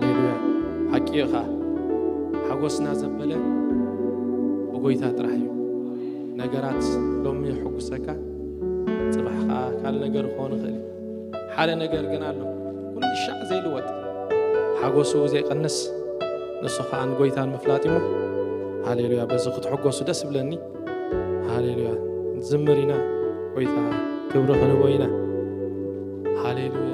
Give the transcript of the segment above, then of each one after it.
ሃሌሉያ። ሓቂ እዩ ኸዓ፣ ሓጎስና ዘበለ ብጎይታ ጥራሕ እዩ። ነገራት ሎሚ የሐጉሰካ፣ ጽባሕ ኸዓ ካልእ ነገር ክኾን ይኽእል እዩ። ሓደ ነገር ግን ኣሎ፣ ኩሉ ሻዕ ዘይልወጥ፣ ሓጎሱ ዘይቀንስ፣ ንሱ ኸዓ ንጎይታን ምፍላጥ እዩ። ሃሌሉያ። በዚ ክትሕጎሱ ደስ ይብለኒ። ሃሌሉያ። ንዝምር ኢና፣ ጎይታ ክብሪ ክንቦ ኢና። ሃሌሉያ።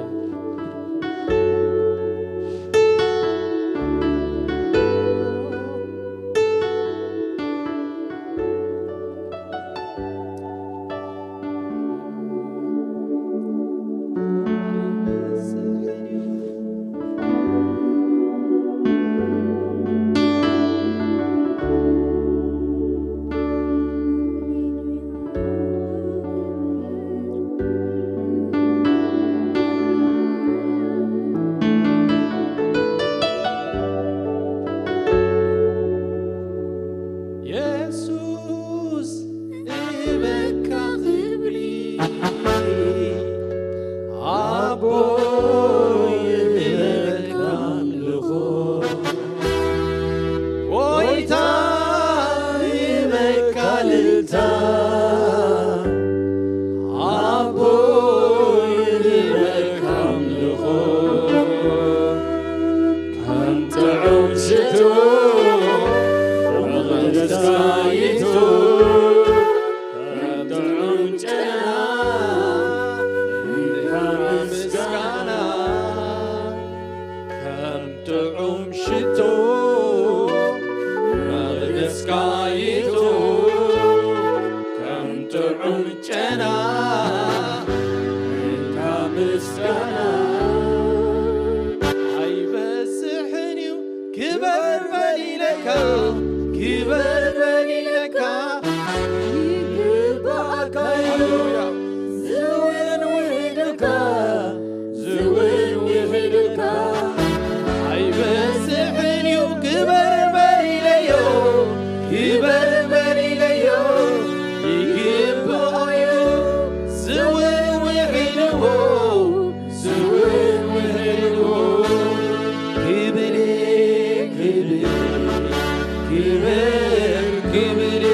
የሱስ እበካ ክብሪ ኣቦይ እበካ ኣምልኾ ጎይታ እበካ ልልታ ኣቦይ እበካ ኣምልኾ ከም ጥዑም ሽቶ መቕደስካ ይእቱ ከም ጥዑም ጨና እንካ ምስጋና ከም ጥዑም ሽቶ መቕደስካ ይእቱ ከም ጥዑም ጨና እንካ ምስጋና ኣይበዝሕን እዩ ክበር በል ኢለካ ክበር በል ኢለካ ይግባእካ እዩ ሃሌሉያ ዝውን ውሒዱካ ዝውን ውሒዱካ ኣይበዝሕን እዩ ክበር በል ኢለዮ ክበር በል ኢለዮ ይግብኦ እዩ ዝውን ውሒድዎ ዝውን ውሒድዎ ክብሪ ክብሪ ክብር ክብሪ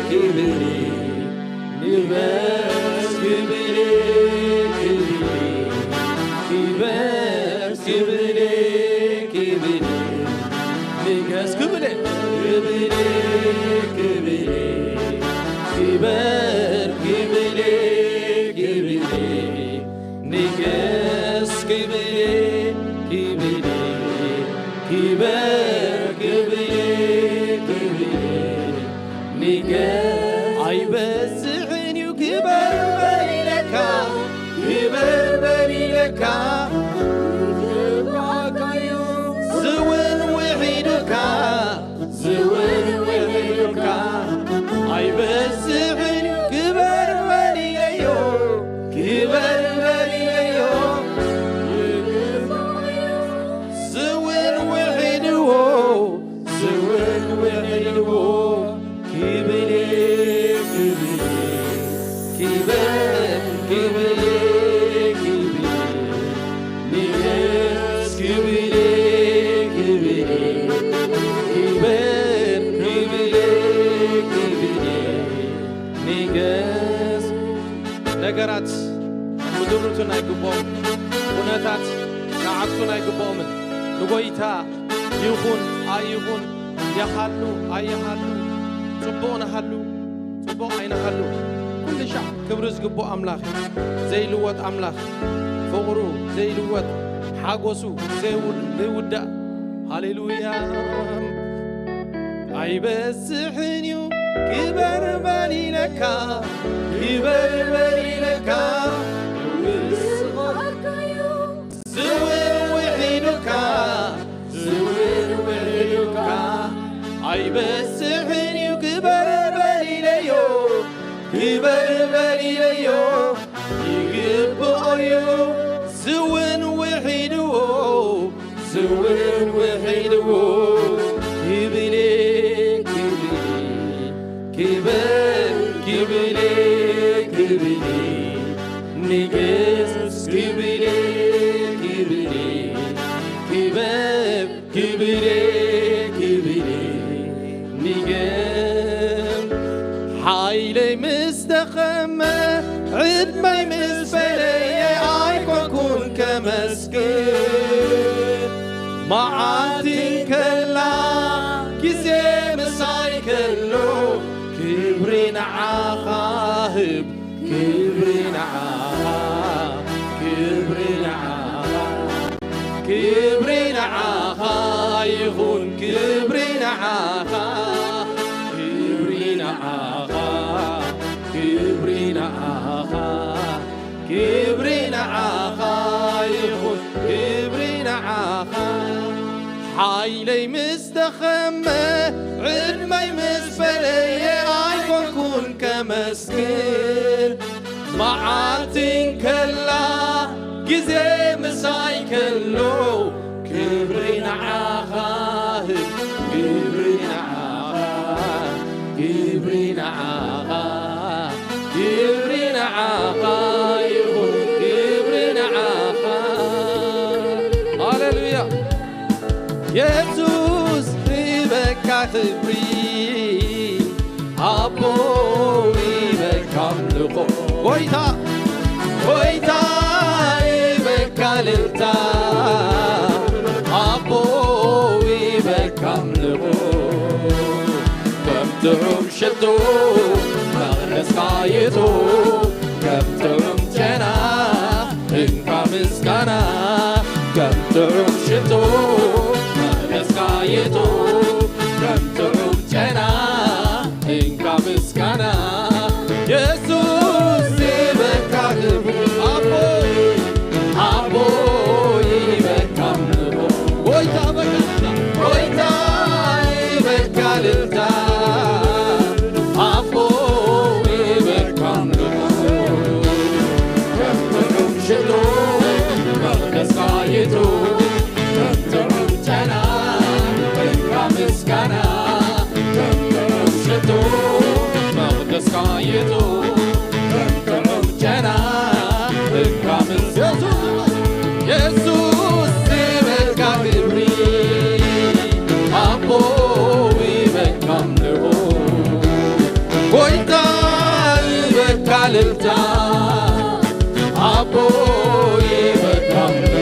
ክብሪ ንበስ ክብሪ ክብሪ ክበስ ክብሪ ክብሪ ንገስ ክብሪ ክብሪ ክብሪ ክበር ክብሪ ክብሪ ንገስ ክብሪ ክብሪ ክበር ክብሪ ክብሪ ንገስ ኣይበዝሕን እዩ ክበር በል ኢለካ ክበር በል ኢለካ ይግባእካ እዩ ዝውን ውሒዱካ ዝውን ውሒዱካ ኣይበዝሕን እዩ ክበር በል ኢለዮ ክበር በል ኢለዮ ዝውን ውሒድዎ ዝውን ውሒድዎ ክብሪ ክብሪ ክብር ክብሪ ክብሪ ንገስ ክብሪ ክብሪ ክብር ክብሪ ክብሪ ንገስ ነገራት ክድርቱን ኣይግብኦም ኩነታት ክዓግቱን ኣይግብኦምን ንጎይታ ይኹን ኣይኹን ይሃሉ ኣይሃሉ ጽቡቕ ንሃሉ ጽቡቕ ኣይንሃሉ ኩሉ ሻዕ ክብሪ ዝግብኦ ኣምላኽ እዩ ዘይልወጥ ኣምላኽ ፍቕሩ ዘይልወጥ ሓጎሱ ዘይውዳእ ሃሌሉያ ኣይበዝሕን እዩ ክበር በል ኢለካ ክበር በል ኢለካ ዝውን ውሒዱካ ዝውን ውሒዱካ ኣይበዝሕን እዩ ክበር በል ኢለዮ ክበር በል ኢለዮ ይግብኦ እዩ ዝውን ውሒድዎ ዝውን ውሒድዎ ክብሪ ክብሪ ክበር ክብሪ ክብሪ ንገስ ክብሪ ክብሪ ክበር መስገን። መዓልቲ ከላ ግዜ ምሳይ ከሎ ክብሪ ንዓኻ ህብ፣ ክብሪ ንዓኻ፣ ክብሪ ንዓኻ፣ ክብሪ ንዓኻ ይኹን፣ ክብሪ ንዓኻ፣ ክብሪ ንዓኻ፣ ክብሪ ንዓኻ፣ ክብሪ ንዓኻ ይኹን፣ ክብሪ ንዓኻ። ሓይለይ ምስ ደኸመ፣ ዕድመይ ምስ ፈለየ፣ ኣይኮንኩን ከመስግን። መዓልቲ እንከላ፣ ግዜ ምሳይ ከሎ፣ ክብሪ ንዓኻ፣ ክብሪ ንዓኻ፣ ክብሪ ንዓኻ፣ ክብሪ ንዓኻ ይኹን፣ ክብሪ ንዓኻ። ሃሌሉያ። የሱስ ንበካ ክብሪ፣ ኣቦ ይበካ ኣምልኾ። ጎይታ፣ ጎይታ ይበካ እልልታ፣ ኣቦ ይበካ ኣምልኾ። ከም ጥዑም ሽቶ መቕደስካ ይእቱ፣ ከም ጥዑም ጨና እንካ ምስጋና። ከም ጥዑም ሽቶ መቕደስካ ይእቱ፣ ከም ጥዑም ጨና እንካ ምስጋና። የሱስ ይበካ ክብሪ፣ ኣቦ፣ ኣቦ ይበካ ኣምልኾ። ጎይታ በካ፣ ጎይታ ይበካ እልልታ፣ ኣቦ ይበካ ኣምልኾ። ከም ጥዑም ሽቶ መቕደስካ ይእቱ፣ ከም ጥዑም ጨና እንካ ምስጋና። ከም ጥዑም ሽቶ መቕደስካ ይእቱ፣ ከም ጥዑም ጨና እንካ ምስ የሱስ፣ የሱስ ይበካ ክብሪ፣ ኣቦ ይበካ ኣምልኾ። ጎይታ ይበካ እልልታ፣ ኣቦ ይበካ ኣምልኾ።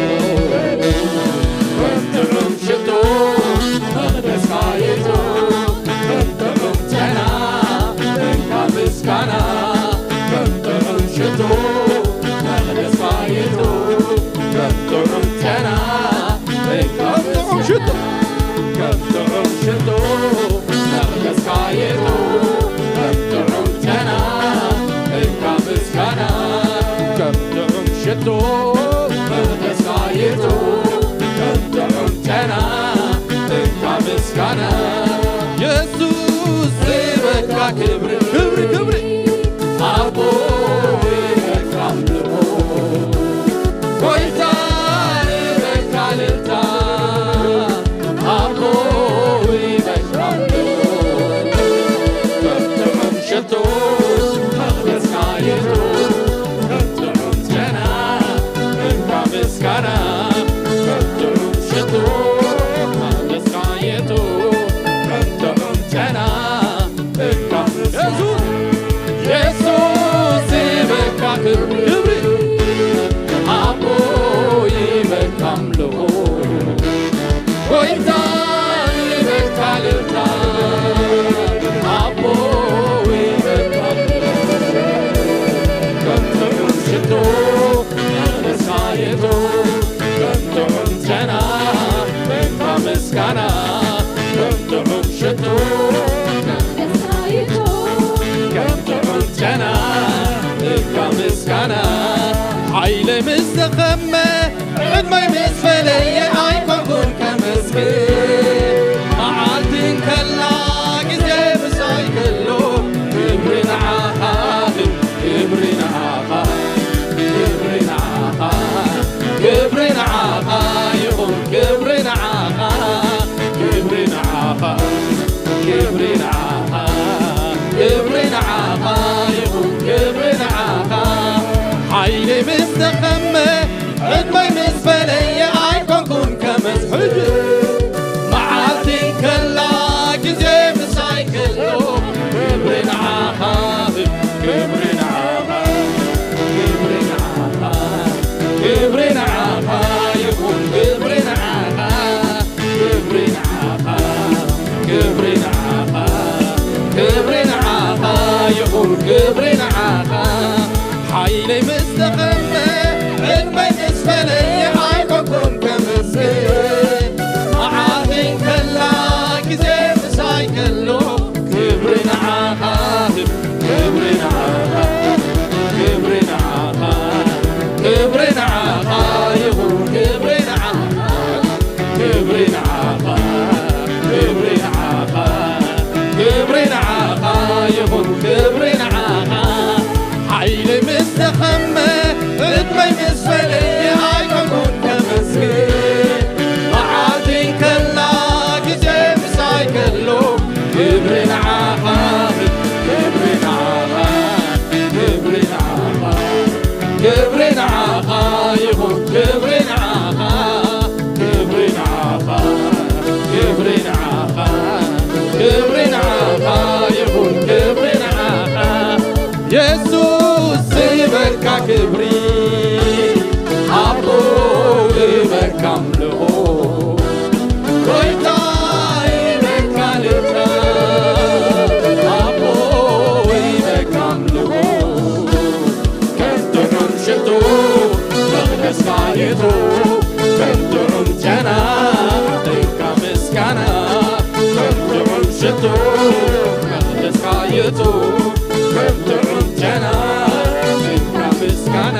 ከም ጥዑም ሽቶ መቕደስካ ይእቱ፣ ከም ጥዑም ጨና እንካ ምስጋና። ከም ጥዑም ሽቶ መቕደስካ ይእቱ፣ ከም ጥዑም ጨና እንካ ምስጋና። ሽቶ፣ ከም ጥዑም ሽቶ መቕደስካ ይእቱ፣ ከም ጥዑም ጨና እንካ ምስጋና። ከም ጥዑም ሽቶ መቕደስካ ይእቱ፣ ከም ጥዑም ጨና እንካ ምስጋና። የሱስ ይበካ ክብሪ፣ ክብሪ፣ ክብሪ። ኣቦ ይበካ ኣምልኾ፣ ጎይታ ይበካ እልልታ፣ ኣቦ ይበካ ኣምልኾ። ከም ጥዑም ሽቶ መቕደስካ ይእቱ፣ ከም ጥዑም ጨና እንካ ምስጋና። ከም ጥዑም ሽቶ መቕደስካ ይእቱ፣ ከም ጥዑም ጨና እንካ ምስጋና። የሱስ፣ የሱስ ይበካ ክብሪ፣ ክብሪ። ኣቦ ይበካ ኣምልኾ፣ ጎይታ ይበካ እልልታ፣ ኣቦ ይበካ ኣምልኾ። ከም ጥዑም ሽቶ መቕደስካ ይእቱ፣ ከም ጥዑም ጨና እንካ ምስጋና። ከም ጥዑም ሽቶ፣ ከም ጥዑም ጨና እንካ ምስጋና። ሓይለይ ምስ ደኸመ፣ ዕድመይ ምስ ፈለየ፣ ኣይኮንኩን ከመስግን። መዓልቲ እንከላ፣ ግዜ ምሳይ ከሎ፣ ክብሪ ንዓኻ፣ ክብሪ ንዓኻ፣ ክብሪ ንዓኻ፣ ክብሪ ንዓኻ ይኹን፣ ክብሪ ንዓኻ፣ ክብሪ ንዓኻ፣ ክብሪ ንዓኻ፣ ክብሪ ንዓኻ ይኹን፣ ክብሪ ንዓኻ። ሓይሊ ምስ ደኸመ፣ ዕድመይ ምስ ፈለየ፣ ኣይኮንኩን ከመስግን። መዓልቲ እንከላ፣ ግዜ ምሳይ ከሎ፣ ክብሪ ንዓኻ፣ ክብሪ ንዓኻ፣ ክብሪ ንዓኻ፣ ክብሪ ንዓኻ የቱ ከም ጥዑም ጨና እንካ ምስጋና፣ ከም ጥዑም ሽቶ መቕደስካ የቱ ከም ጥዑም ጨና እንካ ምስጋና።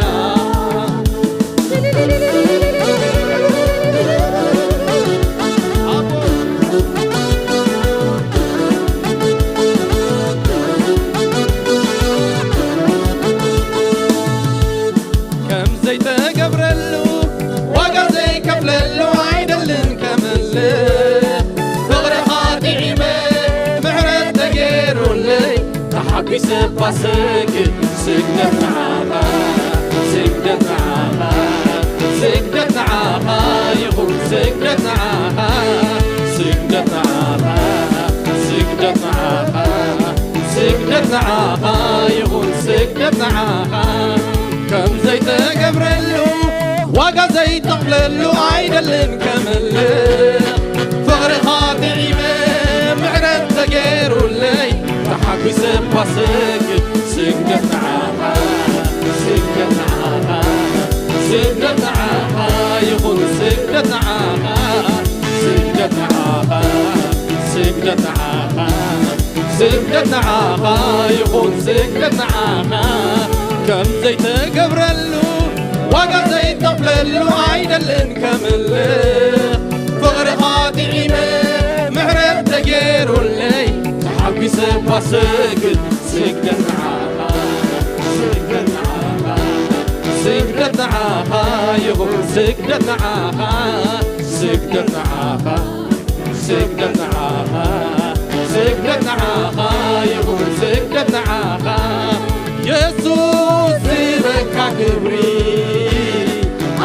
ከም ዘይተገብረሉ ዋጋ ዘይከፍለሉ ኣይደልን ከመልኽ። ፍቕርኻ ጥዒመ ምሕረት ተገይሩለይ ተሓጒሰ ባሰግድ። ስግደት ንዓኻ፣ ስግደት ንዓኻ፣ ስግደት ንዓኻ ይኹን። ስግደት ንዓኻ፣ ስግደት ንዓኻ፣ ስግደት ንዓኻ፣ ስግደት ንዓኻ ይኹን። ስግደት ንዓኻ ከም ዘይተገብረሉ ዋጋ ዘይተኽለሉ ኣይደልን ከመልኽ። ፍቕርኻ ጥዒመ ምሕረት ተገይሩለይ ተሓጒሰ ባሰግድ። ስግደት ንዓኻ፣ ስግደት ንዓኻ፣ ስግደት ንዓኻ ይኹን። ስግደት ንዓኻ፣ ስግደት ንዓኻ፣ ስግደት ንዓኻ፣ ስግደት ንዓኻ ይኹን። ስግደት ንዓኻ ከም ዘይተገብረሉ ዋጋ ዘይተኽለሉ ኣይደልን ከመልኽ። ፍቕርኻ ጥዒመ ምሕረት ተገይሩለይ ተሓጒሰ ባሰግድ። ስግደት ንዓኻ፣ ስግደት ንዓኻ፣ ስግደት ንዓኻ ይኹን። ስግደት ንዓኻ፣ ስግደት ንዓኻ፣ ስግደት ንዓኻ፣ ስግደት ንዓኻ ይኹን። ስግደት ንዓኻ የሱስ፣ ዝህበካ ክብሪ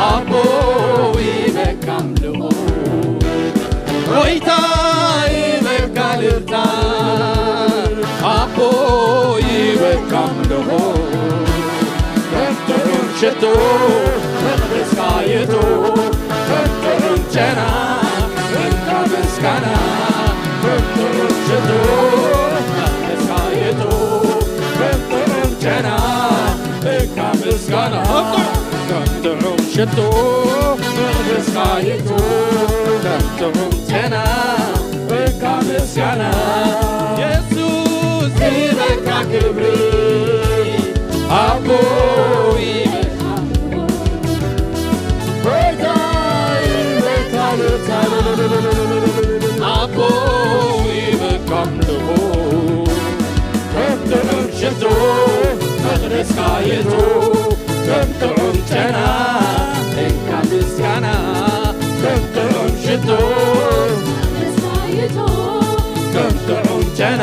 ኣቦ ይህበካ ኣምልኾ። ጎይታ ይህበካ ልልታ ኣቦ ይህበካ ኣምልኾ። ከም ጥዑም ሽቶ መቕደስካ የቱ፣ ከም ጥዑም ጨና እንካ ምስጋና። ከም ጥዑም ሽቶ መቕደስካ የቱ፣ ከም ጥዑም ጨና እንካ ምስጋና። ከም ጥዑም ሽቶ መቕደስካ የቱ፣ ከም ጥዑም ጨና እንካ ምስጋና። የሱስ ይበካ ክብሪ ኣቦ ይበካ፣ ጎይታ ይበካ ልልታ፣ ኣቦ ይበካ ኣምልኾ። ከም ጥዑም ሽቶ መቕደስካ የቱ፣ ከም ጥዑም ጨና እንካ ምስጋና። ከም ጥዑም ሽቶ፣ ከም ጥዑም ጨና፣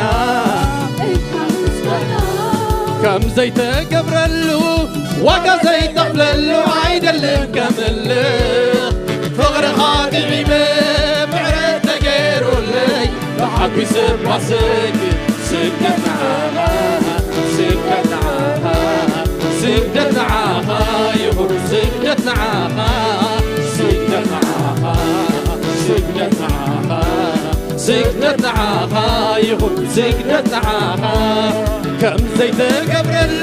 ከም ዘይተገብረሉ ዋጋ ዘይተኽለሉ ኣይደልን ከምልኽ። ፍቕርኻ ጥዒመ ምሕረት ተገይሩለይ ተሓጒሰ ባሰግድ። ስግደት ንዓኻ፣ ስግደት ንዓኻ፣ ስግደት ንዓኻ ይኹን። ስግደት ንዓኻ፣ ስግደት ንዓኻ፣ ስግደት ንዓኻ፣ ስግደት ንዓኻ ይኹን። ስግደት ንዓኻ ከም ዘይተገብረሉ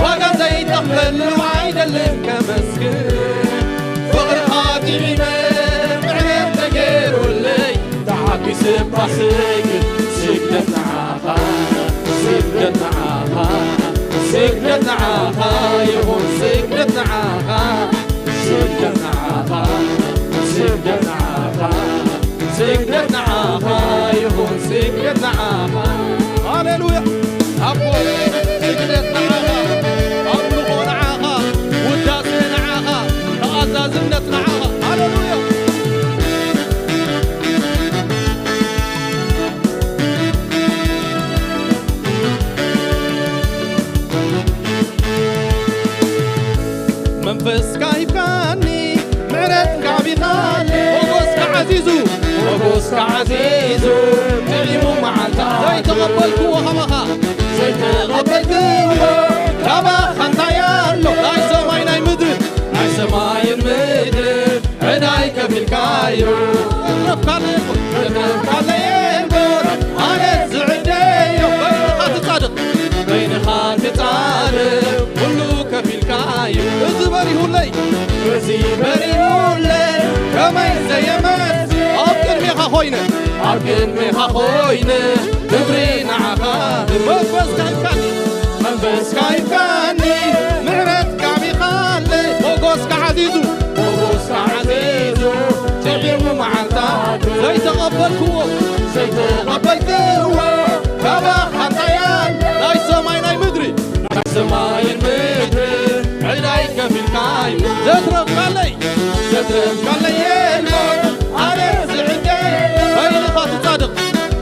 ዋጋ ዘይተኽለሉ ኣይደልን ከመስግን። ፍቕርኻ ጥዒመ ምሕረት ተገይሩለይ ተሓጒሰ ባሰግድ። ስግደት ንዓኻ፣ ስግደት ንዓኻ፣ ስግደት ንዓኻ ይኹን። ስግደት ንዓኻ፣ ስግደት ንዓኻ፣ ስግደት ንዓኻ፣ ስግደት ንዓኻ ይኹን። ስግደት ንዓኻ። ሃሌሉያ። ኣቦ ስግደት ንዓኻ፣ ኣምልኾ ንዓኻ፣ ውዳሴ ንዓኻ፣ ተኣዛዝነት ንዓኻ። ሃሌሉያ። መንፈስካ ሂብካኒ፣ ምሕረትካ ዓቢኻለይ። ሞጎስካ ዓዚዙ፣ ሞጎስካ ዓዚዙ፣ ጥዒሙ መዓልታ ዘይተቐበልክዎ ካባኻ፣ ዘይተቐበልክዎ ካባኻ እንታይ ኣሎ? ናይ ሰማይ ናይ ምድሪ፣ ናይ ሰማይን ምድርን ዕዳይ ከፊልካዮ። ተረፍካለይ እሞ፣ ተረፍካለይ እሞ፣ ኣነ ዝዕደዮ በይንኻ ትጻድቕ፣ በይንኻ ትጻድቕ፣ ኩሉ ከፊልካዮ። እዚ በሪሁለይ፣ እዚ በሪሁለይ ከመይ ዘየመስግን። ኣብ ቅድሜኻ ኮይነ፣ ኣብ ቅድሜኻ ኮይነ ክብሪ ንዓኻ። መንፈስካ ሂብካኒ፣ መንፈስካ ሂብካኒ፣ ምሕረትካ ኣቢኻለይ። ሞጎስካ ዓዚዙ፣ ሞጎስካ ዓዚዙ፣ ጸቢቡ መዓልታት ዘይተቐበልክዎ፣ ዘይተቐበልክዎ ካባኻ እንታይ ኣሎ? ናይ ሰማይ ናይ ምድሪ፣ ናይ ሰማይን ምድርን ዕዳይ ከፊልካይ። ዘትረፍካለይ፣ ዘትረፍካለይ የልቦን ኣነ ዝዕደይ። በይንኻ ትጻድቕ፣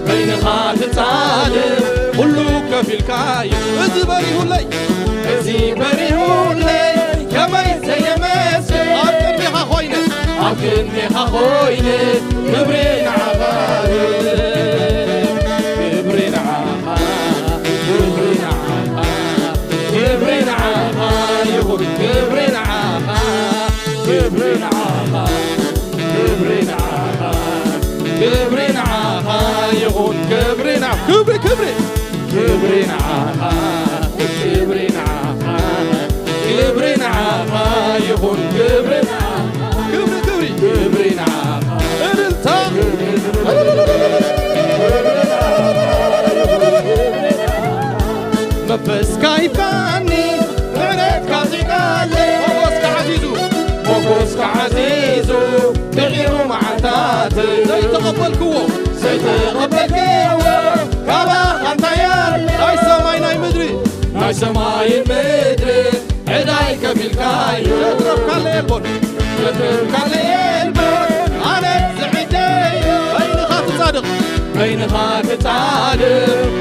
በይንኻ ትጻድቕ፣ ኩሉ ከፊልካይ። እዚ በሪሁለይ፣ እዚ በሪሁለይ ከመይ ዘየመስግን። ኣብ ቅድሜኻ ኮይነ፣ ኣብ ቅድሜኻ ኮይነ ክብሪ ንዓኻ፣ ክብሪ ንዓኻ፣ ክብሪ ንዓኻ፣ ክብሪ ንዓኻ ይኹን፣ ክብሪ ንዓኻ፣ ክብሪ ንዓኻ፣ ክብሪ ንዓኻ፣ ክብሪ ንዓኻ ይኹን፣ ክብሪ ንዓ-፣ ክብሪ፣ ክብሪ፣ ክብሪ ንዓኻ፣ ክብሪ ንዓኻ፣ ክብሪ ንዓኻ ይኹን፣ ክብሪ ንዓኻ፣ ክብሪ፣ ክብሪ፣ ክብሪ ንዓኻ። እልልታ። መንፈስካ ይብካኒ፣ ምሕረትካ ዚቃለይ። ሞጎስካ ዓዚዙ፣ ሞጎስካ ዓዚዙ፣ ጥዒሙ መዓልታት ዘይተቐበልክዎ፣ ዘይተቐበልክዎ ካባኻ እንታይ ኣሎ? ናይ ሰማይ ናይ ምድሪ፣ ናይ ሰማይን ምድሪ ዕዳይ ከፊልካዮ። ዘትረፍካለይ የልቦን፣ ዘትረፍካለይ የልቦን ኣነ ዝዕደዮ። በይንኻ ትጻድቕ፣ በይንኻ ትጻድቕ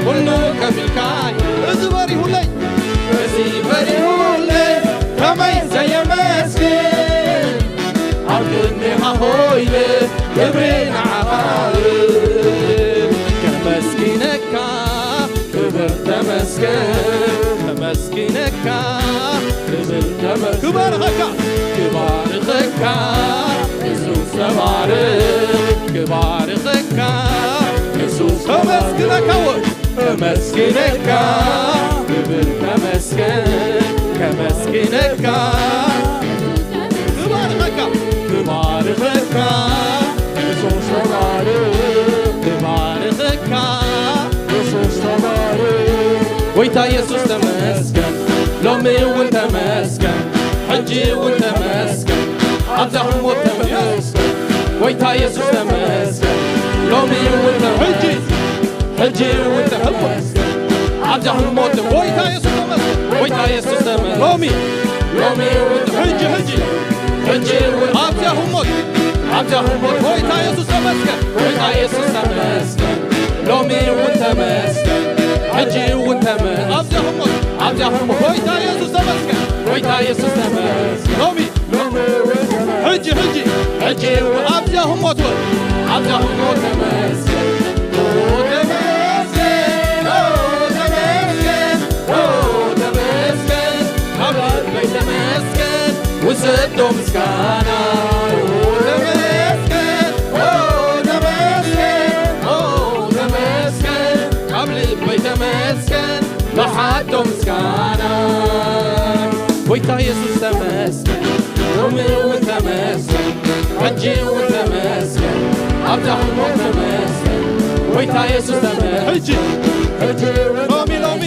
ኩሉ ከፊልካዮ። እዚ በሪሁለይ፣ እዚ በሪሁለይ ከመይ ዘየመስግን። ኣብ ቅድሜኻ ኮይነ ክብሪ ንዓኻ ከመስግነካ። ክብር ተመስገን፣ ከመስግነካ። ክብር ተመስገን፣ ክባርኸካ። ክባርኸካ። የሱስ ተባረክ። ክባርኸካ። የሱስ ተመስግነካ። ወ- ከመስግነካ። ክብር ተመስገን፣ ከመስግነካ። ክባርኸካ። ክባርኸካ። የሱስ ተባረክ። ክባርኸካ። የሱስ ተባረክ። ጎይታ የሱስ ተመስገን፣ ሎሚ እውን ተመስገን፣ ሕጂ እውን ተመስገን፣ ኣብዛ ህሞት ተመስገን። ጎይታ የሱስ ተመስገን፣ ሎሚ እውን ተመስገን፣ ሕጂ እውን ተመስገን፣ ኣብዛ ህሞት። ጎይታ የሱስ ተመስገን፣ ጎይታ የሱስ ተመስገን፣ ሎሚ፣ ሎሚ እውን፣ ሕጂ፣ ሕጂ፣ ሕጂ እውን፣ ኣብዛ ህሞት፣ ኣብዛ ህሞት። ጎይታ የሱስ ተመስገን፣ ጎይታ የሱስ ተመስገን፣ ሎሚ እውን ተመስገን፣ ሕጂ እውን ተመስገን፣ ኣብዛ ህሞት፣ ኣብዛ ህሞት። ጎይታ የሱስ ተመስገን፣ ጎይታ የሱስ ተመስገን፣ ሎሚ፣ ሎሚ እውን ተመስገን፣ ሕጂ፣ ሕጂ፣ ሕጂ እውን፣ ኣብዛ ህሞት እውን፣ ኣብዛ ህሞት ተመስገን። ኦ ተመስገን፣ ኦ ተመስገን፣ ኦ ተመስገን፣ ካብ ልበይ ተመስገን፣ ውሰዶ ምስጋና። ኦ ተመስገን፣ ኦ ተመስገን፣ ኦ ተመስገን፣ ካብ ልበይ ተመስገን፣ ብሓዶ ምስጋና። ጎይታ የሱስ ተመስገን፣ ሎሚ እውን ተመስገን፣ ሕጂ እውን ተመስገን፣ ኣብዛ ህሞት ተመስገን። ጎይታ የሱስ ተመስገን፣ ሕጂ፣ ሕጂ እውን ሎሚ፣ ሎሚ፣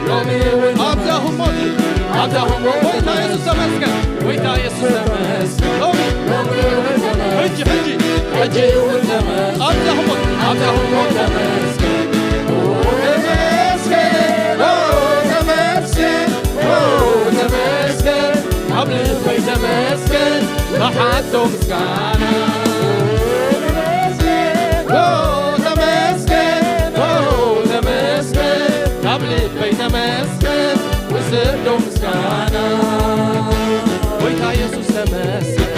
ሎሚ እውን ኣብዛ ህሞት፣ ኣብዛ ህሞት። ጎይታ የሱስ ተመስገን፣ ጎይታ የሱስ ተመስገን፣ ሎሚ፣ ሎሚ እውን ተመስገን፣ ሕጂ፣ ሕጂ፣ ሕጂ እውን ተመስገን፣ ኣብዛ ህሞት፣ ኣብዛ ህሞት ተመስገን። ተመስገን፣ ኦ ተመስገን፣ ኦ ተመስገን፣ ካብ ልበይ ተመስገን፣ ብሓቶ ምስጋና። ኦ ተመስገን፣ ኦ ተመስገን፣ ካብ ልበይ ተመስገን፣ ውሰዶ ምስጋና። ጎይታ የሱስ ተመስገን፣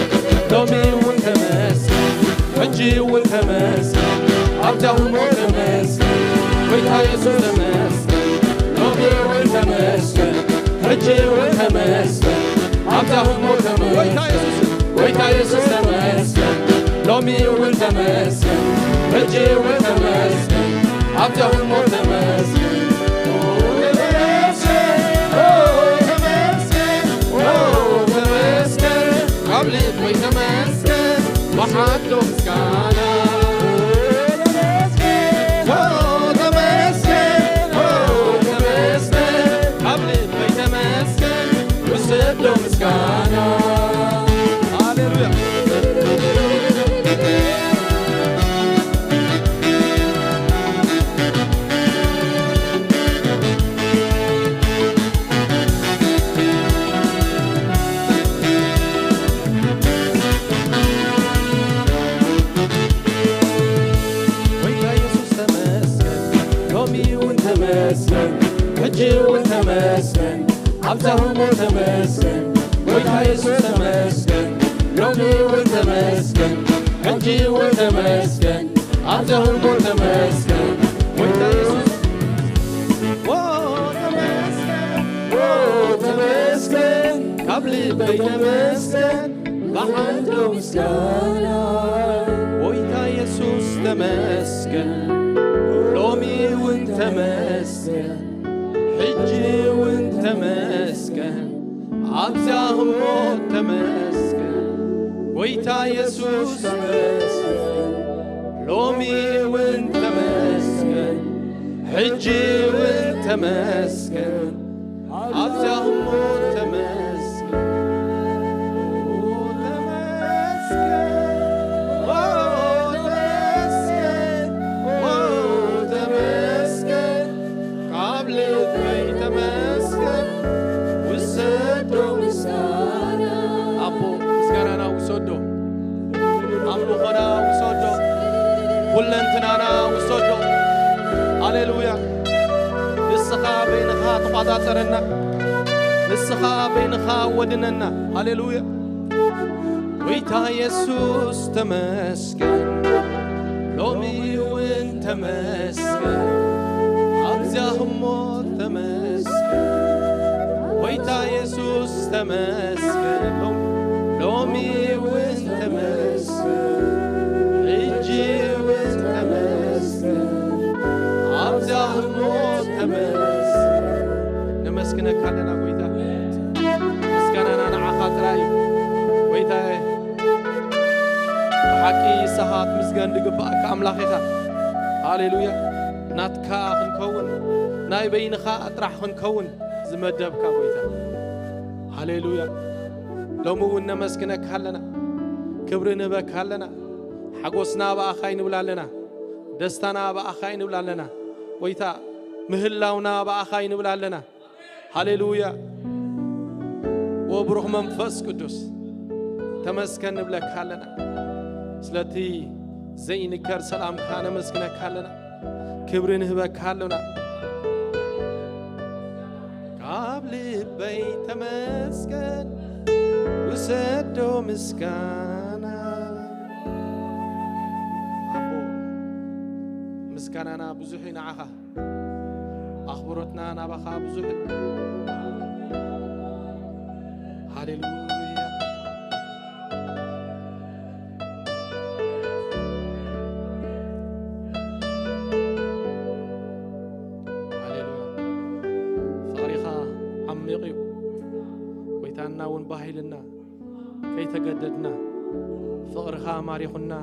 ሎሚ እውን ተመስገን፣ ሕጂ እውን ተመስገን፣ ኣብዛ ህሞት ተመስገን። ጎይታ የሱስ ተመስገን፣ ሎሚ እውን ተመስገን፣ ሕጂ እውን ተመስገን፣ ኣብዛ ህሞት ተመስገን። ጎይታ የሱስ፣ ጎይታ የሱስ ተመስገን፣ ሎሚ እውን ተመስገን፣ ሕጂ እውን ተመስገን፣ ኣብዛ ህሞት ተመስገን። ኦ ተመስገን፣ ኦ ተመስገን፣ ኦ ተመስገን፣ ልበይ ተመስገን፣ ብሓዶ ምስጋና። ኦ፣ ተመስገን፣ ኦ፣ ተመስገን፣ ካብ ልበይ ተመስገን፣ ውሰዶ ምስጋና። ሃሌሉያ። ጎይታ የሱስ ተመስገን፣ ሎሚ እውን ተመስገን፣ ሕጂ እውን ተመስገን፣ ኣብዛ ህሞ ተመስገን። ጎይታ የሱስ ተመስገን፣ ሎሚ እውን ተመስገን፣ ሕጂ እውን ተመስገን፣ ኣብዛ ህሞ ተመስገን። ጎይታ የሱስ፣ ኦ፣ ተመስገን፣ ኦ፣ ተመስገን፣ ካብ ልበይ ተመስገን፣ ብሓዶ ምስጋና። ጎይታ የሱስ ተመስገን፣ ሎሚ እውን ተመስገን፣ ሕጂ እውን ተመስገን፣ ኣብዛ ህሞት ተመስገን። ጎይታ የሱስ ተመስገን፣ ሎሚ እውን ተመስገን፣ ሕጂ እውን ተመስገን፣ ኣብዛ ህሞት ተመስገን። ተመስገን፣ ኦ፣ ተመስገን፣ ኦ፣ ተመስገን፣ ካብ ልበይ ተመስገን። ውሰዶ ምስጋና። ኣቦ፣ ምስጋናና ውሰዶ። ኣምልኾና ውሰዶ። ኩለንትናና ውሰዶ። ሃሌሉያ። ንስኻ በይንኻ ተቋጻጸረና። ንስኻ በይንኻ ወድነና። ሃሌሉያ። ጎይታ የሱስ ተመስገን፣ ሎሚ እውን ተመስገን፣ ኣብዚኣ ህሞት ተመስገን። ጎይታ የሱስ ተመስገን፣ ሎሚ እውን ተመስገን፣ ሕጂ እውን ተመስገን፣ ኣብዚኣ ህሞት ተመስገን። ነመስግነካ ኣለና ጎይታ። ምስጋናና ንዓኻ ጥራይ እዩ። ጎይታዬ፣ ብሓቂ ንስኻ ክትምስገን ዝግባእካ ኣምላኽ ኢኻ። ሃሌሉያ። ናትካ ክንከውን፣ ናይ በይንኻ ጥራሕ ክንከውን ዝመደብካ ጎይታ። ሃሌሉያ። ሎሚ እውን ነመስግነካ ኣለና። ክብሪ ንህበካ ኣለና። ሓጎስና ብኣኻ ይንብል ኣለና። ደስታና ብኣኻ ይንብል ኣለና። ጎይታ፣ ምህላውና ብኣኻ ይንብል ኣለና። ሃሌሉያ። ወብሩኽ መንፈስ ቅዱስ፣ ተመስገን ንብለካ ኣለና። ስለቲ ዘይንገር ሰላምካ ነመስግነካ ኣለና። ክብሪ ንህበካ ኣሎና። ካብ ልበይ ተመስገን፣ ውሰዶ ምስጋና። ኣቦ፣ ምስጋናና ብዙሕ እዩ ንዓኻ። ኣኽብሮትና ናባኻ ብዙሕ። ሃሌሉያ። ሃሌሉያ። ፍቕሪኻ ዓሚቕ እዩ። ጎይታና እውን ባህ ኢልና ከይተገደድና ፍቕርኻ ማሪኹና፣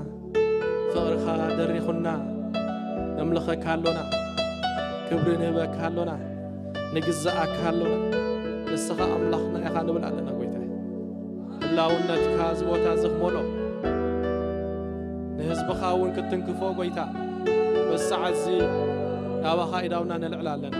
ፍቕርኻ ደሪኹና ነምልኸካ ኣሎና፣ ክብሪ ንህበካ ኣሎና፣ ንግዝኣካ ኣሎና። ንስኻ ኣምላኽና ኢኻ ንብል ኣለና ጎይታይ። ህላውነትካ እዚ ቦታ እዚ ክመልኦ፣ ንህዝብኻ እውን ክትንክፎ ጎይታ፣ በዚ ሰዓት እዚ ናባኻ ኢዳውና ነልዕል ኣለና።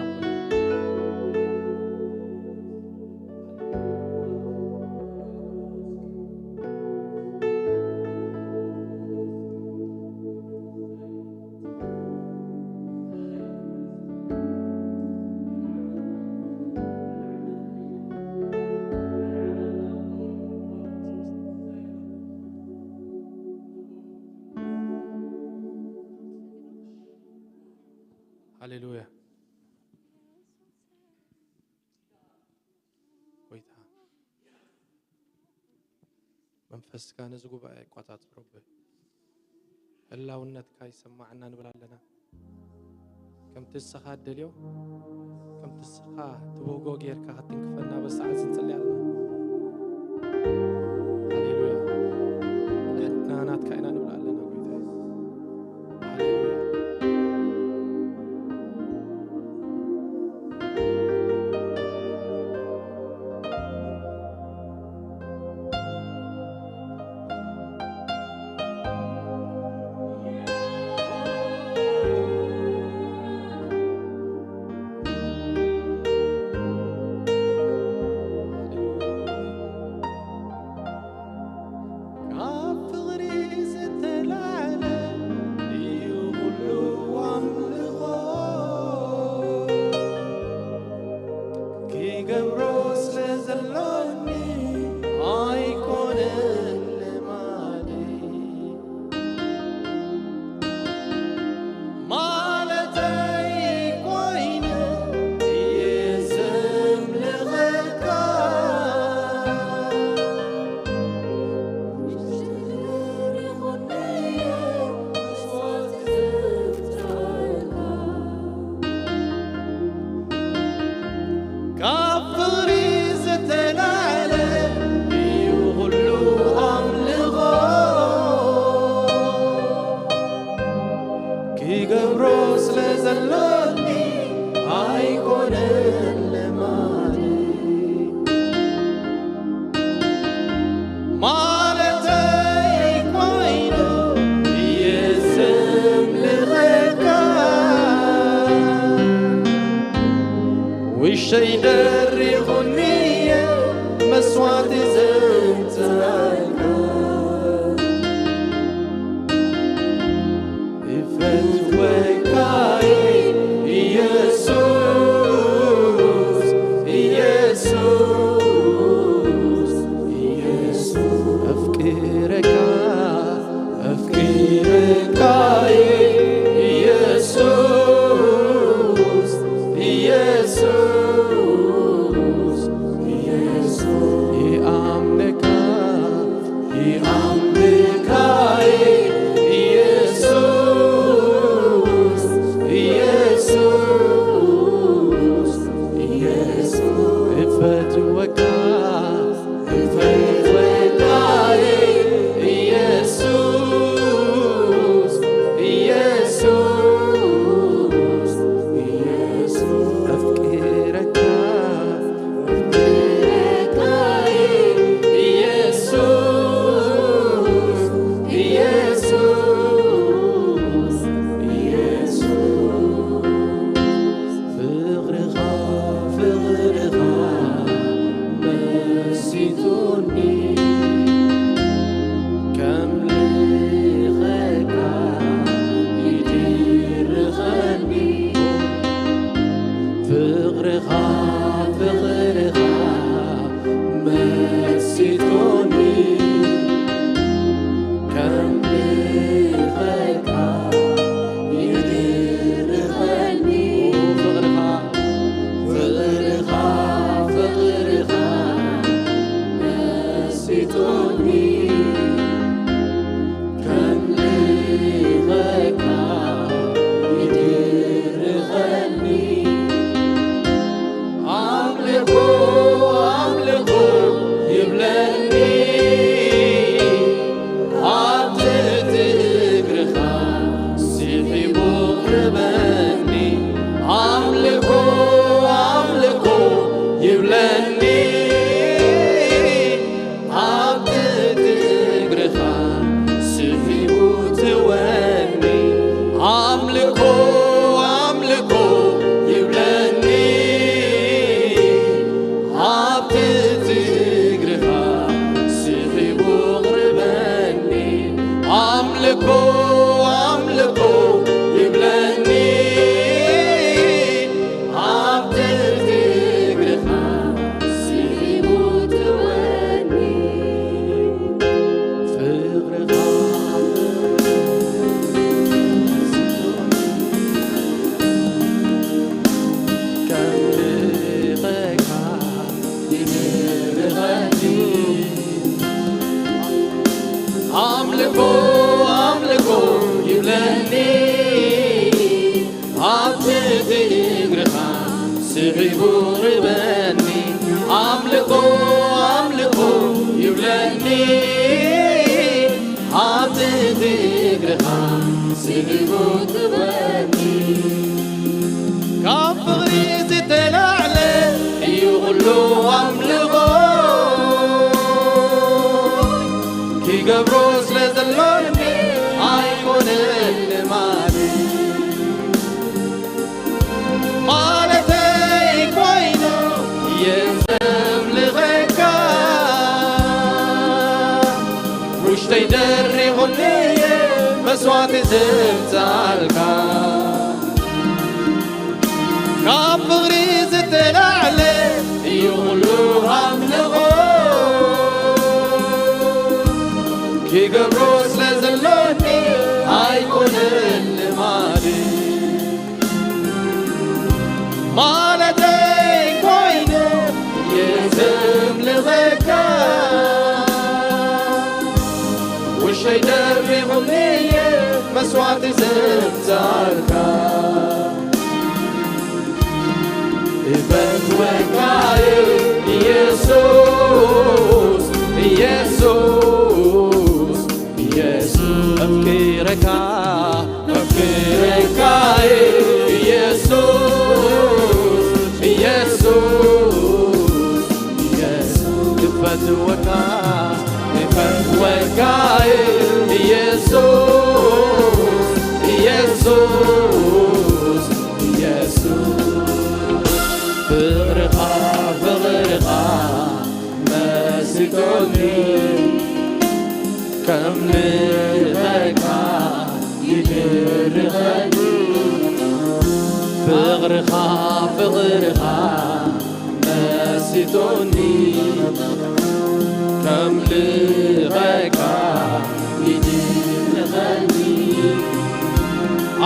ሃሌሉያ። ጎይታ መንፈስካ ነዚ ጉባኤ ይቆጻጸሮ። ህላውነትካ ይሰማዓና ንብል ኣለና። ከምቲ ንስኻ እትደልዮ፣ ከምቲ ንስኻ ትብህጎ ጌርካ ክትንክፈና በዚ ሰዓት እዚ ንጽሊ ኣለና። ሃሌሉያ። ማለተይ ኮይኑ እየ ዘምልኸካ፣ ውሽተይ ደሪኹኒ እየ መስዋዕቲ ዘምጽኣልካ። ይፈትወካ እየ ኢየሱስ፣ ኢየሱስ፣ ኢየሱስ። ኣፍቅረካ፣ ኣፍቅረካ እየ ኢየሱስ፣ ኢየሱስ፣ ኢየሱስ። ይኣምነካ፣ ይኣምነካ እየ ኢየሱስ፣ ኢየሱስ፣ ኢየሱስ። እፈትወካ፣ እፈትወካ እየ ኢየሱስ፣ ኢየሱስ፣ ኢየሱስ። ኣፍቅረካ፣ ፍቕርኻ፣ ፍቕርኻ መሲጡኒ፣ ከም ልኸካ ይድርኸኒ። ፍቕርኻ፣ ፍቕርኻ መሲጡኒ፣ ከም ልኸካ ይድርኸኒ። ፍቕርኻ፣ ፍቕርኻ፣ ፍቕርኻ መሲጡኒ፣ ከም ልኸካ ይድርኸኒ። ኣምልኾ፣ ኣምልኾ ይብለኒ፣ ኣብ ትሕቲ እግርኻ ስሒቡ ቅርበኒ። ኣምልኾ፣ ኣምልኾ ይብለኒ፣ ኣብ ትሕቲ እግርኻ ስሒቡ ትወኒ። ኣምልኾ፣ ኣምልኾ ይብለኒ፣ ኣብ ትሕቲ እግርኻ ስሒቡ ቅርበኒ። ኣምልኾ፣ ኣምልኾ ይብለኒ፣ ኣብ ትሕቲ እግርኻ ስሒቡ ትወኒ። ፍቕርኻ ከም ልኸካ ይድርኸኒ። ኣምልኾ፣ ኣምልኾ ይብለኒ፣ ኣብ ትሕቲ እግርኻ ስሒቡ ርበኒ። ኣምልኾ፣ ኣምልኾ ይብለኒ፣ ኣብ ትሕቲ እግርኻ ስሒቡ ትበኒ። ካብ ፍቕሪ ዝተላዕለ እዩ ኩሉ ኣምልኾ፣ ክገብሮ ስለ ዘሎኒ ኣይኮነን ልማድ። ማለተይ ኮይኑ እየ ዘምልኸካ፣ ውሽጠይ ደሪኹኒ እየ መስዋዕቲ ዘምጽኣልካ። ካብ ፍቕሪ ዝተላዕለ እዩ ኩሉ ኣምልኾ፣ ክገብሮ ስለ ዘሎኒ ኣይኮነን ልማድ። ማለተይ ኮይኑ እየ ዘምልኸካ፣ ውሽተይ ደሪኹኒ እየ መስዋዕቲ ዘምጽኣልካ። እፈትወካ እየ ኢየሱስ፣ ኢየሱስ፣ ኢየሱስ። ኣፍቅረካ፣ ኣፍቅረካ እየ ኢየሱስ፣ ኢየሱስ፣ ኢየሱስ። እፈትወካ፣ ከምልኸካ ይድርኸኒ ፍቕርኻ ፍቕርኻ መሲቶኒ ከምልኸካ ይድርኸኒ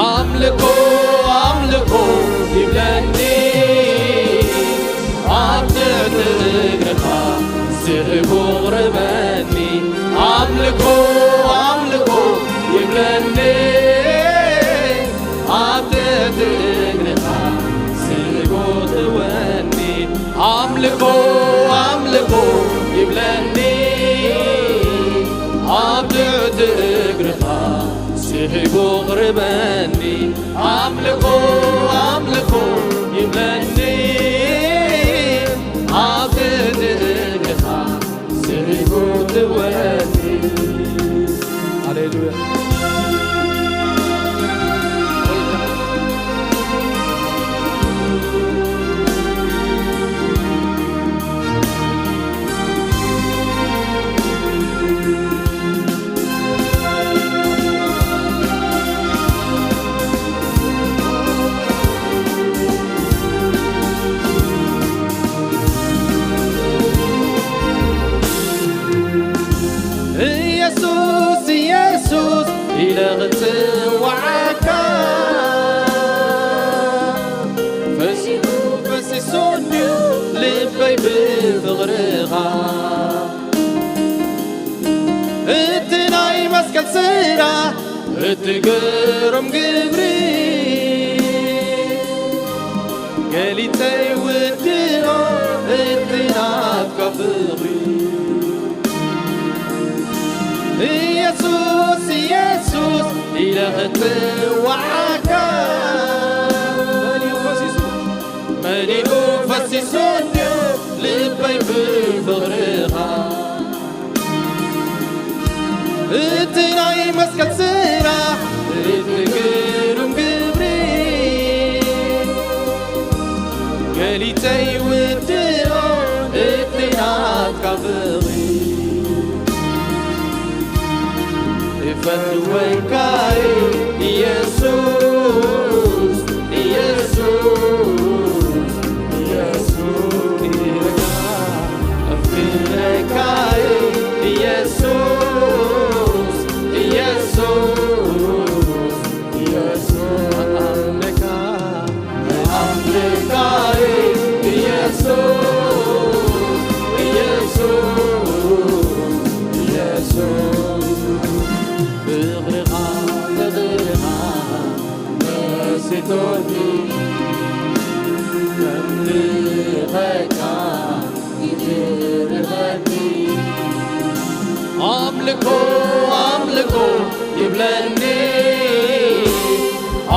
ኣምልኮ ኣምልኮ ይብለኒ ኣብ ትሕቲ እግርኻ ስዒቡ ቕርበኒ ኣምልኮ ኣምልኮ ይብለኒ ኣብ ትሕቲ እግርኻ ስዒቡ ትወኒ ኣምልኮ ኣምልኮ ይብለኒ ኣብ ትሕቲ እግርኻ ስዒቡ ቕርበኒ ኣምልኮ ኣምልኮ ይብለኒ ኣብ ትሕቲ እግርኻ ስዒቡ ትወኒ ሃሌሉያ ኢየሱስ ኢየሱስ ኢለ ኽጽውዓካ ፈሲሱ ፈሲሱ እንድዩ ልበይ ብፍቕርኻ እቲ ናይ መስቀል ስራሕ እቲ ግሩም ግብሪ ገሊጸ ይውድኦ እቲ ናትካ ፍቕሪ ኢየሱስ ኢየሱስ ኢለ ኽጽውዓካ መሊኡ ፈሲሱ መሊኡ ፈሲሱ እንድዩ ልበይ ብፍቕርኻ እቲ ናይ መስቀል ስራሕ እቲ ግሩም ግብሪ ገሊጸ ይውድኦ እቲ ናትካ ፍቕሪ እፈትወካ ኢየሱስ ኢየሱስ ኢየሱስ እፍቅረካ ኢየሱስ ኢየሱስ ኢየሱስ ኣምልካ ኣምልካ ኢየሱስ ኢየሱስ ኢየሱስ ፍቕርኻ ፍቕርኻ መሲቶኒ ከምልኸካ ይድርኸኒ ኣምልኮ ኣምልኮ ይብለኒ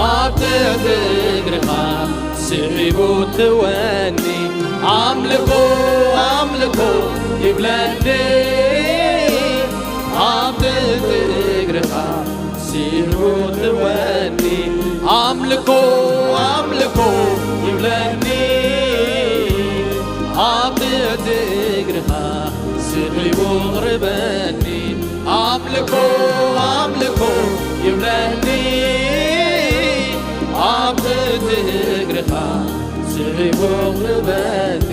ኣብ ትሕቲ እግርኻ ስዒቡ ትወኒ ኣምልኮ ኣምልኮ ይብለኒ ኣብ ትሕቲ እግርኻ ስዒቡ ትወኒ ኣምልኮ ኣምልኮ ይብለኒ ኣብ ትሕቲ እግርኻ ስዒቡ ቕርበኒ ኣምልኮ ኣምልኮ ይብለኒ ኣብ ትሕቲ እግርኻ ስዒቡ ቕርበኒ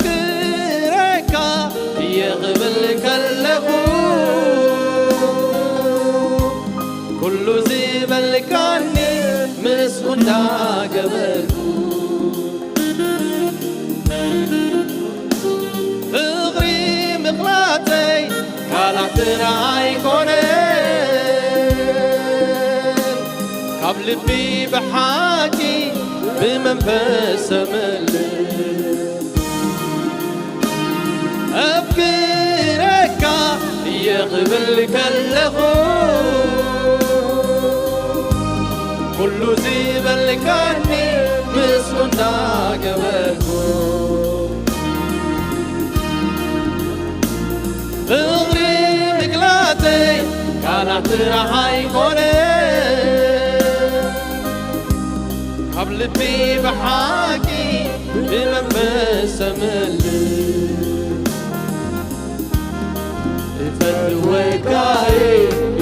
ኣፍቅረካ እየ ክብል ከለኹ ኩሉ ዝበልካኒ ምስኡ እንዳገበርኩ ፍቕሪ ምቕላተይ ካልኣትና ኣይኮነን ካብ ልቢ ብሓቂ ብመንፈስ ተመልእ ኣፍቅረካ እየ ክብል ከለኹ፣ ኩሉ ዝበልካኒ ምስጉን እንዳገበርኩ፣ ፍቕሪ ምግላጸይ ቃላት ጥራሕ ኣይኮነ፣ ካብ ልቢ ብሓቂ ብመንፈስ ተመልእ። እፈትወካ እየ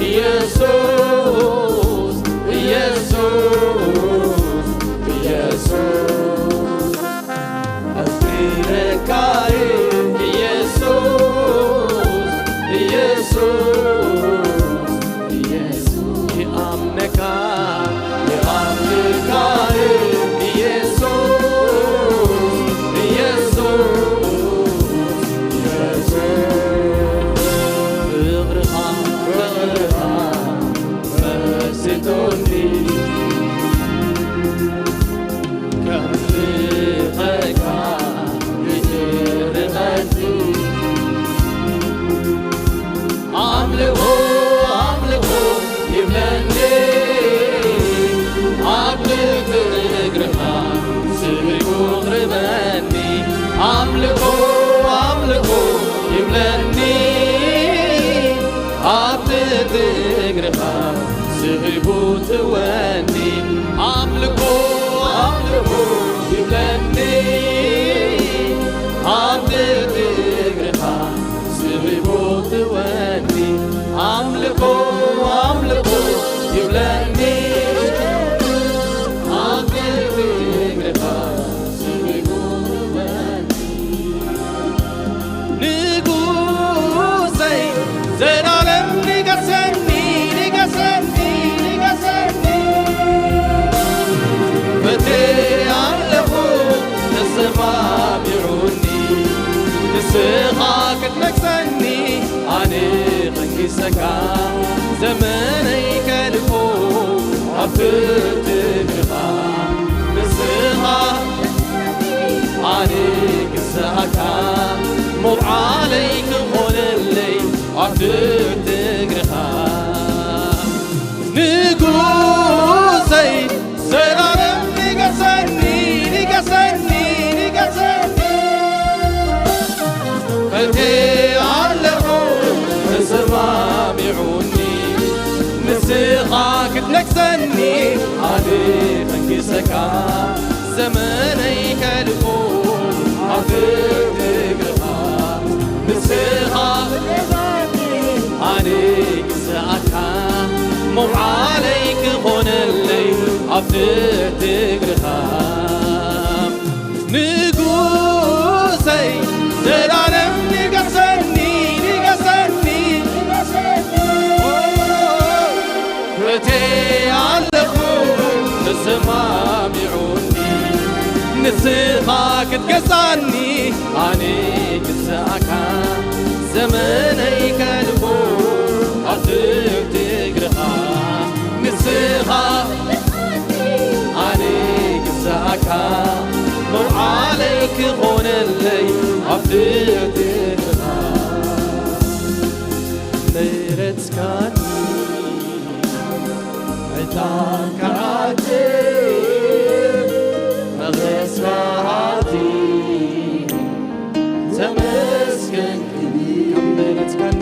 ኢየሱስ፣ ኢየሱስ፣ ኢየሱስ። ኣፍቅረካ እየ ኢየሱስ፣ ኢየሱስ፣ ኢየሱስ። ይኣምነካ፣ ይኣምነካ እየ ኢየሱስ፣ ኢየሱስ፣ ኢየሱስ። ፍቕርኻ፣ ፍቕርኻ መሲጡኒ፣ ከምልኸካ ይትርቐኒ። ኣምልኾ፣ ኣምልኾ ይብለኒ፣ ኣብ ትሕቲ እግርኻ ስብ ይቁርበኒ። ኣምልኾ፣ ኣምልኾ ይብለኒ፣ ኣብ ትሕቲ እግርኻ ስብ ይቡትወኒ። ኣምልኾ፣ ኣምልኾ ይብለኒ፣ ኣብ ትሕቲ እግርኻ ስብ ይቡትወኒ። ኣምልኾ፣ ኣምልኾ ይብለኒ፣ ኣብ ትሕቲ እግርኻ ስብ ይቡትወኒ። ንጉሰይ ዘላለም ንገሰኒ፣ ንገሰኒ፣ ንገሰኒ። በቲ ኣለኹ ተሰማሚዑኒ፣ ንስኻ ክትነግሰኒ ኣነ ከንግሰካ፣ ዘመነይ ከልፎ ኣብ ትሕቲ እግርኻ፣ ንስኻ ኣነ ግዛእካ፣ መውዓለይ ክኾነለይ ኣብ ትሕቲ እግርኻ። ንጉሰይ ዘላለም ንገሰኒ፣ ንገሰኒ፣ ንገሰኒ። እቴ ኣለኹ ተሰማሚዑኒ፣ ንስኻ ክትነግሰኒ ኣነ ከንግሰካ፣ ዘመነይ ከልፎ ኣብ ትሕቲ እግርኻ፣ ንስኻ ኣነ ግዛእካ፣ መውዓለይ ክኾነለይ ኣብ ትሕቲ እግርኻ። ንጉሰይ ዘላለም ንገሰኒ፣ ንገሰኒ፣ ንገሰኒ። እቴ ኣለኹ ተሰማሚዑኒ፣ ንስኻ ክትገዛኒ ኣነ ግዛእካ፣ ዘመነይ ከልፎ ኣብ ትሕቲ እግርኻ፣ ንስኻ ኣነ ግዛእካ፣ መውዓለይ ክኾነለይ ኣብ ትሕቲ እግርኻ። መረጽካኒ፣ ዕጣን ክዓጥር መቕደስካ ኣትየ፣ ተመስገን ክብል። ካብ መረጽካኒ፣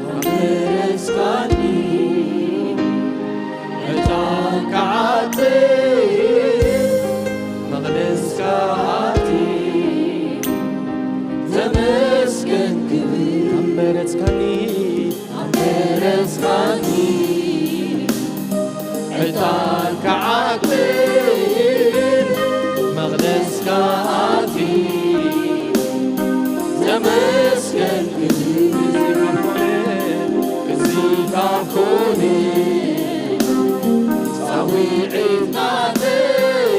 ካብ መረጽካኒ፣ ዕጣን ክዓጥር መቕደስካ ኣትየ፣ ተመስገን ክብል። ካብ መረጽካኒ፣ ካብ መረጽካኒ፣ ዕጣን ክዓጥር መቕደስካ ኣትየ፣ ተመስገን ክብል። እዚ ካብ ኮነ ጻውዒት ናተይ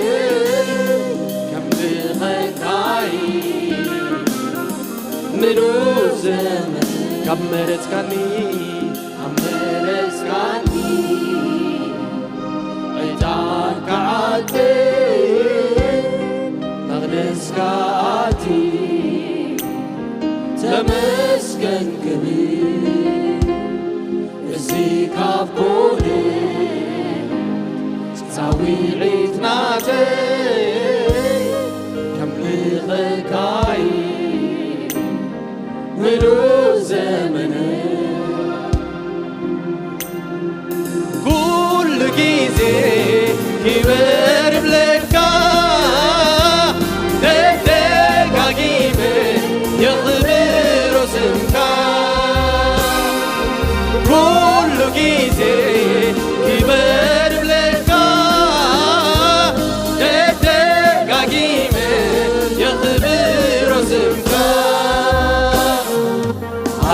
ከም ብኸካይ ምሉእ ዘመን ካብ መረጽካኒ፣ ካብ መረጽካኒ፣ ዕጣን ክዓጥር መቕደስካ ኣትየ፣ ተመስገን ክብል።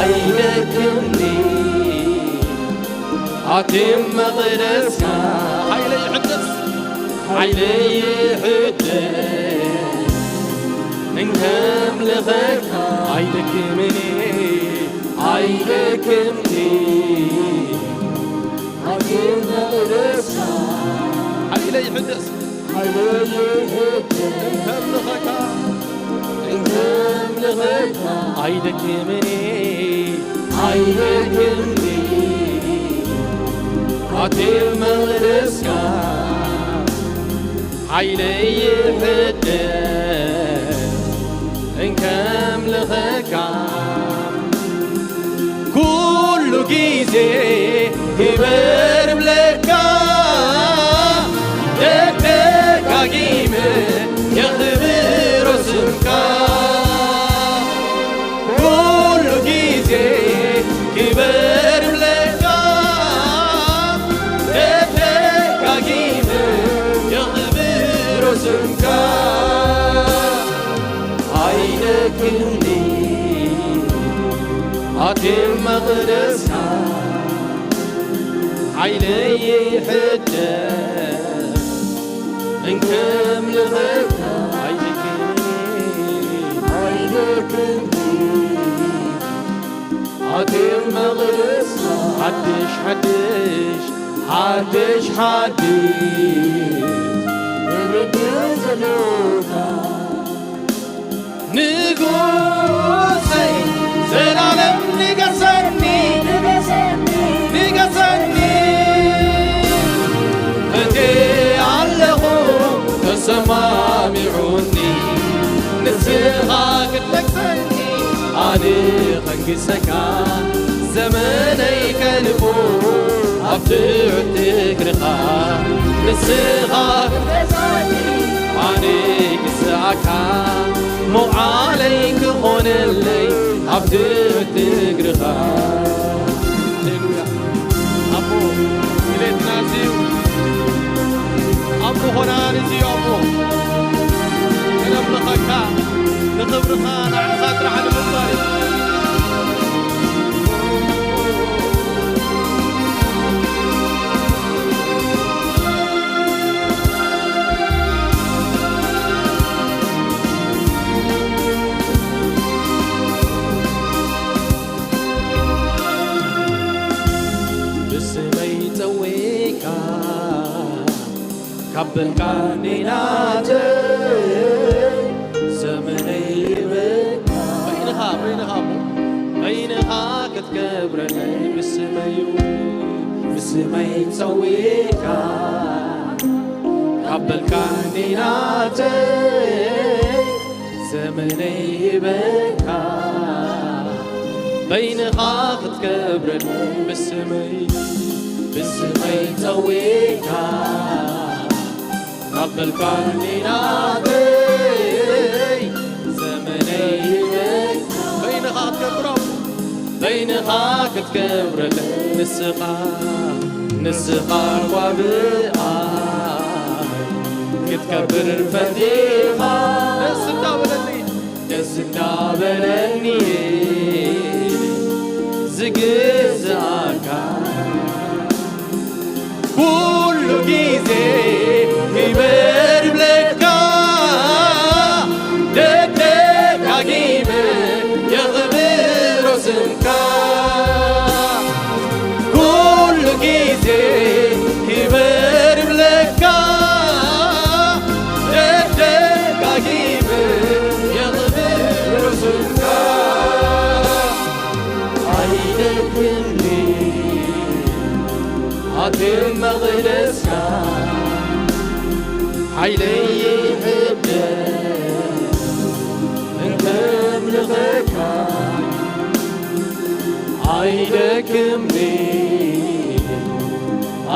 ኣይደክምኒ ኣትም መቕደስካ ሓይለይ ይሕደስ ሓይለይ ይሕደስ እንከምልኸካ ኣይደክምኒ ኣይደክምኒ ኣትም መቕደስካ ሓይለይ ይሕደስ ሓይለይ ይሕደስ እንከምልኸካ እንከምልኸካ ኣይደክምኒ ኣይደክምኒ ኣትም መቕደስካ ሓይለይ ይሕደስ እንከምልኸካ ኩሉ ግዜ ክበር ብለካ ደጋጊመ የኽብሮ ስምካ ኩሉ ግዜ ክበር ብለካ ደጋጊመ የኽብሮ ስምካ ኣይደክምኒ ኣትም መቕደስካ ሓይለይ ይሕደስ እንከምልኸካ ኣይደክምኒ ኣይደክምኒ ኣትም መቕደስካ ሓድሽ ሓድሽ ሓድሽ ሓድሽ እብድል ዘለካ ንጉሰይ ዘላለም ንገሰኒ ንገሰኒ እቴ ኣለኹ ተሰማሚዑኒ ንስኻ ክትነግሰኒ ኣነ ከንግሰካ ዘመነይ ከንፉ ኣብ ትሕቲ እግርኻ ንስኻ ኣነ ክስኣካ መውዓለይ ክኾነለይ ኣብ ትሕቲ እግርኻ ሃሌሉያ ኣቦ ድሌትና እዚዩ ኣቦ ኾናን እዚዩ ኣቦ ከነምልኸካ ንኽብርኻ ንዓኻ ጥራሕ ንምንባር እዩ ብስመይ ጸዊዕካ ካብ በልካኒ ናተይ ዘመነይ ይበልካ በይንኻ በይንኻ እሞ በይንኻ ክትከብረለይ ብስመይ እዩ ብስመይ ጸዊዕካ ካብ በልካኒ ናተይ ዘመነይ ይበልካ በይንኻ ክትከብረለይ ብስመይ ብስመይ ጸዊዕካ ካብ በልካኒ ናተይ ዘመነይ ይበልካ በይንኻ ክትከብሮ በይንኻ ክትከብረለይ ንስኻ ንስኻ እኳ ብኣይ ክትከብር ፈቲኻ ደስ እንዳበለኒ ደስ እንዳበለኒ ዝግዝኣካ ኩሉ ግዜ ይበር ብለካ ደጋጊመ የኽብሮ ስምካ ኩሉ ግዜ ይበር ብለካ ደጋጊመ የኽብሮ ስምካ ኣይደክምኒ ኣትም መቕደስካ ሓይለይ ይሕደስ እንከምልኸካ ኣይደክምኒ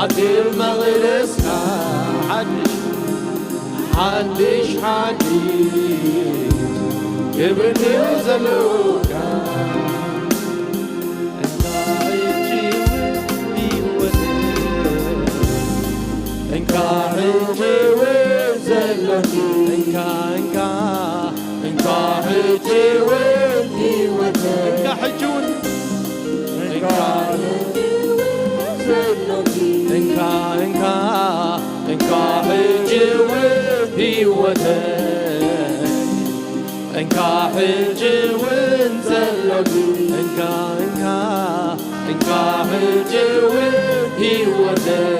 ኣትም መቕደስካ ሓድሽ ሓድሽ ሓድሽ ክብሪ ዘለካ እንካ ሕጂ እውን ብህይወት እንካ ሕጂ እውን ዘለኒ እንካ እንካ እንካ ሕጂ እውን ብህይወት እንካ ሕጂ እውን እንካ ሕጂ እውን ህይወተይ፣ እንካ ሕጂ እውን ዘሎኒ፣ እንካ፣ እንካ፣ እንካ ሕጂ እውን ህይወተይ፣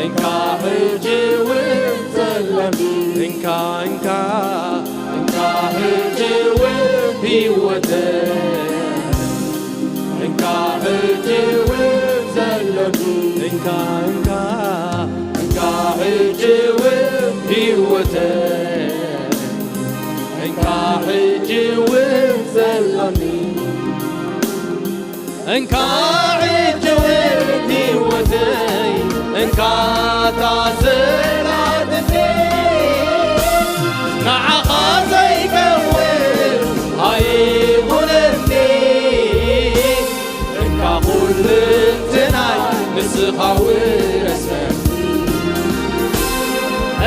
እንካ ሕጂ እውን ዘሎኒ፣ እንካ፣ እንካ፣ እንካ ሕጂ እውን ህይወተይ፣ እንካ ሕጂ እውን ዘሎኒ፣ እንካ፣ እንካ፣ እንካ ሕጂ እውን ህይወተይ፣ እንካ ሕጂ እውን ዘሎኒ፣ እንካ ሕጂ እውን ህይወተይ፣ እንካ እታ ዘላትኒ፣ ንዓኻ ዘይከውን ኣይኹነኒ። እንካ ኩልንትናይ ንስኻ ውረሰኒ።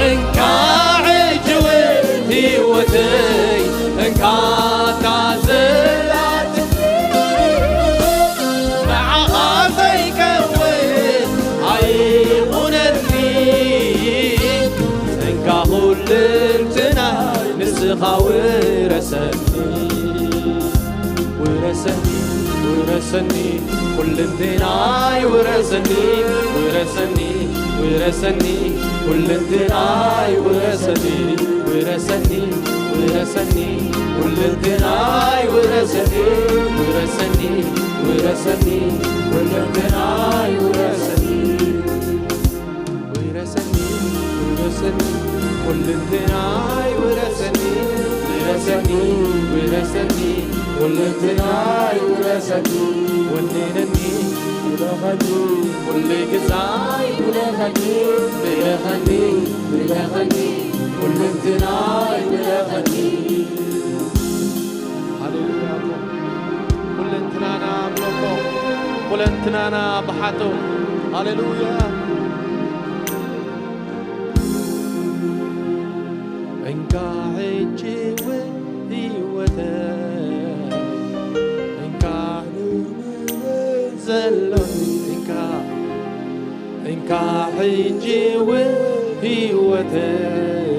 እንካ ሕጂ እውን ህይወተይ፣ እንካ እታ ዘላትኒ፣ ንዓኻ ዘይከውን ኣይኹነኒ። እንካ ኩልንትናይ ንስኻ ውረሰኒ። ውረሰኒ፣ ውረሰኒ፣ ኩልንትናይ ውረሰኒ፣ ውረሰኒ፣ ውረሰኒ፣ ኩልንትናይ ውረሰኒ፣ ውረሰኒ፣ ውረሰኒ፣ ኩልንትናይ ውረሰኒ፣ ውረሰኒ፣ ውረሰኒ፣ ኩልንትናይ ውረሰኒ። ውረሰኒ፣ ውረሰኒ፣ ኩልንትናይ ውረሰኒ፣ ውረሰኒ፣ ውረሰኒ፣ ኩልንትናይ ውረሰኒ፣ ወንነኒ፣ ውለኸኒ፣ ኩሉ ግዛይ፣ ውለኸኒ፣ ውለኸኒ፣ ውለኸኒ፣ ኩልንትናይ ውለኸኒ። ሃሌሉያ። ኩለንትናና ኣምልኾ፣ ኩለንትናና ብሓቶ። ሃሌሉያ። እንካ ሕጂ እውን ህይወተይ፣ እንካ ዘሎኒ፣ እንካ፣ እንካ ሕጂ እውን ህይወተይ፣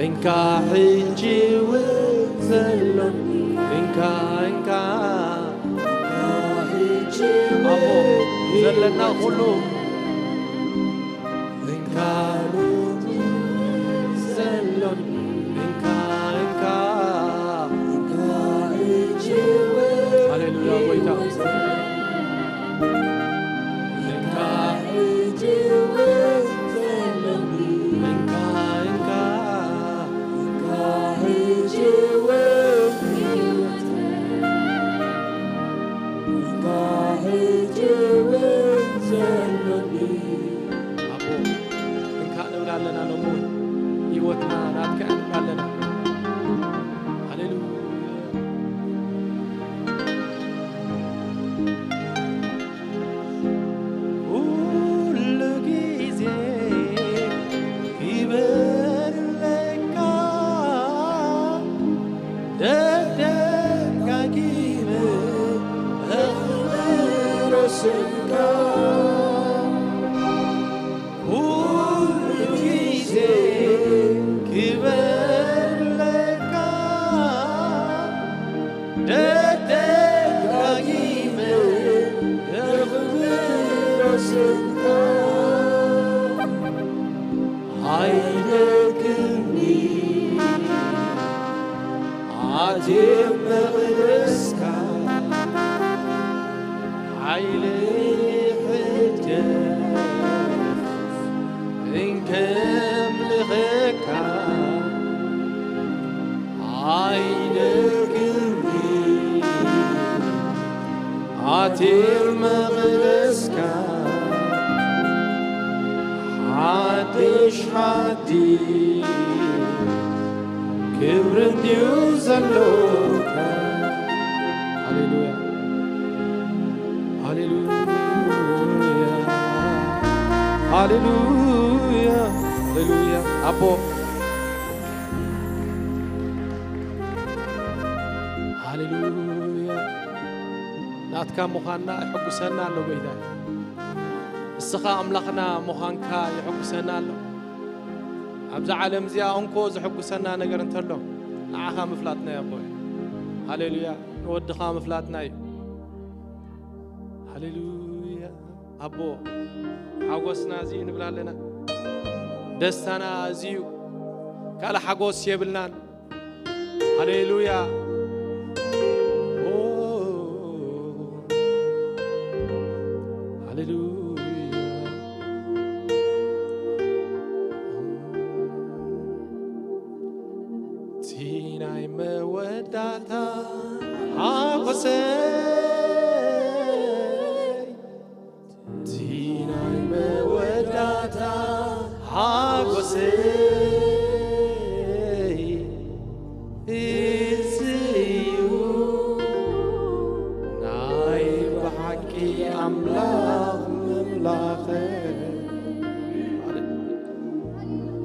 እንካ ሕጂ እውን ዘሎኒ፣ እንካ፣ እንካ፣ እንካ ሕጂ እውን ኣቦ፣ ዘለና ኩሉ፣ እንካ ዘሎኒ፣ እንካ፣ እንካ፣ እንካ ሕጂ እውን ሃሌሉያ፣ ጎይታ። ህይወተይ። እንካ ሕጂ እውን ዘሎኒ። እንካ፣ እንካ። እንካ ሕጂ እውን ህይወተይ። እንካ ሕጂ እውን ዘሎኒ። ኣቦ፣ እንካ ንብል ኣለና፣ ሎሚ እውን ህይወትና ናትካ ንብል ኣለና። ሃሌሉያ። ኩሉ ግዜ ክብር ለካ፣ ደጋጊመ ኣኽብሮ ስምካ። ኩሉ ግዜ ክብር ለካ፣ ደጋጊመ የኽብሮ ስምካ። ኣይደክምኒ ኣትየ መቕደስካ፣ ሓይለይ ይሕደስ እንከምልኸካ። ኣይደክምኒ ኣትየ መቕደስካ፣ ሓድሽ ሓድሽ ክብሪ እንድዩ ዘሎካ። ሃሌሉያ፣ ሃሌሉያ፣ ሃሌሉያ፣ ሃሌሉያ። ኣቦ፣ ሃሌሉያ። ናትካ ምዃንና የሐጉሰና ኣሎ፣ ጎይታ። ንስኻ ኣምላኽና ምዃንካ የሐጉሰና ኣሎ። ኣብዛ ዓለም እዚኣ እንኮ ዘሐጉሰና ነገር እንተሎ ንዓኻ ምፍላጥና እዩ ኣቦ። ሃሌሉያ። ንወድኻ ምፍላጥና እዩ። ሃሌሉያ። ኣቦ ሓጎስና እዚ እዩ ንብል ኣለና። ደስታና እዚ እዩ። ካልእ ሓጎስ የብልናን። ሃሌሉያ። ኦ፣ ሃሌሉያ። እቲ ናይ መወዳእታ ሓጎሰይ፣ እቲ ናይ መወዳእታ ሓጎሰይ እዚ እዩ፣ ናይ ብሓቂ ኣምላኽ ምምላኸይ።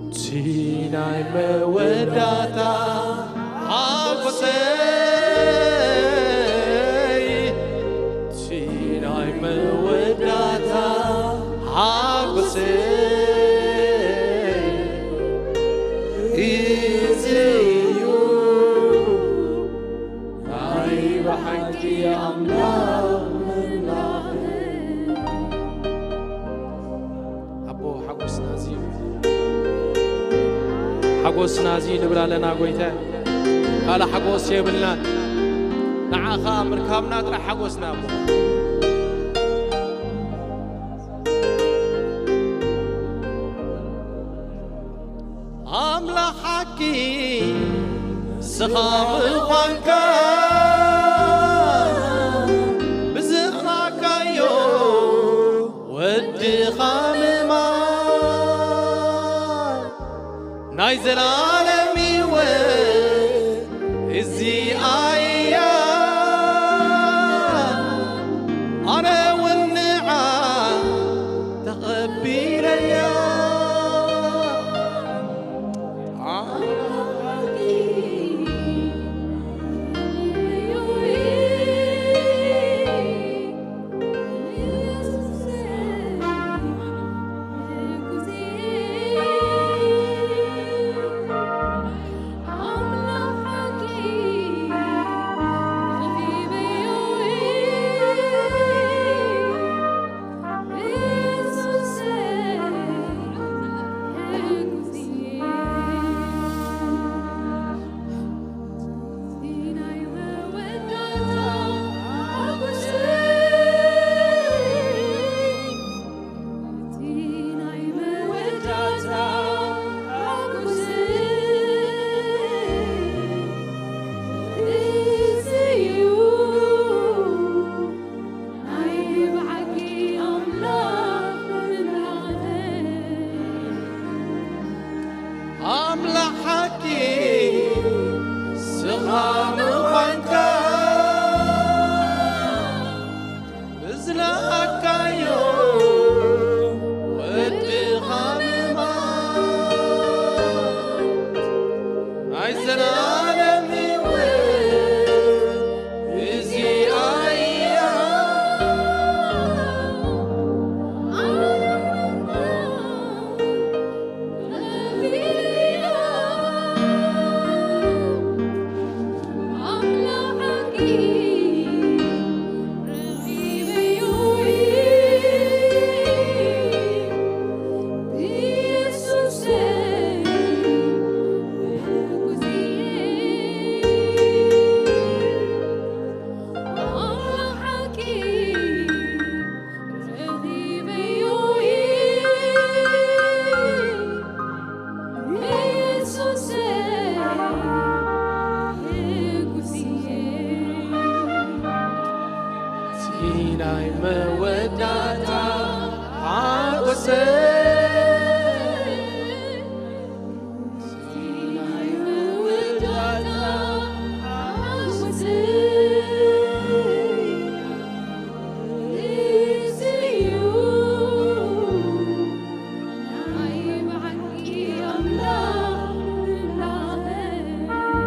እቲ ናይ መወዳእታ ሓጎሰይ፣ እቲ ናይ መወዳእታ ሓጎሰይ እዚ እዩ፣ ናይ ብሓቂ ኣምላኽ ምምላኸይ። ኣቦ ሓጎስና እዚ እዩ። ሓጎስና እዚ ንብል ኣለና ጎይታ። ካልእ ሓጎስ የብልናን። ንዓኻ ምርካብና ጥራሕ ሓጎስና ኣቦ። ኣምላኽ ሓቂ ንስኻ ምዃንካ ብዝራእካዮ ወድኻ ምማር ናይ ዘላለም ህይወት እዚኣ እያ። ኣነ እውን ንዓ ተቐቢለያ። ኣምላኽ ሓቂ ንስኻ ምዃንካ ብዝለኣካዮ ወድኻ ምማት ናይ ዘላለም ህይወት እዚኣ እያ። ናይ መወዳእታ ሓጎሰይ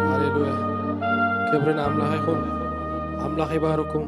ሃሌሉያ። ክብሪ ንኣምላኽ ይኹን። ኣምላኽ ይባርኩም።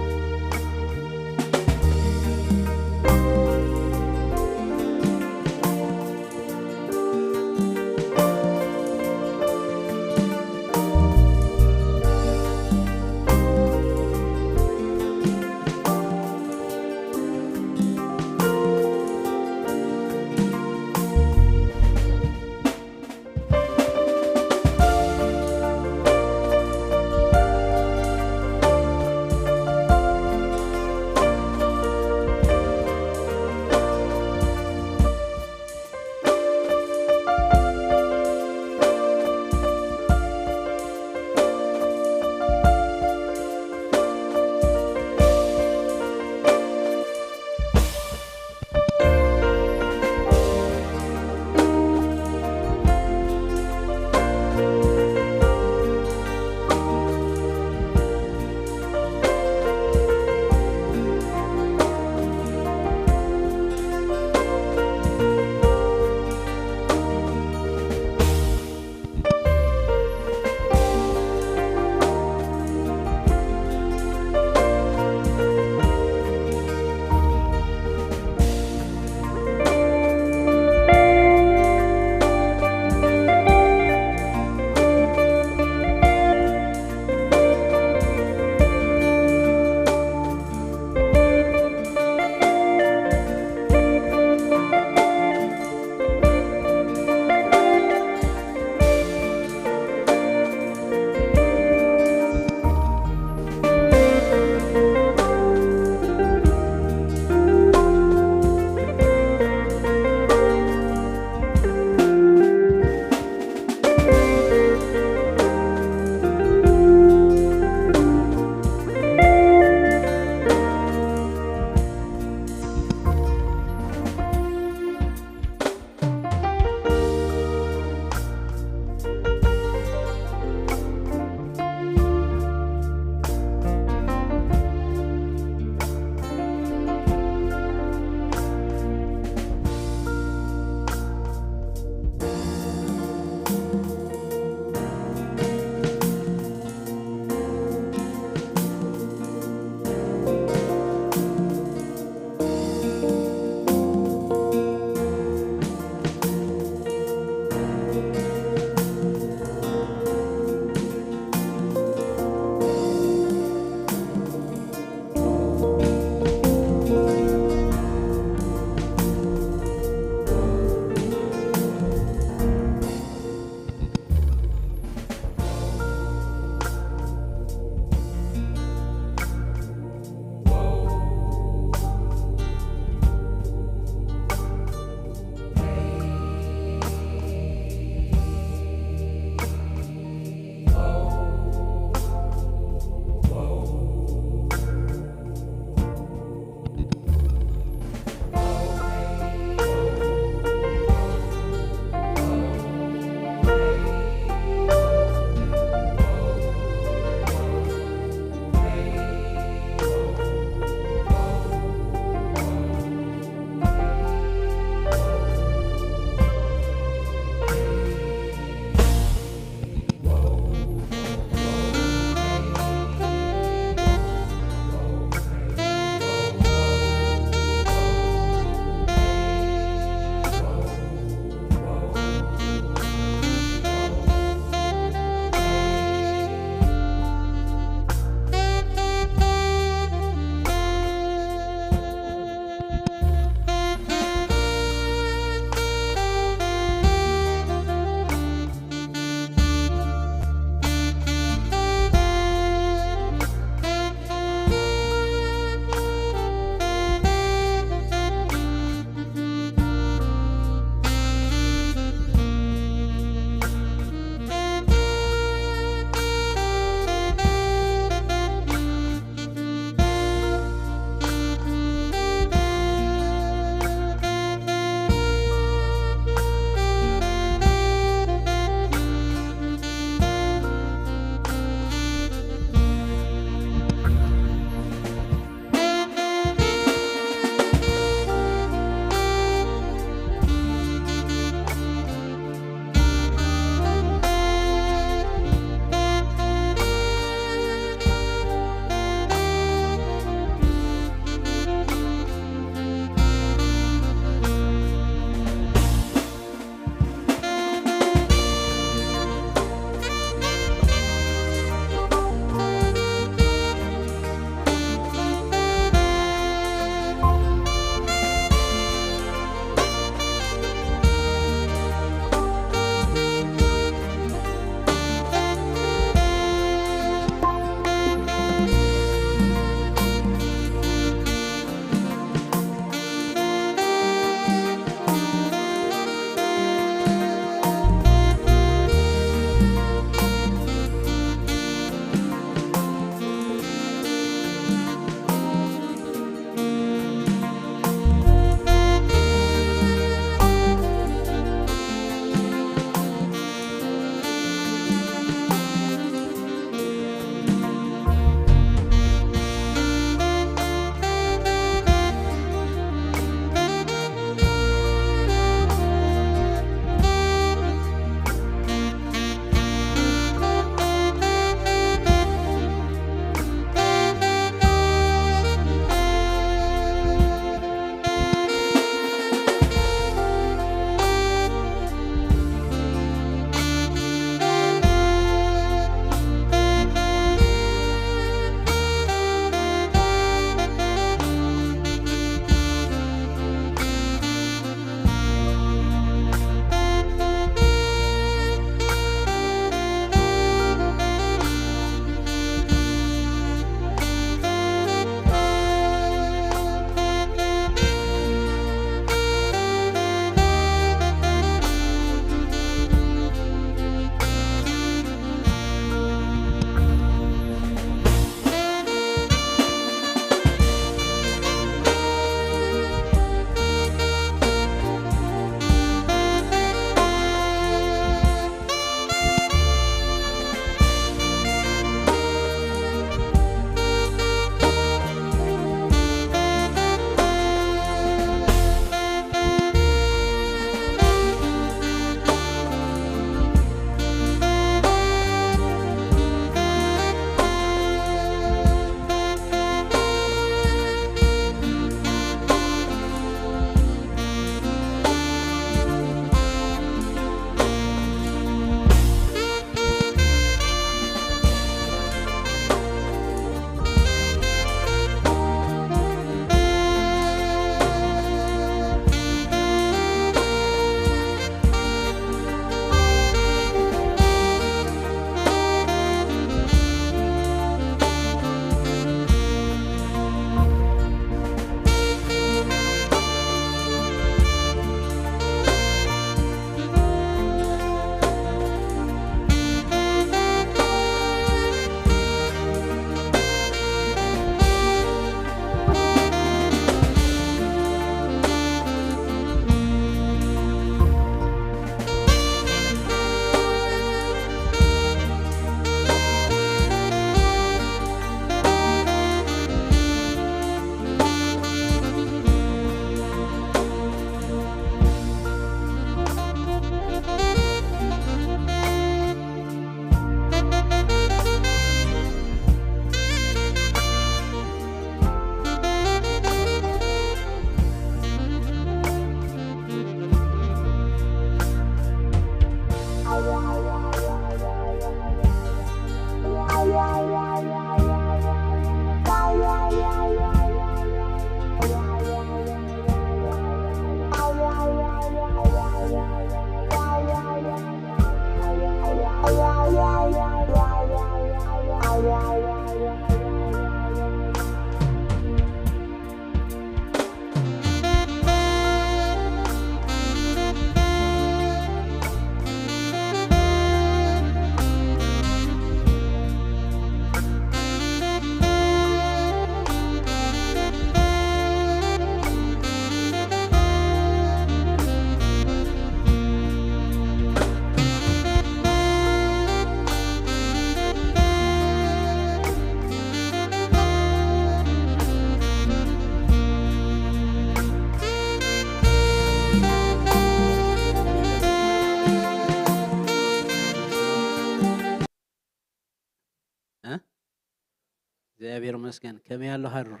እግዚኣብሔር ይመስገን። ከመይ ኣሎ ሃሩር?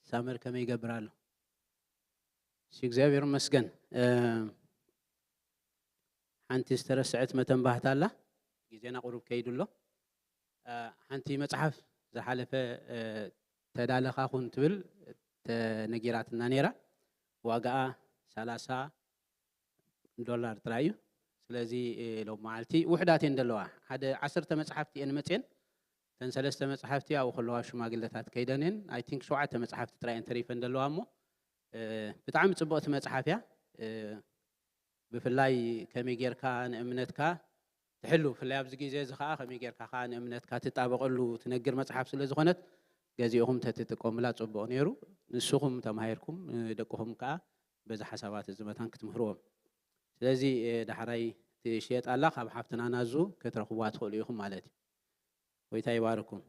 ሳመር ከመይ ይገብር ኣሎ? እሺ፣ እግዚኣብሔር ይመስገን። እ፣ ሓንቲ ዝተረስዐት መተንባህታ ኣላ። ግዜና ቁሩብ ከይዱ ኣሎ። እ፣ ሓንቲ መጽሓፍ ዝሓለፈ፣ እ፣ ተዳለኻ ኩን ትብል ተነጊራትና ነይራ። ዋጋኣ ሰላሳ ዶላር ጥራይ እዩ። ስለዚ፣ እ፣ ሎም መዓልቲ ውሑዳት እየን ዘለዋ። ሓደ ዓሰርተ መጽሓፍቲ እየን መጽየን። እተን ሰለስተ መጽሓፍቲ ኣብኡ ከለዋ ሽማግለታት ከይደን እየን። I think ሸውዓተ መጽሓፍቲ ጥራይ እየን ተሪፈን ዘለዋ እሞ፣ እ፣ ብጣዕሚ ጽብቕቲ መጽሓፍ እያ። እ፣ ብፍላይ ከመይ ጌርካ ንእምነትካ ትሕሉ፣ ብፍላይ ኣብዚ ግዜ እዚ ኸኣ ከመይ ጌርካ ኸኣ ንእምነትካ ትጣበቐሉ ትነግር መጽሓፍ ስለ ዝኾነት፣ ገዚእኹም ተትጥቀሙላ ጽቡቕ ነይሩ። ንስኹም ተማሂርኩም፣ እ፣ ደቅኹም ከኣ በዚ ሓሳባት እዚ መታን ክትምህርዎም። ስለዚ፣ እ፣ ዳሕራይ ትሽየጥ ኣላ፣ ካብ ሓፍትና ናዙ ክትረኽብዋ ትኽእሉ ኢኹም ማለት እዩ። ጎይታ ይባርኩም።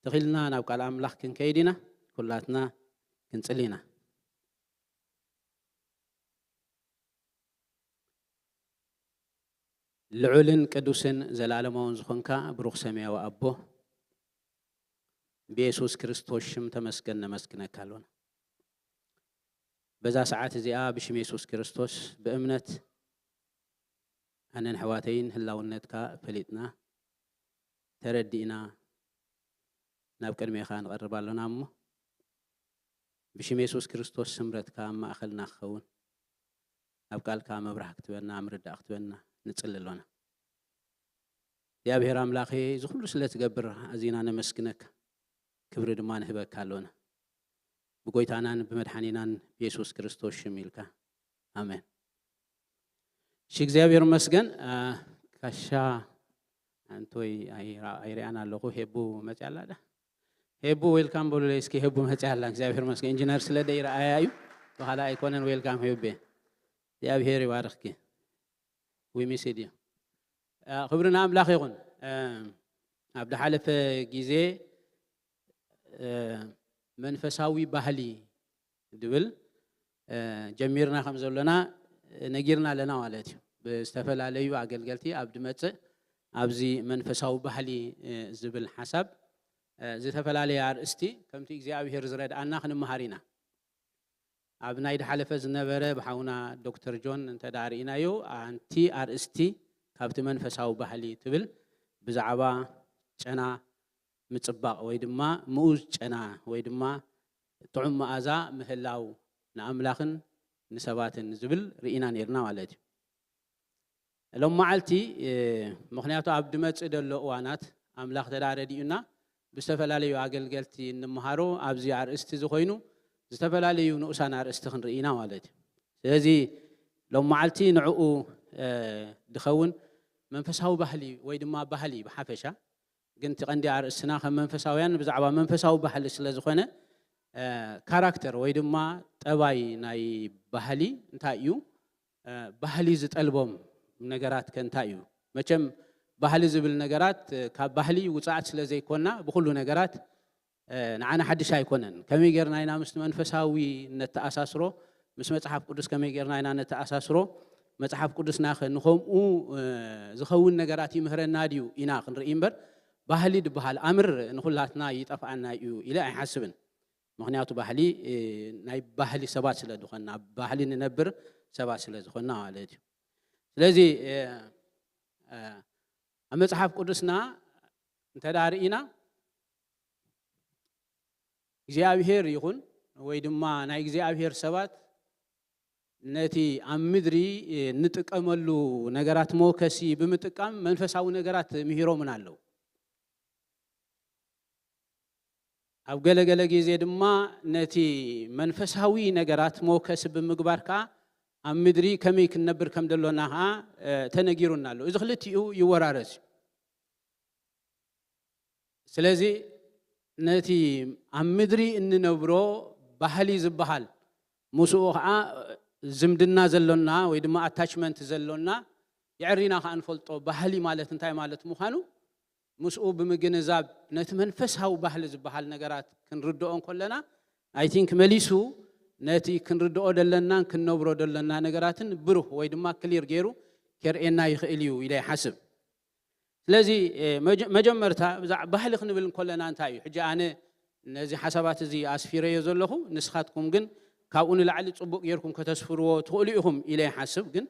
ትኺልና ናብ ቃል ኣምላኽ ክንከይድ ኢና፣ ኩላትና ክንጽሊ ኢና። ልዑልን ቅዱስን ዘላለማውን ዝኾንካ ብሩኽ ሰማያዊ ኣቦ፣ ብየሱስ ክርስቶስ ሽም ተመስገን ነመስግነካ ኣሎና። በዛ ሰዓት እዚኣ ብሽም የሱስ ክርስቶስ ብእምነት ኣነን ኣሕዋተይን ህላውነትካ ፈሊጥና፣ ተረዲእና ናብ ቅድሜኻ ንቐርብ ኣሎና እሞ፣ ብሽም የሱስ ክርስቶስ ስምረትካ ኣብ ማእኸልና ክኸውን፣ ኣብ ቃልካ መብራህ ክትበና፣ ምርዳእ ክትበና ንጽሊ ኣሎና። እግዚኣብሔር ኣምላኸ፣ እዚ ኩሉ ስለ ትገብር ኣዚና ነመስግነካ፣ ክብሪ ድማ ንህበካ ኣሎና። ብጎይታናን ብመድሓኒናን ብየሱስ ክርስቶስ ሽም ኢልካ፣ ኣሜን። እሺ፣ እግዚኣብሔር ይመስገን። አ፣ ካሻ ኣንቶይ ኣይራ-፣ ኣይሪኣን ኣለኹ። ሄቡ መፅያ ኣላ ዳ? ሄቡ ዌልካም በሉለይ እስኪ። ሄቡ መፅያ ኣላ። እግዚኣብሔር ይመስገን። ኢንጂነር ስለ ደይረኣያ እዩ። ብኻልእ ኣይኮነን። ዌልካም ሄቤ። እግዚኣብሔር ይባርኽኪ። We miss you። አ፣ ክብሪ ንኣምላኽ ይኹን። አ፣ ኣብ ዝሓለፈ ግዜ፣ አ፣ መንፈሳዊ ባህሊ ዝብል፣ አ፣ ጀሚርና ከም ዘሎና ነጊርና ኣለና ማለት እዩ። ብዝተፈላለዩ ኣገልገልቲ ኣብ ዝመጽእ ኣብዚ መንፈሳዊ ባህሊ፣ አ፣ ዝብል ሓሳብ፣ አ፣ ዝተፈላለየ ኣርእስቲ ከምቲ እግዚኣብሔር ዝረድኣና ክንመሃር ኢና። ኣብ ናይ ዝሓለፈ ዝነበረ ብሓውና ዶክተር ጆን እንተ ደኣ ርኢናዮ፣ ኣንቲ ኣርእስቲ ካብቲ መንፈሳዊ ባህሊ ትብል ብዛዕባ ጨና ምጽባቕ ወይ ድማ ምኡዝ ጨና ወይ ድማ ጥዑም መኣዛ ምህላው ንኣምላኽን ንሰባትን ዝብል ርኢና ነይርና ማለት እዩ። ሎም መዓልቲ፣ እ፣ ምኽንያቱ ኣብ ዝመጽእ ዘሎ እዋናት ኣምላኽ ተዳ ረዲኡና ብዝተፈላለዩ ኣገልገልቲ እንመሃሮ ኣብዚ ኣርእስቲ እዚ ኮይኑ ዝተፈላለዩ ንኡሳን ኣርእስቲ ክንርኢ ኢና ማለት እዩ። ስለዚ ሎም መዓልቲ ንዕኡ፣ እ፣ ድኸውን መንፈሳዊ ባህሊ ወይ ድማ ባህሊ ብሓፈሻ፣ ግን እቲ ቀንዲ ኣርእስትና ከም መንፈሳውያን ብዛዕባ መንፈሳዊ ባህሊ ስለ ዝኾነ፣ እ፣ ካራክተር ወይ ድማ ጠባይ ናይ ባህሊ እንታይ እዩ? እ፣ ባህሊ ዝጠልቦም ነገራት ከ እንታይ እዩ? መቸም ባህሊ ዝብል ነገራት፣ እ፣ ካብ ባህሊ ውጽኣት ስለ ዘይኮና ብኹሉ ነገራት፣ እ፣ ንዓና ሓድሽ ኣይኮነን። ከመይ ጌርና ኢና ምስቲ መንፈሳዊ ነተኣሳስሮ? ምስ መጽሓፍ ቅዱስ ከመይ ጌርና ኢና ነተኣሳስሮ? መጽሓፍ ቅዱስና ከ ንኸምኡ፣ እ፣ ዝኸውን ነገራት ይምህረና ድዩ ኢና ክንርኢ እምበር፣ ባህሊ ድበሃል ኣምር ንኹላትና ይጠፍኣና እዩ ኢለ ኣይሓስብን። ምኽንያቱ ባህሊ፣ እ፣ ናይ ባህሊ ሰባት ስለ ዝኾንና፣ ኣብ ባህሊ ንነብር ሰባት ስለ ዝኾንና ማለት እዩ። ስለዚ፣ እ፣ እ፣ ኣብ መጽሓፍ ቅዱስና እንተ ደኣ ርኢና፣ እግዚኣብሔር ይኹን ወይ ድማ ናይ እግዚኣብሔር ሰባት ነቲ ኣብ ምድሪ እንጥቀመሉ ነገራት መወከሲ ብምጥቃም መንፈሳዊ ነገራት ምሂሮምና ኣለዉ። ኣብ ገለ ገለ ግዜ ድማ ነቲ መንፈሳዊ ነገራት መወከሲ ብምግባር ከኣ ኣብ ምድሪ ከመይ ክንነብር ከም ዘሎና ከኣ፣ እ፣ ተነጊሩና ኣሎ። እዚ ክልቲኡ ይወራረስ እዩ። ስለዚ ነቲ ኣብ ምድሪ እንነብሮ ባህሊ ዝበሃል፣ ምስኡ ኸዓ ዝምድና ዘሎና ወይ ድማ ኣታችመንት ዘሎና፣ የዕሪና ኸዓ ንፈልጦ። ባህሊ ማለት እንታይ ማለት ምዃኑ ምስኡ ብምግንዛብ ነቲ መንፈሳዊ ባህሊ ዝበሃል ነገራት ክንርድኦ እንከለና፣ I think መሊሱ ነቲ ክንርድኦ ደለናን ክንነብሮ ደለና ነገራትን ብሩህ ወይ ድማ ክሊር ገይሩ ከርእየና ይኽእል እዩ ኢለ ይሓስብ። ስለዚ መጀመርታ ብዛዕ ባህሊ ክንብል እንከለና እንታይ እዩ? ሕጂ ኣነ ነዚ ሓሳባት እዚ ኣስፊረዮ ዘለኹ፣ ንስኻትኩም ግን ካብኡ ንላዕሊ ጽቡቕ ጌርኩም ከተስፍርዎ ትኽእሉ ኢኹም ኢለ ይሓስብ። ግን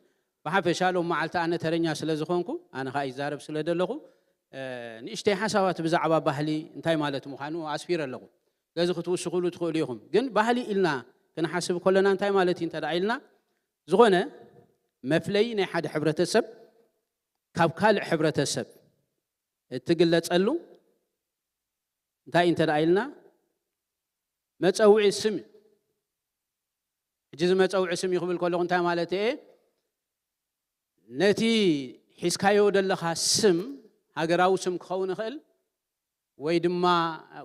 ብሓፈሻ ሎም መዓልቲ ኣነ ተረኛ ስለ ዝኾንኩ፣ ኣነ ኸኣ ይዛረብ ስለ ዘለኹ፣ ንእሽተይ ሓሳባት ብዛዕባ ባህሊ እንታይ ማለት ምዃኑ ኣስፊረ ኣለኹ። ስለዚ ክትውስኹሉ ትኽእሉ ኢኹም። ግን ባህሊ ኢልና ክንሓስብ ከለና እንታይ ማለት እዩ እንተ ደኣ ኢልና፣ ዝኾነ መፍለይ ናይ ሓደ ሕብረተሰብ ካብ ካልእ ሕብረተሰብ እትግለጸሉ እንታይ እንተ ደኣ ኢልና፣ መጸውዒ ስም እዩ። ሕጂ እዚ መጸውዒ ስም እዩ ክብል ከለኹ እንታይ ማለት እየ? ነቲ ሒዝካዮ ዘለኻ ስም ሃገራዊ ስም ክኸውን ይኽእል፣ ወይ ድማ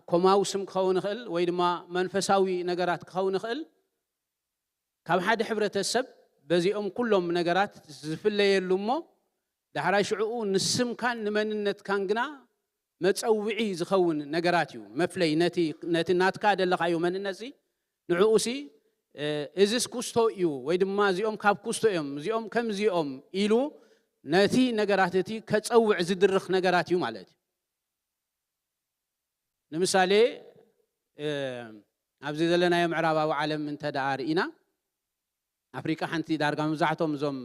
ኮማዊ ስም ክኸውን ይኽእል፣ ወይ ድማ መንፈሳዊ ነገራት ክኸውን ይኽእል። ካብ ሓደ ሕብረተሰብ በዚኦም ኩሎም ነገራት ዝፍለየሉ እሞ፣ ዳሕራይ ሽዕኡ ንስምካን ንመንነትካን ግና መጸውዒ ዝኸውን ነገራት እዩ። መፍለይ ነቲ፣ ነቲ ናትካ ዘለኻዮ መንነትሲ፣ ንዕኡሲ፣ እ፣ እዝስ ኩስቶ እዩ፣ ወይ ድማ እዚኦም ካብ ኩስቶ እዮም፣ እዚኦም ከምዚኦም ኢሉ ነቲ ነገራት እቲ ከጸውዕ ዝድርኽ ነገራት እዩ ማለት እዩ። ንምሳሌ፣ እ፣ ኣብዚ ዘለናዮ ምዕራባዊ ዓለም እንተ ደኣ ርኢና፣ ኣፍሪቃ ሓንቲ ዳርጋ መብዛሕቶም እዞም፣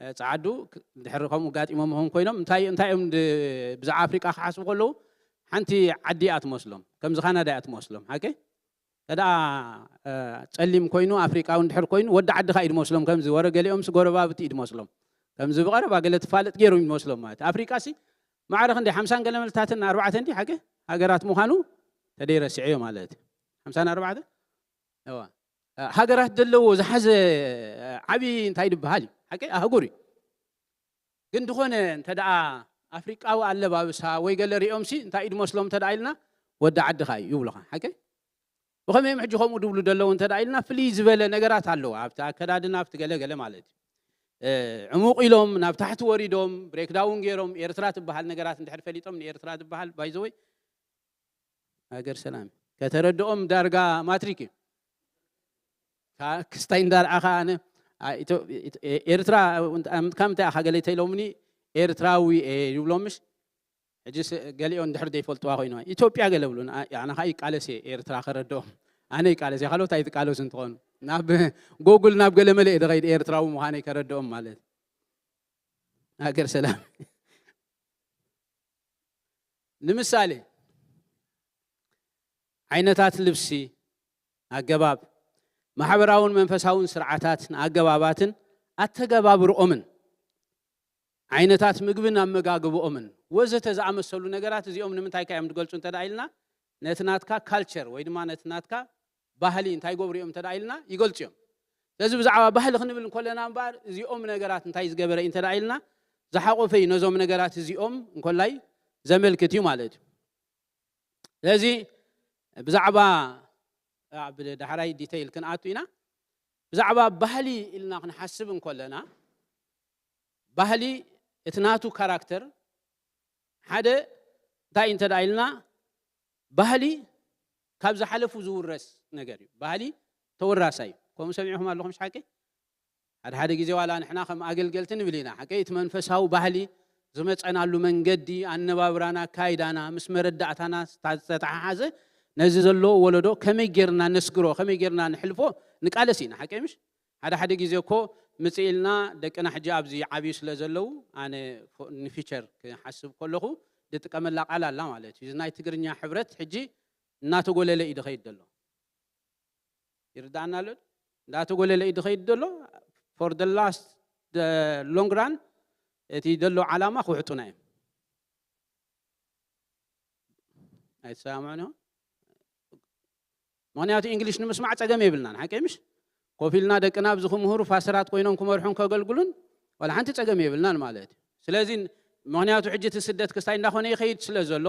እ፣ ጸዓዱ ክ-፣ ድሕሪ ከምኡ ጋጢሞም ይኾን ኮይኖም፣ እንታይ፣ እንታይ እዮም ድ-፣ ብዛዕባ ኣፍሪቃ ክሓስቡ ከለዉ፣ ሓንቲ ዓዲ እያ ትመስሎም። ከምዚ ካናዳ እያ ትመስሎም። ሓቂ? እንተ ደኣ፣ እ፣ ጸሊም ኮይኑ፣ ኣፍሪቃዊ እንድሕር ኮይኑ፣ ወዲ ዓድኻ እዩ ድመስሎም። ከምዚ ወረ ገሊኦምስ ጎረባብቲ እዩ ድመስሎም። ከምዚ ብቐረባ ገለ ትፋለጥ ገይሮም ይመስሎም ማለት። ኣፍሪቃሲ ማዕረ ክንደይ? ሓምሳን ገለ መልታትን ኣርባዕተን ድዩ ሓቂ? ሃገራት ምዃኑ ተደይረስዐዮ ማለት እዩ። ሓምሳን ኣርባዕተን? እዋ። እ፣ ሃገራት ዘለዎ ዝሓዘ ዓቢ እንታይ ድበሃል እዩ? ሓቂ? ኣህጉር እዩ። ግን ድኾነ እንተ ደኣ ኣፍሪቃዊ ኣለባብሳ ወይ ገለ ሪኦምሲ እንታይ እዩ ድመስሎም እንተ ደኣ ኢልና፣ ወዲ ዓድኻ እዩ ይብሉኻ። ሓቂ? ብኸመይ እዮም ሕጂ ከምኡ ድብሉ ደለዉ እንተ ደኣ ኢልና፣ ፍልይ ዝበለ ነገራት ኣለዎ። ኣብቲ ኣከዳድና፣ ኣብቲ ገለ ገለ ማለት እዩ። እ፣ ዕሙቕ ኢሎም፣ ናብ ታሕቲ ወሪዶም፣ ብሬክዳውን ገይሮም፣ ኤርትራ ትበሃል ነገራት እንድሕር ፈሊጦም፣ ንኤርትራ ትበሃል፣ ባይ ዘ ወይ፣ ሃገር ሰላም። ከተረድኦም ዳርጋ ማትሪክ እዩ። ካ-፣ ክስታይ እንዳርኣኻ ኣነ፣ ኣ፣ ኢትዮ-፣ ኢት-፣ ኤ-፣ ኤርትራ፣ ኣምትካ ምንታይ ኣኻ ገለ ተኢሎምኒ፣ ኤርትራዊ እየ ይብሎምሽ። ሕጂ ስ-፣ ገሊኦ እንድሕር ዘይፈልጥዋ ኮይንዋ፣ ኢትዮጵያ ገለ ብሉን፣ ኣ-፣ ኣነ ኸኣ ይቃለስ እየ ኤርትራ ከረድኦም። ኣነ ይቃለስ እየ፣ ካልኦት ኣይትቃለሱ እንትኾኑ። ናብ ጎጉል ናብ ገለ መለ እየ ዝኸይድ ኤርትራዊ ምዃነይ ከረድኦም ማለት። ሃገር ሰላም። ንምሳሌ፣ ዓይነታት ልብሲ፣ ኣገባብ፣ ማሕበራውን መንፈሳውን ስርዓታትን ኣገባባትን ኣተገባብርኦምን፣ ዓይነታት ምግብን ኣመጋግብኦምን ወዘተ ዝኣመሰሉ ነገራት እዚኦም ንምንታይ ከ እዮም ዝገልጹ እንተ ደኣ ኢልና፣ ነቲ ናትካ ካልቸር ወይ ድማ ነቲ ናትካ ባህሊ እንታይ ይገብሩ እዮም እንተ ደኣ ኢልና፣ ይገልጹ እዮም። ስለዚ ብዛዕባ ባህሊ ክንብል እንከለና እምበኣር፣ እዚኦም ነገራት እንታይ ዝገበረ እዩ እንተ ደኣ ኢልና፣ ዝሓቖፈ እዩ ነዞም ነገራት እዚኦም እንኮላይ ዘመልክት እዩ ማለት እዩ። ስለዚ ብዛዕባ፣ ኣብ ዳሕራይ ዲተይል ክንኣቱ ኢና። ብዛዕባ ባህሊ ኢልና ክንሓስብ እንከለና፣ ባህሊ እቲ ናቱ ካራክተር ሓደ እንታይ እንተ ደኣ ኢልና፣ ባህሊ ካብ ዝሓለፉ ዝውረስ ነገር እዩ። ባህሊ ተወራሳይ እዩ። ከምኡ ሰሚዕኹም ኣለኹም፣ ሓቂ? ሓደ ሓደ ግዜ ዋላ ንሕና ከም ኣገልገልቲ ንብል ኢና፣ ሓቂ? እቲ መንፈሳዊ ባህሊ ዝመጸናሉ መንገዲ፣ ኣነባብራና፣ ኣካይዳና፣ ምስ መረዳእታና ዝታ-፣ ዝተተሓሓዘ ነዚ ዘሎ ወለዶ ከመይ ጌርና ነስግሮ፣ ከመይ ጌርና ንሕልፎ ንቃለስ ኢና፣ ሓቂ ምሽ? ሓደ ሓደ ግዜ እኮ ምጽእ ኢልና ደቅና ሕጂ ኣብዚ ይዓብዩ ስለ ዘለዉ፣ ኣነ ፎ-፣ ንፊቸር ክሓስብ ከለኹ ዝጥቀመላ ቃል ኣላ ማለት እዩ። እዚ ናይ ትግርኛ ሕብረት ሕጂ እናተጎለለ እዩ ዝኸይድ ዘሎ። ይርድኣና ኣሎ? እንዳተጎለለ እዩ ዝኸይድ ዘሎ። For the last, the long run፣ እቲ ዘሎ ዓላማ ክውሕጡና እዮም። ኣይትሰማምዑን ኢኹም? ምኽንያቱ እንግሊሽ ንምስማዕ ጸገም የብልናን፣ ሓቂ ምሽ? ኮፍ ኢልና ደቅና ኣብዚ ክምህሩ ፋሰራት ኮይኖም ክመርሑን ከገልግሉን ዋላ ሓንቲ ጸገም የብልናን ማለት እዩ። ስለዚ ምኽንያቱ ሕጂ እቲ ስደት ክስታይ እንዳኾነ ይኸይድ ስለ ዘሎ፣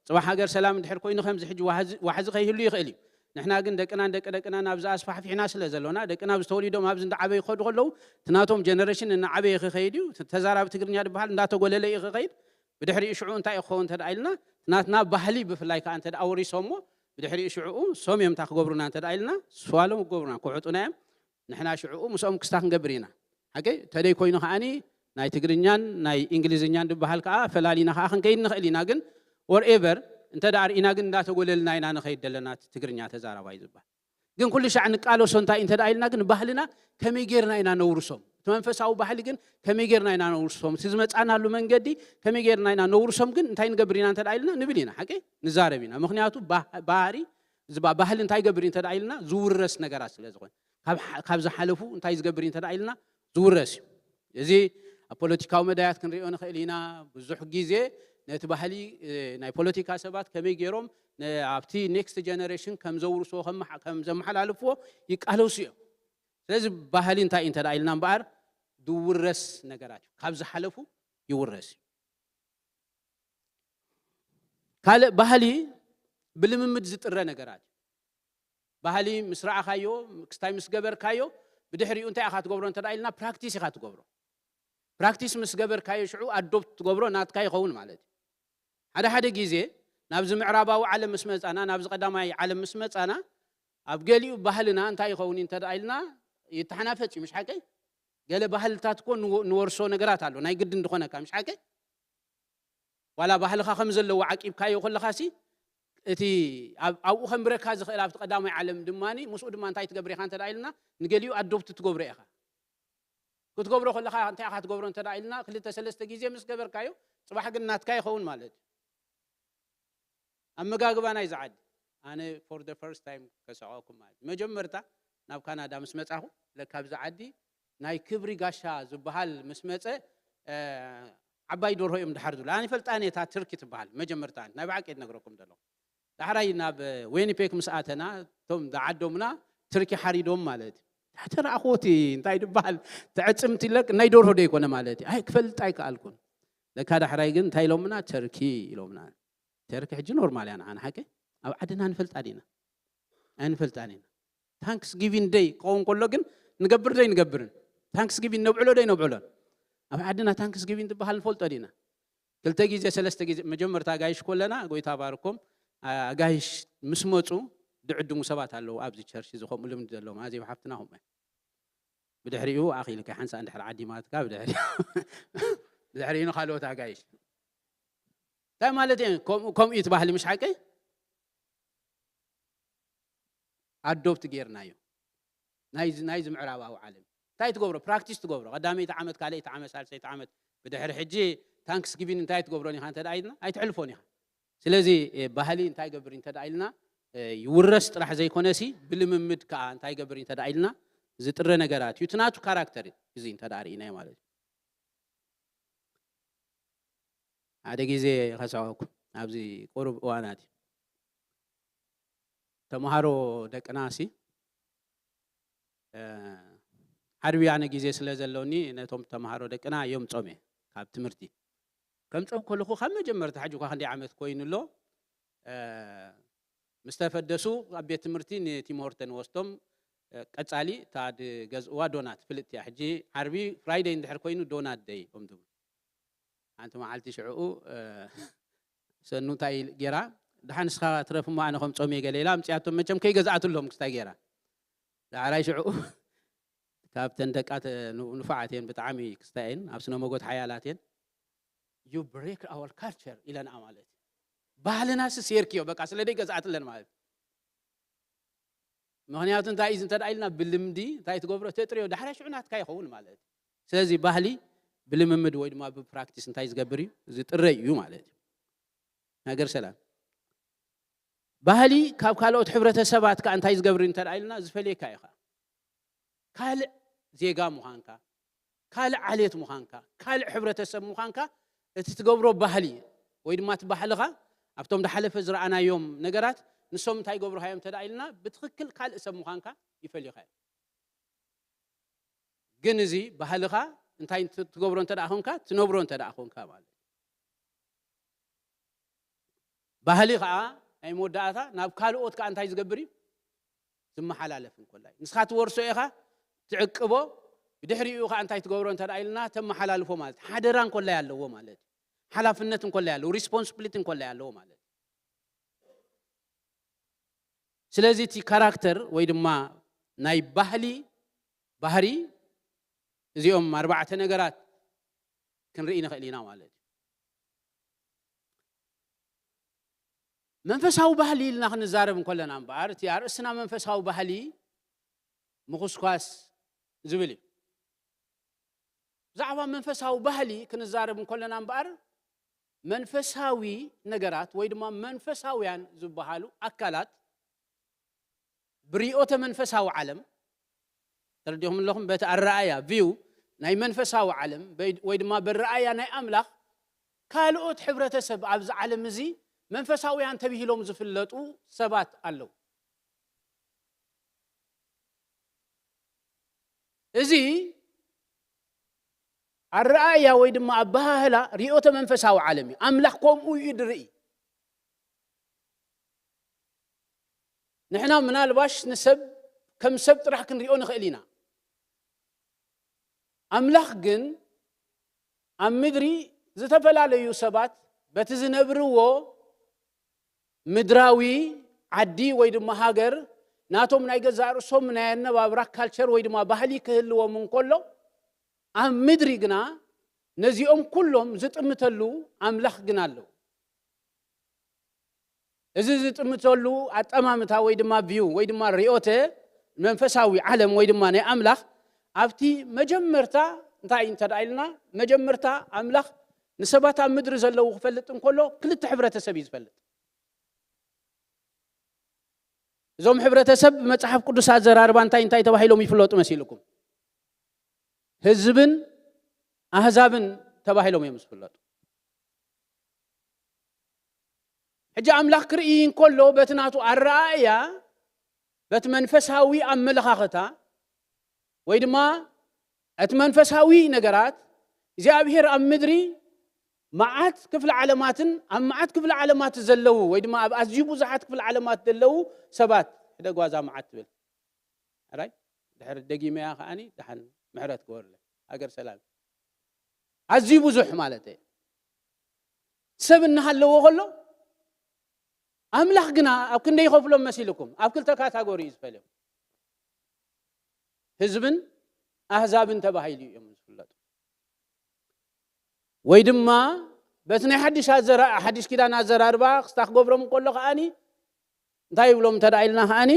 ጽባሕ ሃገር ሰላም እንድሕር ኮይኑ ከምዚ ሕጂ ዋሕዚ፣ ዋሕዚ ከይህሉ ይኽእል እዩ። ንሕና ግን ደቅናን ደቂ ደቅናን ኣብዚ ኣስፋሕፊሕና ስለ ዘሎና፣ ደቅና ኣብዚ ተወሊዶም ኣብዚ እንዳዓበዩ ክኸዱ ከለዉ፣ እቲ ናቶም ጀነሬሽን እናዓበየ ክኸይድ እዩ። ተዛራቢ ትግርኛ ዝበሃል እንዳተጎለለ እዩ ክኸይድ። ብድሕሪኡ ሽዑ እንታይ እዩ ክኸውን እንተ ደኣ ኢልና፣ ናትና ባህሊ ብፍላይ ከኣ እንተ ደኣ ወሪሶሞ፣ ብድሕሪኡ ሽዑ ሶም እዮም እንታይ ክገብሩና እንተ ደኣ ኢልና፣ ስዋሎም ክገብሩና፣ ክውሕጡና እዮም። ንሕና ሽዑ ምስኦም ክስታ ክንገብር ኢና። ሓቂ? ተደይ ኮይኑ ከኣኒ ናይ ትግርኛን ናይ እንግሊዝኛን ዝበሃል ከዓ ፈላሊና ከዓ ክንከይድ ንኽእል ኢና። ግን ወርኤቨር እንተ ደኣ ርኢና ግን እንዳተጎለልና ኢና ንኸይድ ዘለና። እቲ ትግርኛ ተዛራባይ ዝበሃል ግን ኩሉ ሻዕ ንቃለሶ እንታይ እንተ ደኣ ኢልና ግን ባህልና ከመይ ጌርና ኢና ነውርሶም? እቲ መንፈሳዊ ባህሊ ግን ከመይ ጌርና ኢና ነውርሶም? እቲ ዝመጻናሉ መንገዲ ከመይ ጌርና ኢና ነውርሶም? ግን እንታይ ንገብር ኢና እንተ ደኣ ኢልና ንብል ኢና፣ ሓቂ ንዛረብ ኢና። ምኽንያቱ ባህሪ፣ ባህሊ እንታይ ገብር እዩ እንተ ደኣ ኢልና ዝውረስ ነገራት ስለ ዝኾነ፣ ካብ ዝሓለፉ እንታይ ዝገብር እዩ እንተ ደኣ ኢልና ዝውረስ እዩ። እዚ ኣብ ፖለቲካዊ መዳያት ክንሪኦ ንኽእል ኢና። ብዙሕ ግዜ ነቲ ባህሊ ናይ ፖለቲካ ሰባት ከመይ ገይሮም ኣብቲ ኔክስት ጀነሬሽን ከም ዘውርስዎ ከም ዘመሓላልፍዎ ይቃለሱ እዮም። ስለዚ ባህሊ እንታይ እዩ እንተ ኢልና እምበኣር ዝውረስ ነገራት እዩ። ካብ ዝሓለፉ ይውረስ እዩ። ካልእ ባህሊ ብልምምድ ዝጥረ ነገራት እዩ። ባህሊ ምስ ረኣኻዮ፣ ክስታይ ምስ ገበርካዮ፣ ብድሕሪኡ እንታይ ኢኻ ትገብሮ እንተ ኢልና ፕራክቲስ ኢኻ ትገብሮ። ፕራክቲስ ምስ ገበርካዮ ሽዑ ኣዶፕት ትገብሮ ናትካ ይኸውን ማለት እዩ። ሓደ ሓደ ግዜ ናብዚ ምዕራባዊ ዓለም ምስ መጻና፣ ናብዚ ቀዳማይ ዓለም ምስ መጻና፣ ኣብ ገሊኡ ባህልና እንታይ ይኸውን እንተ ኢልና ይተሓናፈጽ እዩ፣ ምሽ ሓቀይ? ገለ ባህልታት እኮ ንወርሶ ነገራት ኣሎ ናይ ግድን ዝኾነካ፣ ምሽ ሓቀይ? ዋላ ባህልኻ ከም ዘለዎ ዓቂብካዮ ከለኻሲ እቲ ኣብኡ ከንብረካ ዝኽእል ኣብቲ ቀዳማይ ዓለም ድማ ምስኡ ድማ እንታይ ትገብር ኢኻ እንተ ኢልና ንገሊኡ ኣዶፕት ትገብሮ ኢኻ። ክትገብሮ ከለኻ እንታይ ኢኻ ትገብሮ እንተ ኢልና ክልተ ሰለስተ ግዜ ምስ ገበርካዮ ጽባሕ ግን ናትካ ይኸውን ማለት እዩ። ኣመጋግባ ናይዚ ዓዲ ኣነ for the first time ከሰቐኩም ማለት መጀመርታ ናብ ካናዳ ምስ መጻኹ ለካ ኣብዚ ዓዲ ናይ ክብሪ ጋሻ ዝበሃል ምስ መጸ ዓባይ ደርሆ እዮም ድሓር ዝብሉ። ኣነ ይፈልጣን እየ እታ ትርኪ ትበሃል መጀመርታ ናይ ብሓቂ እየ ዝነግረኩም ዘለኹ። ዳሕራይ ናብ ዊኒፔግ ምስ ኣተና እቶም ዝዓደሙና ትርኪ ሓሪዶም ማለት እዩ። ተረኣኽዎቲ እንታይ ዝበሃል ተዕፅምቲ ለክ ናይ ደርሆ ዶ ይኮነ ማለት እዩ። ኣይ ክፈልጥ ኣይከኣልኩን። ለካ ዳሕራይ ግን እንታይ ኢሎምና ተርኪ ኢሎምና። ተርኪ ሕጂ ኖርማል እያ ንዓና ሓቂ ኣብ ዓድና ንፈልጣን ኢና ኣይንፈልጣን ኢና። ታንክስ ጊቪን ደይ ክኸውን ከሎ ግን ንገብር ደይ ንገብርን ታንክስ ጊቪን ነብዕሎ ደይ ነብዕሎን ኣብ ዓድና ታንክስ ጊቪን ዝበሃል ንፈልጦ ዲና ክልተ ግዜ ሰለስተ ግዜ መጀመርታ ኣጋይሽ ኮለና ጎይታ ባርኮም ኣጋይሽ ምስ መፁ ድዕድሙ ሰባት ኣለዉ ኣብዚ ቸርች እዚ ከምኡ ልምዲ ዘለዎም ኣዜብ ሓፍትና ከምኡ ብድሕሪኡ ኣኺልካ ሓንሳ እንድሕር ዓዲማትካ ብድሕሪኡ ንካልኦት ኣጋይሽ እንታይ ማለት እየ ከምኡ እዩ ትባህሊ ምሽ ሓቀይ ኣዶፕት ጌርናዮ ናይዚ ምዕራባዊ ዓለም እንታይ ትገብሮ ፕራክቲስ ትገብሮ ቀዳመይቲ ዓመት ካልኣይቲ ዓመት ሳልሰይቲ ዓመት ብድሕሪ ሕጂ ታንክስ ጊቪን እንታይ ትገብሮን ኢኻ እንተ ኢልና ኣይትሕልፎን ኢኻ ስለዚ ባህሊ እንታይ ገብር እንተ ኢልና ይውረስ ጥራሕ ዘይኮነሲ ብልምምድ ከዓ እንታይ ገብር እንተ ኢልና ዝጥረ ነገራት እዩ እቲ ናቱ ካራክተር እዚ እንተ ርኢናዮ ማለት እዩ ሓደ ግዜ ከስዕወኩም ኣብዚ ቁሩብ እዋናት እዩ ተምሃሮ ደቅና ሲ ዓርቢ ኣነ ግዜ ስለ ዘሎኒ ነቶም ተምሃሮ ደቅና የምጾም እየ ካብ ትምህርቲ ከምጾም ከለኹ ካብ መጀመርታ ሕጂ እኳ ክንደይ ዓመት ኮይኑ ኣሎ ምስ ተፈደሱ ኣብ ቤት ትምህርቲ ንቲም ሆርተን ወስዶም ቀጻሊ እታ ዝገዝእዋ ዶናት ፍልጥቲ እያ ሕጂ ዓርቢ ፍራይደይ እንድሕር ኮይኑ ዶናት ደይ እዮም ዝብሉ ሓንቲ መዓልቲ ሽዕኡ ሰኑ እንታይ ገይራ ደሓን ንስኻ ትረፍ እሞ ኣነ ከም ጾም እየ ገለ ኢላ ኣምፅያቶም መቸም ከይገዝኣትሎም ክስታይ ገይራ ዳዕራይ ሽዕኡ ካብተን ደቃ ንፉዓት እየን ብጣዕሚ ክስታይ እየን ኣብ ስነ መጎት ሓያላት እየን you break our culture ኢለንኣ ማለት ባህልና ስሴርክዮ በቃ ስለ ደይ ገዝኣትለን ማለት ምኽንያቱ እንታይ እዩ እንተ ኢልና ብልምዲ እንታይ ትገብሮ ተጥርዮ ዳሕራይ ሽዑ ናትካ ይኸውን ማለት እዩ ስለዚ ባህሊ ብልምምድ ወይ ድማ ብፕራክቲስ እንታይ ዝገብር እዩ ዝጥረ እዩ ማለት እዩ ነገር ሰላም ባህሊ ካብ ካልኦት ሕብረተሰባት ከዓ እንታይ ዝገብር እንተ ኢልና ዝፈልየካ ኢኻ ካልእ ዜጋ ምዃንካ ካልእ ዓሌት ምዃንካ ካልእ ሕብረተሰብ ምዃንካ እቲ ትገብሮ ባህሊ ወይ ድማ እቲ ባህልኻ ኣብቶም ዝሓለፈ ዝረኣናዮም ነገራት ንሶም እንታይ ገብሩኻ እዮም እንተ ኢልና ብትኽክል ካልእ ሰብ ምዃንካ ይፈልዩኻ እዮም ግን እዚ ባህልኻ እንታይ ትገብሮ እንተ ደኣ ኮንካ ትነብሮ እንተ ደኣ ኮንካ ማለት ባህሊ ከዓ ናይ መወዳእታ ናብ ካልኦት ከዓ እንታይ ዝገብር እዩ ዝመሓላለፍ እንኮላ እዩ ንስኻ ትወርሶ ኢኻ ትዕቅቦ ብድሕሪኡ ከዓ እንታይ ትገብሮ እንተ ኢልና ተመሓላልፎ ማለት ሓደራ እንኮላይ ኣለዎ ማለት ሓላፍነት እንኮላይ ኣለዎ ሪስፖንስብሊቲ እንኮላይ ኣለዎ ማለት ስለዚ እቲ ካራክተር ወይ ድማ ናይ ባህሊ ባህሪ እዚኦም ኣርባዕተ ነገራት ክንርኢ ንኽእል ኢና ማለት እዩ። መንፈሳዊ ባህሊ ኢልና ክንዛረብ እንከለና እምበኣር፣ እቲ ኣርእስትና መንፈሳዊ ባህሊ ምኹስኳስ ዝብል እዩ። ብዛዕባ መንፈሳዊ ባህሊ ክንዛረብ እንከለና እምበኣር፣ መንፈሳዊ ነገራት ወይ ድማ መንፈሳውያን ዝበሃሉ ኣካላት ብርዮተ መንፈሳዊ ዓለም፣ ተረዲኹም ኣለኹም? በቲ ኣረኣእያ፣ ቪው፣ ናይ መንፈሳዊ ዓለም በይ-፣ ወይ ድማ በረኣያ ናይ ኣምላኽ፣ ካልኦት ሕብረተሰብ ኣብዚ ዓለም እዚ መንፈሳውያን ተብሂሎም ዝፍለጡ ሰባት ኣለዉ። እዚ ኣረኣእያ ወይ ድማ ኣበሃህላ ርዮተ መንፈሳዊ ዓለም እዩ። ኣምላኽ ከምኡ እዩ ድርኢ። ንሕና ምናልባሽ ንሰብ ከም ሰብ ጥራሕ ክንሪኦ ንኽእል ኢና። ኣምላኽ ግን ኣብ ምድሪ ዝተፈላለዩ ሰባት በቲ ዝነብርዎ ምድራዊ ዓዲ ወይ ድማ ሃገር ናቶም ናይ ገዛእ ርእሶም ናይ ኣነባብራ ካልቸር ወይ ድማ ባህሊ ክህልዎም እንከሎ፣ ኣብ ምድሪ ግና ነዚኦም ኩሎም ዝጥምተሉ ኣምላኽ ግን ኣለዉ። እዚ ዝጥምተሉ ኣጠማምታ ወይ ድማ ቪው ወይ ድማ ርዮተ መንፈሳዊ ዓለም ወይ ድማ ናይ ኣምላኽ ኣብቲ መጀመርታ እንታይ እንተ ደኣ ኢልና፣ መጀመርታ ኣምላኽ ንሰባት ኣብ ምድሪ ዘለዉ ክፈልጥ እንከሎ ክልተ ሕብረተሰብ እዩ ዝፈልጥ። እዞም ሕብረተሰብ ብመጽሓፍ ቅዱስ ኣዘራርባ እንታይ እንታይ ተባሂሎም ይፍለጡ መሲልኩም? ህዝብን ኣህዛብን ተባሂሎም እዮም ዝፍለጡ። ሕጂ ኣምላኽ ክርኢ እንከሎ በቲ ናቱ ኣረኣእያ፣ በቲ መንፈሳዊ ኣመለኻኽታ ወይ ድማ እቲ መንፈሳዊ ነገራት፣ እግዚኣብሔር ኣብ ምድሪ መዓት ክፍለ ዓለማትን ኣብ መዓት ክፍለ ዓለማት ዘለዉ ወይ ድማ ኣብ ኣዝዩ ብዙሓት ክፍለ ዓለማት ዘለዉ ሰባት፣ ሕደጓ እዛ መዓት ትብል፣ ሕራይ? ድሕሪ ደጊመያ ከዓኒ ደሓን ምሕረት ግበሩለይ። ሃገር ሰላም። ኣዝዩ ብዙሕ ማለት እየ። ሰብ እናሃለዎ ከሎ ኣምላኽ ግና ኣብ ክንደይ ይኸፍሎም መሲልኩም? ኣብ ክልተ ካታጎሪ እዩ ዝፈልዮም። ህዝብን ኣህዛብን ተባሂሉ እዮም ዝፍለጡ። ወይ ድማ በቲ ናይ ሓድሽ ኣዘራ-፣ ሓድሽ ኪዳን ኣዘራርባ ክስታ ክገብሮም ከሎ ከዓኒ እንታይ ይብሎም እንተ ደኣ ኢልና ከዓኒ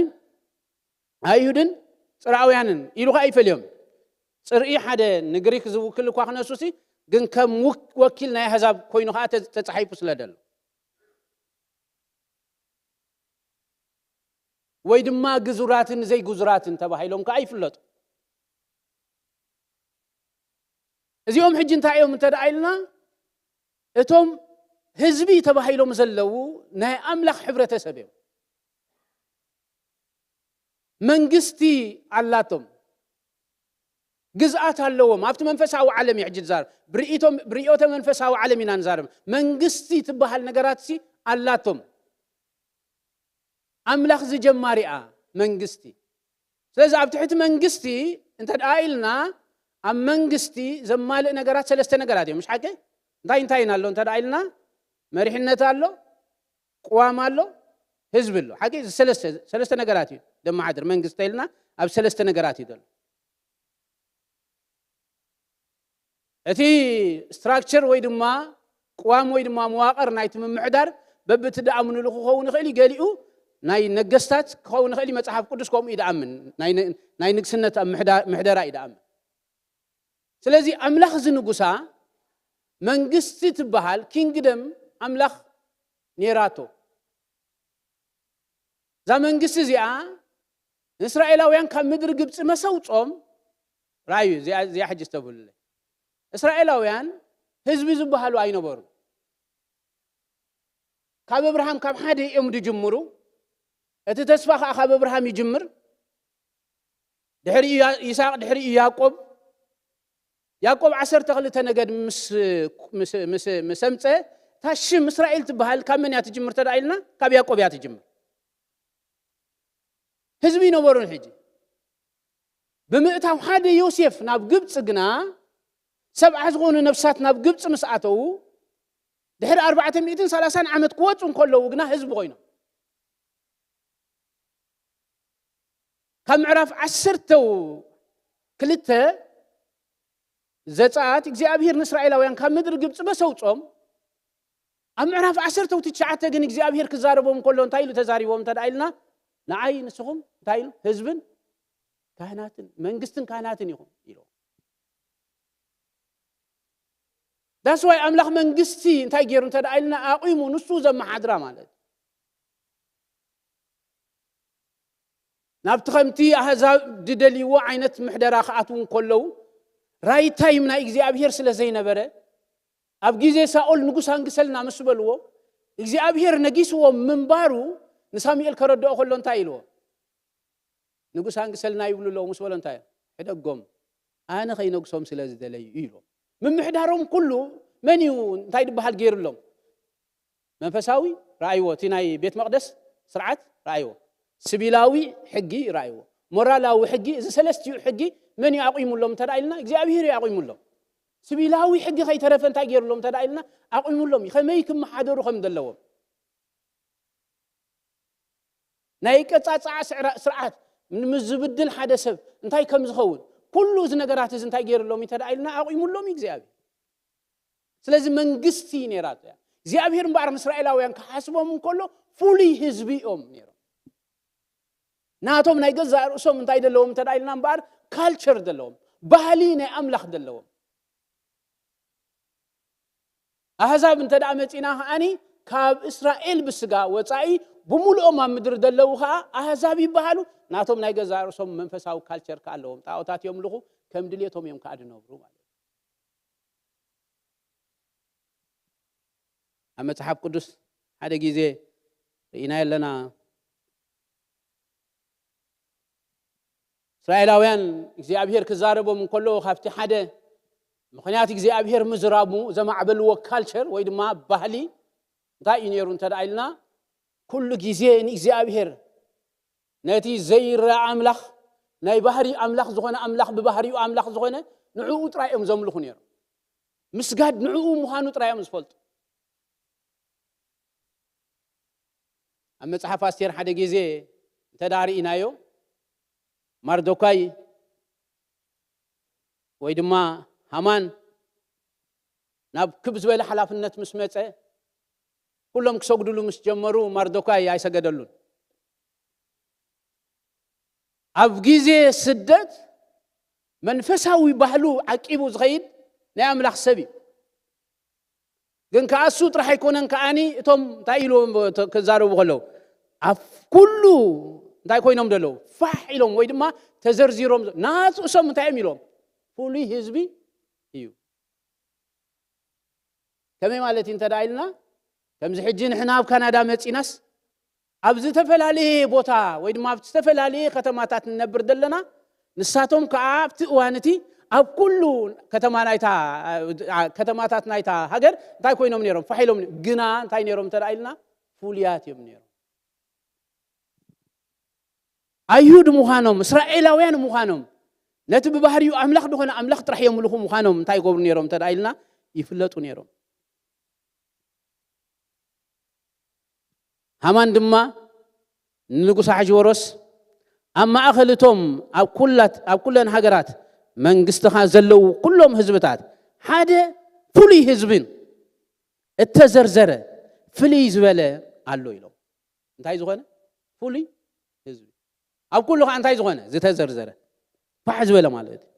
ኣይሁድን ጽርኣውያንን ኢሉ ከኣ ይፈልዮም። ጽርኢ ሓደ ንግሪክ ዝውክል እኳ ክነሱሲ ግን ከም ውክ-፣ ወኪል ናይ ኣህዛብ ኮይኑ ከኣ ተ-፣ ተጻሒፉ ስለ ደሎ። ወይ ድማ ግዙራትን ዘይግዙራትን ተባሂሎም ከኣ ይፍለጡ። እዚኦም ሕጂ እንታይ እዮም እንተ ደኣ ኢልና፣ እቶም ህዝቢ ተባሂሎም ዘለዉ ናይ ኣምላኽ ሕብረተሰብ እዮም። መንግስቲ ኣላቶም፣ ግዝኣት ኣለዎም። ኣብቲ መንፈሳዊ ዓለም እዩ ሕጂ ዝዛረብ። ብርእይቶም-፣ ብርእዮተ መንፈሳዊ ዓለም ኢና ንዛረብ። መንግስቲ ትበሃል ነገራትሲ ኣላቶም። ኣምላኽ ዝጀማሪኣ መንግስቲ። ስለዚ ኣብ ትሕቲ መንግስቲ እንተ ደኣ ኢልና፣ ኣብ መንግስቲ ዘማልእ ነገራት ሰለስተ ነገራት እዮም። ምሽ ሓቂ? እንታይ እንታይን ኣሎ እንተ ደኣ ኢልና፣ መሪሕነት ኣሎ፣ ቅዋም ኣሎ፣ ህዝቢ ኣሎ። ሓቂ? እዚ ሰለስተ፣ ሰለስተ ነገራት እዩ ደመሓድር መንግስቲ ኢልና፣ ኣብ ሰለስተ ነገራት እዩ ዘሎ። እቲ ስትራክቸር ወይ ድማ ቅዋም ወይ ድማ መዋቕር ናይቲ ምምሕዳር በብቲ ደኣ ምንሉ ክኸውን ይኽእል እዩ። ገሊኡ ናይ ነገስታት ክኸውን ይኽእል እዩ። መጽሓፍ ቅዱስ ከምኡ እዩ ደኣምን። ናይ ን-፣ ናይ ንግስነት ኣብ ምሕዳ-፣ ምሕደራ እዩ ደኣምን። ስለዚ ኣምላኽ እዚ ንጉሳ መንግስቲ ትበሃል ኪንግደም ኣምላኽ ነይራቶ። እዛ መንግስቲ እዚኣ ንእስራኤላውያን ካብ ምድሪ ግብፂ መሰውጾም፣ ራእዩ እዚኣ፣ እዚኣ ሕጂ ዝተብሉለይ። እስራኤላውያን ህዝቢ ዝበሃሉ ኣይነበሩን። ካብ እብርሃም ካብ ሓደ እዮም ዝጅምሩ። እቲ ተስፋ ከዓ ካብ እብርሃም ይጅምር። ድሕሪኡ ያ-፣ ይስሐቅ፣ ድሕሪኡ ያዕቆብ። ያዕቆብ ዓሰርተ ክልተ ነገድ ምስ፣ ምስ፣ ምስ፣ ምስ ኣምፀ፣ እታ ሽም እስራኤል ትበሃል ካብ መን እያ ትጅምር ተዳ ኢልና? ካብ ያዕቆብ እያ ትጅምር። ህዝቢ ይነበሩን ሕጂ። ብምእታው ሓደ ዮሴፍ ናብ ግብፂ ግና፣ ሰብዓ ዝኾኑ ነፍሳት ናብ ግብፂ ምስ ኣተዉ፣ ድሕሪ ኣርባዕተ ሚእትን ሰላሳን ዓመት ክወፁ እንከለዉ ግና ህዝቢ ኮይኖም። ካብ ምዕራፍ ዓሰርተ ክልተ ዘጸኣት እግዚኣብሔር ንእስራኤላውያን ካብ ምድሪ ግብጺ በሰውጾም ኣብ ምዕራፍ ዓሰርተ ትሽዓተ ግን እግዚኣብሔር ክዛረቦም ከሎ እንታይ ኢሉ ተዛሪቦም እንተ ደኣ ኢልና፣ ንዓይ ንስኹም እንታይ ኢሉ? ህዝብን ካህናትን መንግስትን ካህናትን ኢኹም ኢሉ። ዳስ ዋይ ኣምላኽ መንግስቲ እንታይ ገይሩ እንተ ደኣ ኢልና፣ ኣቑሙ ንሱ ዘመሓድራ ማለት ናብቲ ከምቲ ኣህዛብ ዝደልይዎ ዓይነት ምሕደራ ክኣትዉ እንከለዉ፣ ራይት ታይም ናይ እግዚኣብሔር ስለ ዘይነበረ፣ ኣብ ግዜ ሳኦል ንጉስ ኣንግሰልና ምስ በልዎ፣ እግዚኣብሔር ነጊስዎም ምንባሩ ንሳሙኤል ከረድኦ ከሎ እንታይ ኢልዎ? ንጉስ ኣንግሰልና ይብሉ ኣለዉ ምስ በሎ እንታይ? ሕደጎም፣ ኣነ ከይነግሶም ስለ ዝደለዩ እዩ ኢልዎም። ምምሕዳሮም ኩሉ መን እዩ እንታይ ዝበሃል ገይሩሎም? መንፈሳዊ ረኣይዎ፣ እቲ ናይ ቤት መቕደስ ስርዓት ረኣይዎ፣ ስቢላዊ ሕጊ ረኣይዎ፣ ሞራላዊ ሕጊ፣ እዚ ሰለስቲኡ ሕጊ መን እዩ ኣቑሙሎም እንተ ደኣ ኢልና እግዚኣብሔር እዩ ኣቑሙሎም። ስቢላዊ ሕጊ ከይተረፈ እንታይ ገይሩሎም እንተ ደኣ ኢልና ኣቑሙሎም እዩ፣ ከመይ ክመሓደሩ ከም ዘለዎም። ናይ ቀጻጻዓ ስዕራ- ስርዓት ምስ ዝብድል ሓደ ሰብ እንታይ ከም ዝኸውን ኩሉ እዚ ነገራት እዚ እንታይ ገይሩሎም እዩ እንተ ደኣ ኢልና ኣቑሙሎም እዩ እግዚኣብሔር። ስለዚ መንግስቲ ነይራቶ እያ እግዚኣብሔር እምበኣር ንእስራኤላውያን ክሓስቦም እንከሎ ፍሉይ ህዝቢ እዮም ነይሮም። ናቶም ናይ ገዛእ ርእሶም እንታይ ዘለዎም እንተ ደኣ ኢልና እምበኣር ካልቸር ዘለዎም፣ ባህሊ ናይ ኣምላኽ ዘለዎም። ኣህዛብ እንተ ደኣ መጺና ከኣኒ ካብ እስራኤል ብስጋ ወጻኢ ብምሉኦም ኣብ ምድሪ ዘለዉ ከኣ ኣህዛብ ይበሃሉ። ናቶም ናይ ገዛእ ርእሶም መንፈሳዊ ካልቸር ከኣ ኣለዎም። ጣኦታት የምልኹ፣ ከም ድሌቶም እዮም ከኣ ዝነብሩ ማለት እዩ። ኣብ መጽሓፍ ቅዱስ ሓደ ግዜ ርኢናዮ ኣለና። እስራኤላውያን እግዚኣብሔር ክዛረቦም እንከሎ ካብቲ ሓደ ምኽንያት እግዚኣብሔር ምዝራቡ ዘማዕበልዎ ካልቸር ወይ ድማ ባህሊ እንታይ እዩ ነይሩ እንተ ደኣ ኢልና ኩሉ ግዜ ንእግዚኣብሔር ነቲ ዘይረኣ ኣምላኽ ናይ ባህሪ ኣምላኽ ዝኾነ ኣምላኽ ብባህሪኡ ኣምላኽ ዝኾነ ንዕኡ ጥራይ እዮም ዘምልኹ ነይሮም። ምስጋድ ንዕኡ ምዃኑ ጥራይ እዮም ዝፈልጡ። ኣብ መጽሓፍ ኣስቴር ሓደ ግዜ እንተ ደኣ ርኢናዮ ማርዶካይ ወይ ድማ ሃማን ናብ ክብ ዝበለ ሓላፍነት ምስ መጸ ኩሎም ክሰግድሉ ምስ ጀመሩ ማርዶካይ ኣይሰገደሉን። ኣብ ግዜ ስደት መንፈሳዊ ባህሉ ዓቂቡ ዝኸይድ ናይ ኣምላኽ ሰብ እዩ። ግን ከኣ እሱ ጥራሕ ኣይኮነን ከኣኒ እቶም እንታይ ኢልዎም ክዛረቡ ከለዉ ኣብ ኩሉ እንታይ ኮይኖም ዘለዉ ፋሕ ኢሎም ወይ ድማ ተዘርዚሮም ናጽ እሶም እንታይ እዮም ኢሎም ፍሉይ ህዝቢ እዩ። ከመይ ማለት እዩ እንተ ደኣ ኢልና ከምዚ ሕጂ ንሕና ኣብ ካናዳ መጺናስ ኣብ ዝተፈላለየ ቦታ ወይ ድማ ኣብ ዝተፈላለየ ከተማታት ንነብር ዘለና ንሳቶም ከዓ ኣብቲ እዋን እቲ ኣብ ኩሉ ከተማ ናይታ ከተማታት ናይታ ሃገር እንታይ ኮይኖም ነይሮም ፋሕ ኢሎም ግና እንታይ ነይሮም እንተ ኢልና ፍሉያት እዮም ነይሮም። ኣይሁድ ምዃኖም እስራኤላውያን ምዃኖም ነቲ ብባህሪኡ ኣምላኽ ዝኾነ ኣምላኽ ጥራሕ የምልኹ ምዃኖም እንታይ ይገብሩ ነይሮም እንተ ኢልና ይፍለጡ ነይሮም። ሃማን ድማ ንንጉስ ኣሕሽወሮስ ኣብ ማእኸል እቶም ኣብ ኩላት ኣብ ኩለን ሃገራት መንግስትኻ ዘለዉ ኩሎም ህዝብታት ሓደ ፍሉይ ህዝብን እተዘርዘረ ፍልይ ዝበለ ኣሎ ኢሎም። እንታይ ዝኾነ ፍሉይ ህዝቢ ኣብ ኩሉ ከዓ እንታይ ዝኾነ ዝተዘርዘረ ፋሕ ዝበለ ማለት እዩ።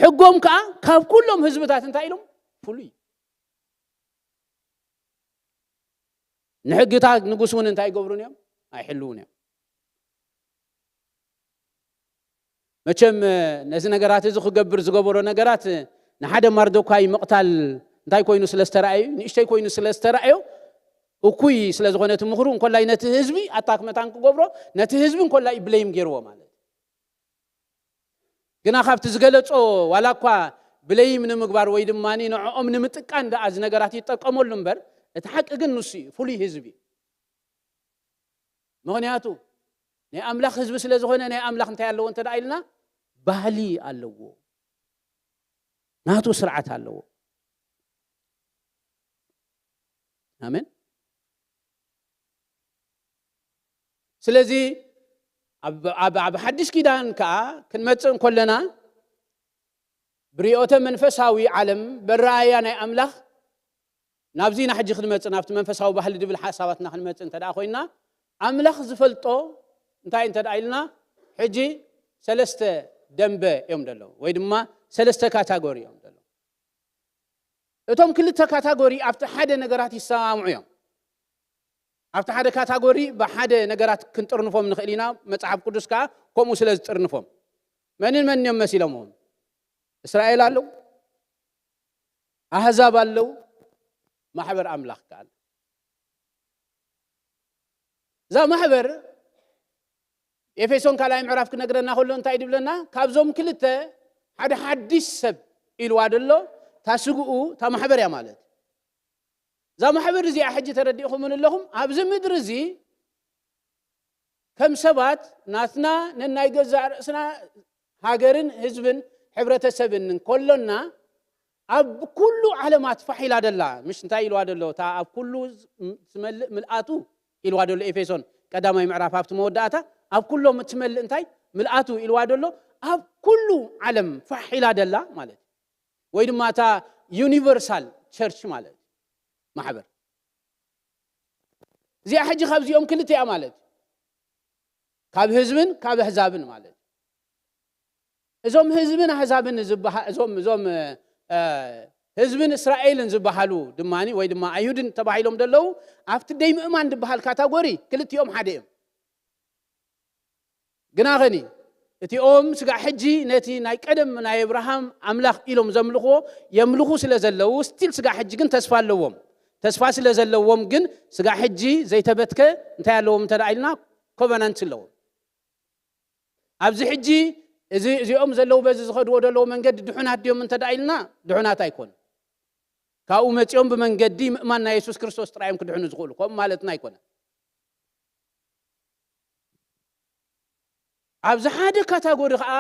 ሕጎም ከዓ ካብ ኩሎም ህዝብታት እንታይ ኢሎም ፍሉይ ንሕግታት ንጉስ እውን እንታይ ይገብሩን እዮም ኣይሕልውን እዮም። መቸም ነዚ ነገራት እዚ ክገብር ዝገበሮ ነገራት ንሓደ ማርዶካይ ምቕታል እንታይ ኮይኑ ስለ ዝተረኣዩ ንእሽተይ ኮይኑ ስለ ዝተረኣዮ እኩይ ስለ ዝኾነ እቲ ምኽሩ እንኮላይ ነቲ ህዝቢ ኣታክ መታን ክገብሮ ነቲ ህዝቢ እንኮላይ ብለይም ገይርዎ ማለት ግና ካብቲ ዝገለጾ ዋላ እኳ ብለይም ንምግባር ወይ ድማ ንዕኦም ንምጥቃን ደኣ እዚ ነገራት ይጠቀመሉ እምበር እቲ ሓቂ ግን ንሱ እዩ ፍሉይ ህዝቢ እዩ። ምኽንያቱ ናይ ኣምላኽ ህዝቢ ስለ ዝኾነ ናይ ኣምላኽ እንታይ ኣለዎ እንተ ኢልና ባህሊ ኣለዎ ናቱ ስርዓት ኣለዎ። ኣሜን። ስለዚ ኣብ ሓድሽ ኪዳን ከዓ ክንመፅእ እንኮለና ብርዮተ መንፈሳዊ ዓለም በረኣያ ናይ ኣምላኽ ናብዚና ሕጂ ክንመጽእ ናብቲ መንፈሳዊ ባህሊ ድብል ሓሳባትና ክንመጽእ እንተ ደኣ ኮይና ኣምላኽ ዝፈልጦ እንታይ እንተ ደኣ ኢልና ሕጂ ሰለስተ ደንበ እዮም ዘለዉ ወይ ድማ ሰለስተ ካታጎሪ እዮም ዘለዉ። እቶም ክልተ ካታጎሪ ኣብቲ ሓደ ነገራት ይሰማምዑ እዮም። ኣብቲ ሓደ ካታጎሪ ብሓደ ነገራት ክንጥርንፎም ንኽእል ኢና። መጽሓፍ ቅዱስ ከኣ ከምኡ ስለ ዝጥርንፎም መንን መን እዮም መሲሎምዎም? እስራኤል ኣለዉ፣ ኣህዛብ ኣለዉ፣ ማሕበር ኣምላኽ ከኣ ኣሎ። እዛ ማሕበር ኤፌሶን ካልኣይ ምዕራፍ ክነግረና ከሎ እንታይ ድብለና? ካብዞም ክልተ ሓደ ሓድሽ ሰብ ኢልዋ ደሎ እታ ስግኡ እታ ማሕበር እያ ማለት እዩ። እዛ ማሕበር እዚኣ ሕጂ ተረዲእኹምን ኣለኹም ኣብዚ ምድሪ እዚ ከም ሰባት ናትና ነናይ ገዛእ ርእስና ሃገርን ህዝብን ሕብረተሰብን እንከሎና ኣብ ኩሉ ዓለማት ፋሕ ኢላ ደላ ምሽ እንታይ ኢልዋ ደሎ እታ ኣብ ኩሉ ትመልእ ምልኣቱ ኢልዋ ደሎ ኤፌሶን ቀዳማይ ምዕራፍ ኣብቲ መወዳእታ ኣብ ኩሎም እትመልእ እንታይ ምልኣቱ ኢልዋ ደሎ ኣብ ኩሉ ዓለም ፋሕ ኢላ ደላ ማለት እዩ። ወይ ድማ እታ ዩኒቨርሳል ቸርች ማለት እዩ። ማሕበር እዚኣ ሕጂ ካብዚኦም ክልተ እያ ማለት እዩ። ካብ ህዝብን ካብ ኣህዛብን ማለት እዩ። እዞም ህዝብን ኣህዛብን ዝበሃ- እዞም እዞም እ፣ ህዝብን እስራኤልን ዝበሃሉ ድማ ወይ ድማ ኣይሁድን ተባሂሎም ዘለዉ ኣብቲ ደይ ምእማን ዝበሃል ካታጎሪ ክልቲኦም ሓደ እዮም። ግናኸኒ እቲኦም ስጋዕ ሕጂ ነቲ ናይ ቀደም ናይ ኣብርሃም ኣምላኽ ኢሎም ዘምልኽዎ የምልኹ ስለ ዘለዉ ስቲል ስጋዕ ሕጂ ግን ተስፋ ኣለዎም። ተስፋ ስለ ዘለዎም ግን ስጋዕ ሕጂ ዘይተበትከ እንታይ ኣለዎም እንተ ደኣ ኢልና ኮቨናንት ኣለዎም። ኣብዚ ሕጂ እዚ እዚኦም ዘለዉ በዚ ዝኸድዎ ዘለዉ መንገዲ ድሑናት ድዮም እንተ ደኣ ኢልና ድሑናት ኣይኮኑ። ካብኡ መጺኦም ብመንገዲ ምእማን ናይ የሱስ ክርስቶስ ጥራይ እዮም ክድሕኑ ዝኽእሉ። ከምኡ ማለትና ኣይኮነን። ኣብዚ ሓደ ካታጎሪ ከዓ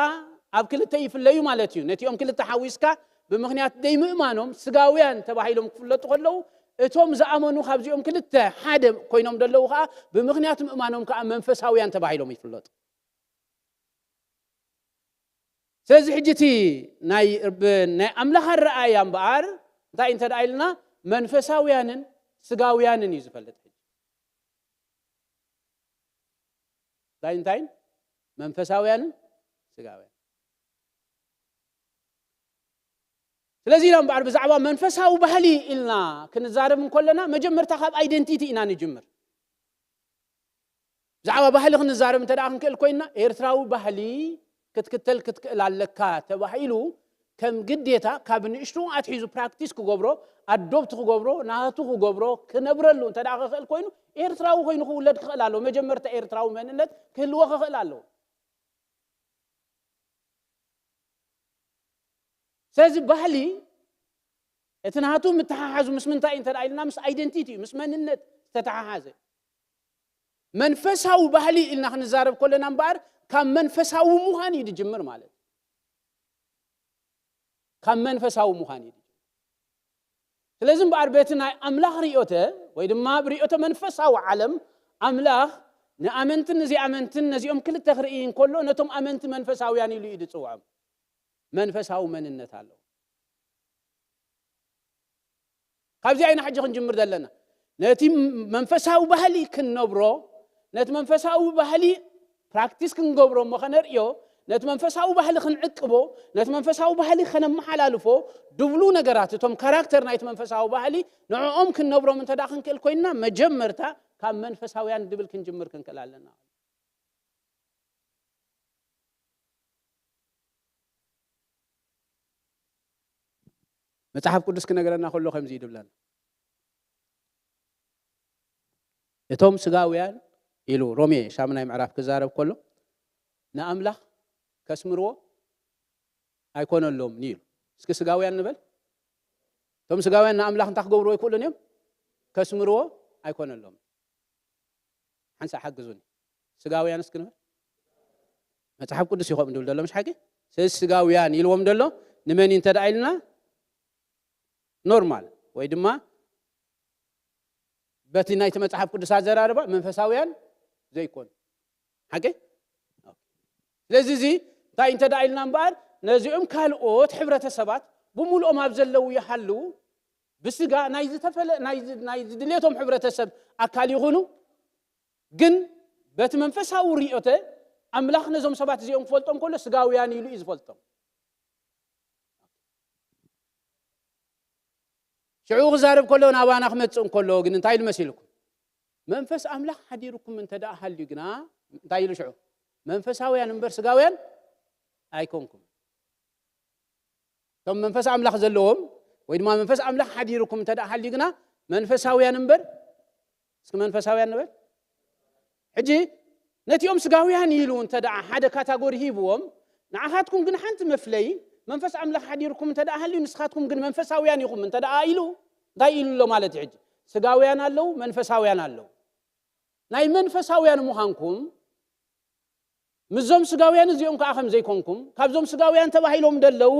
ኣብ ክልተ ይፍለዩ ማለት እዩ። ነቲኦም ክልተ ሓዊስካ ብምኽንያት ደይምእማኖም ስጋውያን ተባሂሎም ክፍለጡ ከለዉ እቶም ዝኣመኑ ካብዚኦም ክልተ ሓደ ኮይኖም ዘለዉ ከዓ ብምኽንያት ምእማኖም ከዓ መንፈሳውያን ተባሂሎም ይፍለጡ። ስለዚ ሕጂ እቲ ናይ ብ- ናይ ኣምላኽ ኣረኣእያ እምበኣር እንታይ እንተ ደኣ ኢልና መንፈሳውያንን ስጋውያንን እዩ ዝፈልጥ። ሕጂ እንታይ እንታይን መንፈሳውያንን ስጋውያን ስለዚ ኢና እምበኣር ብዛዕባ መንፈሳዊ ባህሊ ኢልና ክንዛረብ እንከለና መጀመርታ ካብ ኣይደንቲቲ ኢና ንጅምር። ብዛዕባ ባህሊ ክንዛረብ እንተ ደኣ ክንክእል ኮይና ኤርትራዊ ባህሊ ክትክተል ክትክእል ኣለካ ተባሂሉ ከም ግዴታ ካብ ንእሽቱ ኣትሒዙ ፕራክቲስ ክገብሮ ኣዶብት ክገብሮ ናቱ ክገብሮ ክነብረሉ እንተ ደኣ ክኽእል ኮይኑ ኤርትራዊ ኮይኑ ክውለድ ክኽእል ኣለዎ። መጀመርታ ኤርትራዊ መንነት ክህልዎ ክኽእል ኣለዎ። ስለዚ ባህሊ እቲ ናቱ ምተሓሓዙ ምስ ምንታይ እዩ እንተ ኢልና ምስ ኣይደንቲቲ እዩ ምስ መንነት ዝተተሓሓዘ መንፈሳዊ ባህሊ ኢልና ክንዛረብ ከለና እምበኣር ካብ መንፈሳዊ ምዃን እዩ ዝጅምር ማለት ካብ መንፈሳዊ ምዃን እዩ ስለዚ እምበኣር በቲ ናይ ኣምላኽ ርእዮተ ወይ ድማ ብርእዮተ መንፈሳዊ ዓለም ኣምላኽ ንኣመንትን ንዘይኣመንትን ነዚኦም ክልተ ክርኢ እንከሎ ነቶም ኣመንቲ መንፈሳውያን ኢሉ እዩ ዝፅውዖም መንፈሳዊ መንነት ኣለዎ ካብዚ ኣይና ሕጂ ክንጅምር ዘለና ነቲ መንፈሳዊ ባህሊ ክንነብሮ ነቲ መንፈሳዊ ባህሊ ፕራክቲስ ክንገብሮ እሞ ከነርእዮ ነቲ መንፈሳዊ ባህሊ ክንዕቅቦ ነቲ መንፈሳዊ ባህሊ ከነመሓላልፎ ድብሉ ነገራት እቶም ካራክተር ናይቲ መንፈሳዊ ባህሊ ንዕኦም ክንነብሮም እንተ ደኣ ክንክእል ኮይንና መጀመርታ ካብ መንፈሳውያን ድብል ክንጅምር ክንክእል ኣለና መጽሓፍ ቅዱስ ክነገረና ከሎ ከምዚ ይድብለና እቶም ስጋውያን ኢሉ ሮሜ ሻምናይ ምዕራፍ ክዛረብ ከሎ ንኣምላኽ ከስምርዎ ኣይኮነሎምን ኢሉ እስኪ ስጋውያን ንበል እቶም ስጋውያን ንኣምላኽ እንታይ ክገብርዎ ኣይክእሉን እዮም ከስምርዎ ኣይኮነሎም ሓንሳ ሓግዙኒ ስጋውያን እስኪ ንበል መጽሓፍ ቅዱስ ይኸም ድብል ዘሎ ምሽ ሓቂ ስለዚ ስጋውያን ኢልዎም ዘሎ ንመን እንተ ደኣ ኢልና ኖርማል ወይ ድማ በቲ ናይቲ መጽሓፍ ቅዱስ ኣዘራርባ መንፈሳውያን ዘይኮኑ ሓቂ ስለዚ እዚ እንታይ እንተ ደኣ ኢልና እምበኣር ነዚኦም ካልኦት ሕብረተሰባት ብምሉኦም ኣብ ዘለዉ ይሃልዉ፣ ብስጋ ናይ ዝተፈለ-፣ ናይ ዝ-፣ ናይ ዝድሌቶም ሕብረተሰብ ኣካል ይኹኑ፣ ግን በቲ መንፈሳዊ ርእዮተ ኣምላኽ ነዞም ሰባት እዚኦም ክፈልጦም ከሎ ስጋውያን ኢሉ እዩ ዝፈልጦም። ሽዑ ክዛረብ ከሎ ናባና ክመጽእ እንከሎ ግን እንታይ ኢሉ መሲልኩም? መንፈስ ኣምላኽ ሓዲርኩም እንተ ደኣ ሃልዩ ግና እንታይ ኢሉ ሽዑ? መንፈሳውያን እምበር ስጋውያን ኣይኮንኩም። እቶም መንፈስ ኣምላኽ ዘለዎም ወይ ድማ መንፈስ ኣምላኽ ሓዲርኩም እንተ ደኣ ሃልዩ ግና መንፈሳውያን እምበር፣ እስኪ መንፈሳውያን ንበል። ሕጂ ነቲኦም ስጋውያን ኢሉ እንተ ደኣ ሓደ ካታጎሪ ሂብዎም፣ ንዓኻትኩም ግን ሓንቲ መፍለይ መንፈስ ኣምላኽ ሓዲርኩም እንተ ደኣ ሃልዩ ንስኻትኩም ግን መንፈሳውያን ኢኹም እንተ ደኣ ኢሉ እንታይ ኢሉ ኣሎ ማለት እዩ? ሕጂ ስጋውያን ኣለዉ፣ መንፈሳውያን ኣለዉ። ናይ መንፈሳውያን ምዃንኩም ምስዞም ስጋውያን እዚኦም ከኣ ከም ዘይኮንኩም፣ ካብዞም ስጋውያን ተባሂሎም ደለዉ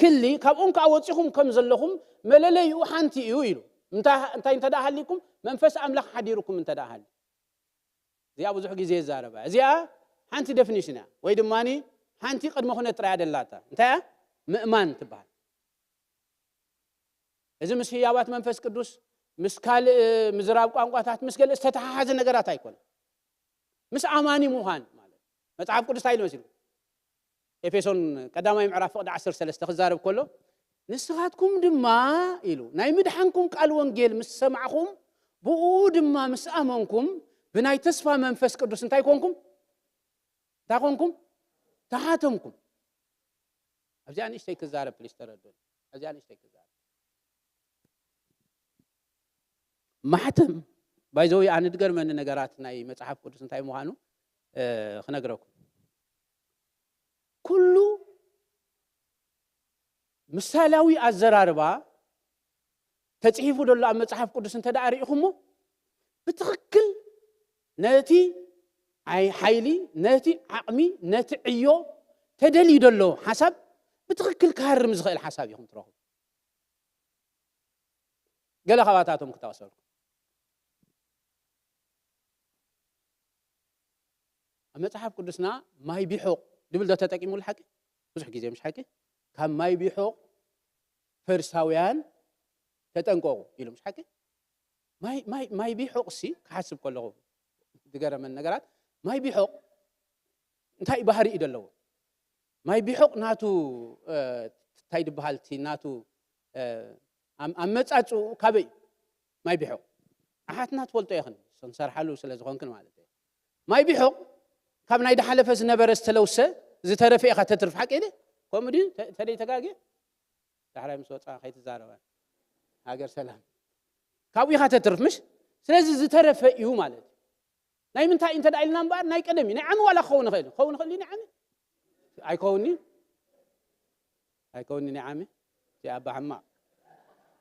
ክሊ ካብኦም ከኣ ወጺኹም ከም ዘለኹም መለለይኡ ሓንቲ እዩ ኢሉ። እንታይ፣ እንታይ እንተ ደኣ ሃሊኩም? መንፈስ ኣምላኽ ሓዲርኩም እንተ ደኣ ሃልዩ። እዚኣ ብዙሕ ግዜ ይዛረባ። እዚኣ ሓንቲ ደፊኒሽን እያ፣ ወይ ድማኒ ሓንቲ ቅድመ ኩነት ጥራይ ደላታ። እንታይ እያ? ምእማን ትበሃል። እዚ ምስ ህያባት መንፈስ ቅዱስ፣ ምስ ካልእ ምዝራብ ቋንቋታት፣ ምስ ገለ ዝተተሓሓዘ ነገራት ኣይኮነን። ምስ ኣማኒ ምዃን ማለት። መጽሓፍ ቅዱስ እንታይ ኢሉ መሲሉ? ኤፌሶን ቀዳማይ ምዕራፍ ፍቕዲ ዓሰርተ ሰለስተ ክዛረብ ከሎ፣ "ንስኻትኩም ድማ" ኢሉ፣ "ናይ ምድሓንኩም ቃል ወንጌል ምስ ሰማዕኹም፣ ብኡ ድማ ምስ ኣመንኩም፣ ብናይ ተስፋ መንፈስ ቅዱስ እንታይ ኮንኩም?" እንታይ ኮንኩም? ተሓተምኩም። ኣብዚኣ ንእሽተይ ክዛረብ ፕሊስ ተረዱን። ኣብዚኣ ንእሽተይ ክዛረብ። ማሕተም፣ ባይ ዘ ወይ፣ ኣነ ድገርመኒ ነገራት ናይ መጽሓፍ ቅዱስ እንታይ ምዃኑ፣ እ፣ ክነግረኩም። ኩሉ ምሳሌያዊ ኣዘራርባ ተጽሒፉ ዘሎ ኣብ መጽሓፍ ቅዱስ እንተ ደኣ ርኢኹሞ፣ ብትኽክል ነቲ ኣይ-፣ ሓይሊ፣ ነቲ ዓቕሚ፣ ነቲ ዕዮ ተደልዩ ዘሎ ሓሳብ ብትኽክል ክሃርም ዝኽእል ሓሳብ ኢኹም ትረኽቡ። ገለ ካባታቶም ክጠቕሰልኩም። ኣብ መጽሓፍ ቅዱስና ማይ ቢሖቕ ድብል ዶ ተጠቂሙሉ ሓቂ? ብዙሕ ግዜ፣ ምሽ ሓቂ? "ካብ ማይ ቢሖቕ ፈሪሳውያን ተጠንቀቑ" ኢሉ፣ ምሽ ሓቂ? ማይ፣ ማይ፣ ማይ ቢሖቕ ሲ ክሓስብ ከለኹ ዝገረመን ነገራት፣ ማይ ቢሖቕ እንታይ ባህሪ እዩ ዘለዎ? ማይ ቢሖቕ ናቱ፣ እ፣ እንታይ ድበሃል እቲ ናቱ፣ እ፣ ኣም-፣ ኣመጻጽኡ ካበይ? ማይ ቢሖቕ ኣሓትና ትፈልጦ ኢኽን፣ ክንሰርሓሉ ስለ ዝኾንክን ማለት እዩ። ማይ ቢሖቕ ካብ ናይ ድሓለፈ ዝነበረ ዝተለውሰ ዝተረፈ ኢኻ ተትርፍ፣ ሓቂ ድዩ? ከምኡ ድዩ? ተ-፣ ተደይ ተጋግየ? ዳሕራይ ምስ ወጻ ከይትዛረባ። ሃገር ሰላም። ካብኡ ኢኻ ተትርፍ፣ ምሽ? ስለዚ ዝተረፈ እዩ ማለት እዩ። ናይ ምንታይ እንተ ደኣ ኢልና እምበኣር፣ ናይ ቀደም እዩ። ናይ ዓሚ ዋላ ክኸውን ይኽእል እዩ። ክኸውን ይኽእል እዩ ናይ ዓሚ? ኣይከውንኒ? ኣይከውንኒ ናይ ዓሚ? እቲ ኣባ ሕማቕ።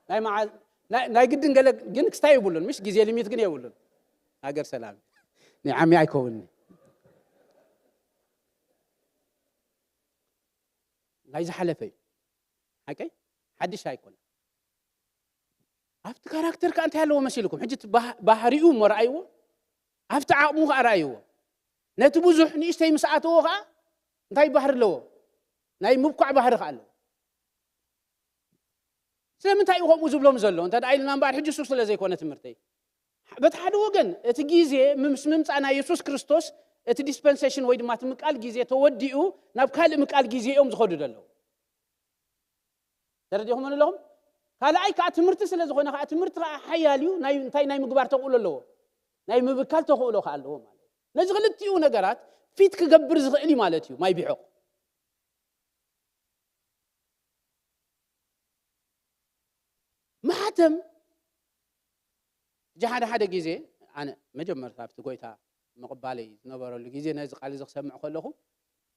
ናይ መዓ-፣ ናይ፣ ናይ ግድን ገለ ግን ክስታይ የብሉን፣ ምሽ? ግዜ ሊሚት ግን የብሉን። ሃገር ሰላም። ናይ ዓሚ ኣይከውንኒ። ናይ ዝሓለፈ እዩ። ሓቀይ? ሓድሽ ኣይኮነን። ኣብቲ ካራክተር ከኣ እንታይ ኣለዎ መሲልኩም? ሕጂ እቲ ባህ-፣ ባህሪኡ እሞ ረኣይዎ፣ ኣብቲ ዓቕሙ ከኣ ረኣይዎ። ነቲ ብዙሕ ንእሽተይ ምስ ኣተዎ ከኣ እንታይ ባህሪ ኣለዎ? ናይ ምብኳዕ ባህሪ ከኣ ኣለዎ። ስለምንታይ እዩ ከምኡ ዝብሎም ዘሎ? እንተ ደኣ ኢልና እምበኣር፣ ሕጂ እሱ ስለ ዘይኮነ ትምህርተይ። በቲ ሓደ ወገን፣ እቲ ግዜ ምስ ምምጻእ ናይ የሱስ ክርስቶስ፣ እቲ ዲስፐንሴሽን ወይ ድማ እቲ ምቃል ግዜ ተወዲኡ፣ ናብ ካልእ ምቃል ግዜ እዮም ዝኸዱ ዘለዉ። ተረዲኹም ኣለኹም? ካልኣይ ከኣ ትምህርቲ ስለ ዝኾነ ከኣ፣ ትምህርቲ ከኣ ሓያል እዩ። ናይ፣ እንታይ ናይ ምግባር ተኽእሎ ኣለዎ? ናይ ምብካል ተኽእሎ ከኣ ኣለዎ ማለት እዩ። ነዚ ክልቲኡ ነገራት ፊት ክገብር ዝኽእል እዩ ማለት እዩ፣ ማይ ቢሖቕ። ማሕተም፣ ሕጂ ሓደ ሓደ ግዜ፣ ኣነ መጀመርታ ኣብቲ ጎይታ ምቕባለይ ዝነበረሉ ግዜ፣ ነዚ ቃል እዚ ክሰምዕ ከለኹ፣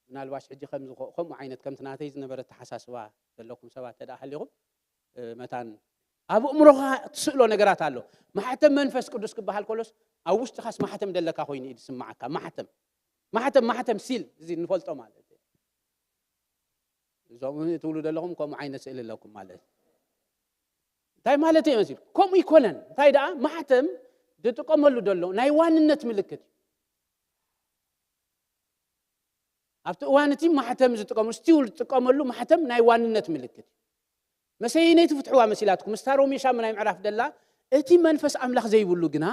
ምናልባሽ ሕጂ ከምዚ ኮ-፣ ከምኡ ዓይነት ከምቲ ናተይ ዝነበረ ኣተሓሳስባ ዘለኩም ሰባት ተደኣ ሃሊኹም፣ እ፣ መታን ኣብ ኣእምሮኻ ትስእሎ ነገራት ኣሎ። ማሕተም መንፈስ ቅዱስ ክበሃል ከሎስ፣ ኣብ ውሽጥኻስ ማሕተም ደለካ ኮይኑ እዩ ዝስምዓካ። ማሕተም፣ ማሕተም፣ ማሕተም፣ ሲል፣ እዚ ንፈልጦ ማለት እዩ። እዞም ትብሉ ዘለኹም ከምኡ ዓይነት ስእሊ ኣለኩም ማለት እዩ። እንታይ ማለት እዩ መሲሉ? ከምኡ ይኮነን። እንታይ ደኣ? ማሕተም ዝጥቀመሉ ዘሎ ናይ ዋንነት ምልክት እዩ። ኣብቲ እዋን እቲ ማሕተም ዝጥቀሙ፣ ስቲል ዝጥቀመሉ ማሕተም ናይ ዋንነት ምልክት እዩ። መሰየነይቲ ፍትሕዋ መሲላትኩም፣ ምስታ ሮሜ ሻምናይ ምዕራፍ ደላ፣ እቲ መንፈስ ኣምላኽ ዘይብሉ ግና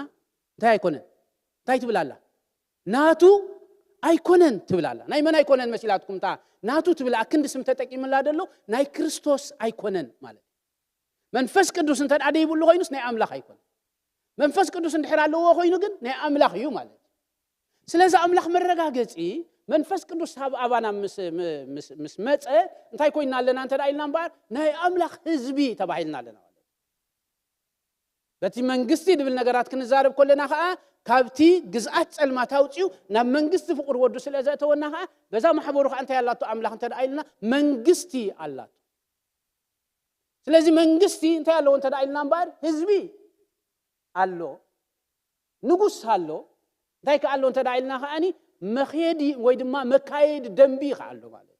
እንታይ ኣይኮነን። እንታይ ትብል ኣላ? ናቱ ኣይኮነን ትብል ኣላ። ናይ መን ኣይኮነን መሲላትኩም? እታ ናቱ ትብል ኣክንዲ ስም ተጠቂምላ ደሎ ናይ ክርስቶስ ኣይኮነን ማለት እዩ። መንፈስ ቅዱስ እንተ ደኣ ደይብሉ ኮይኑስ ናይ ኣምላኽ ኣይኮነን። መንፈስ ቅዱስ እንድሕር ኣለዎ ኮይኑ ግን ናይ ኣምላኽ እዩ ማለት እዩ። ስለዚ ኣምላኽ መረጋገጺ መንፈስ ቅዱስ ኣብ ኣባና ምስ፣ ምስ፣ ምስ መጸ እንታይ ኮይንና ኣለና እንተ ደኣ ኢልና እምበኣር ናይ ኣምላኽ ህዝቢ ተባሂልና ኣለና ማለት እዩ። በቲ መንግስቲ ድብል ነገራት ክንዛረብ ከለና ኸኣ ካብቲ ግዝኣት ጸልማት ኣውጺኡ ናብ መንግስቲ ፍቕሪ ወዱ ስለ ዘእተወና ኸኣ በዛ ማሕበሩ ኸኣ እንታይ ኣላቶ ኣምላኽ እንተ ደኣ ኢልና መንግስቲ ኣላቶ። ስለዚ መንግስቲ እንታይ ኣለዎ እንተ ደኣ ኢልና እምበኣር ህዝቢ ኣሎ፣ ንጉስ ኣሎ። እንታይ ከኣ ኣሎ እንተ ደኣ ኢልና ከኣኒ መኸየዲ ወይ ድማ መካየዲ ደንቢ ከኣ ኣሎ ማለት እዩ።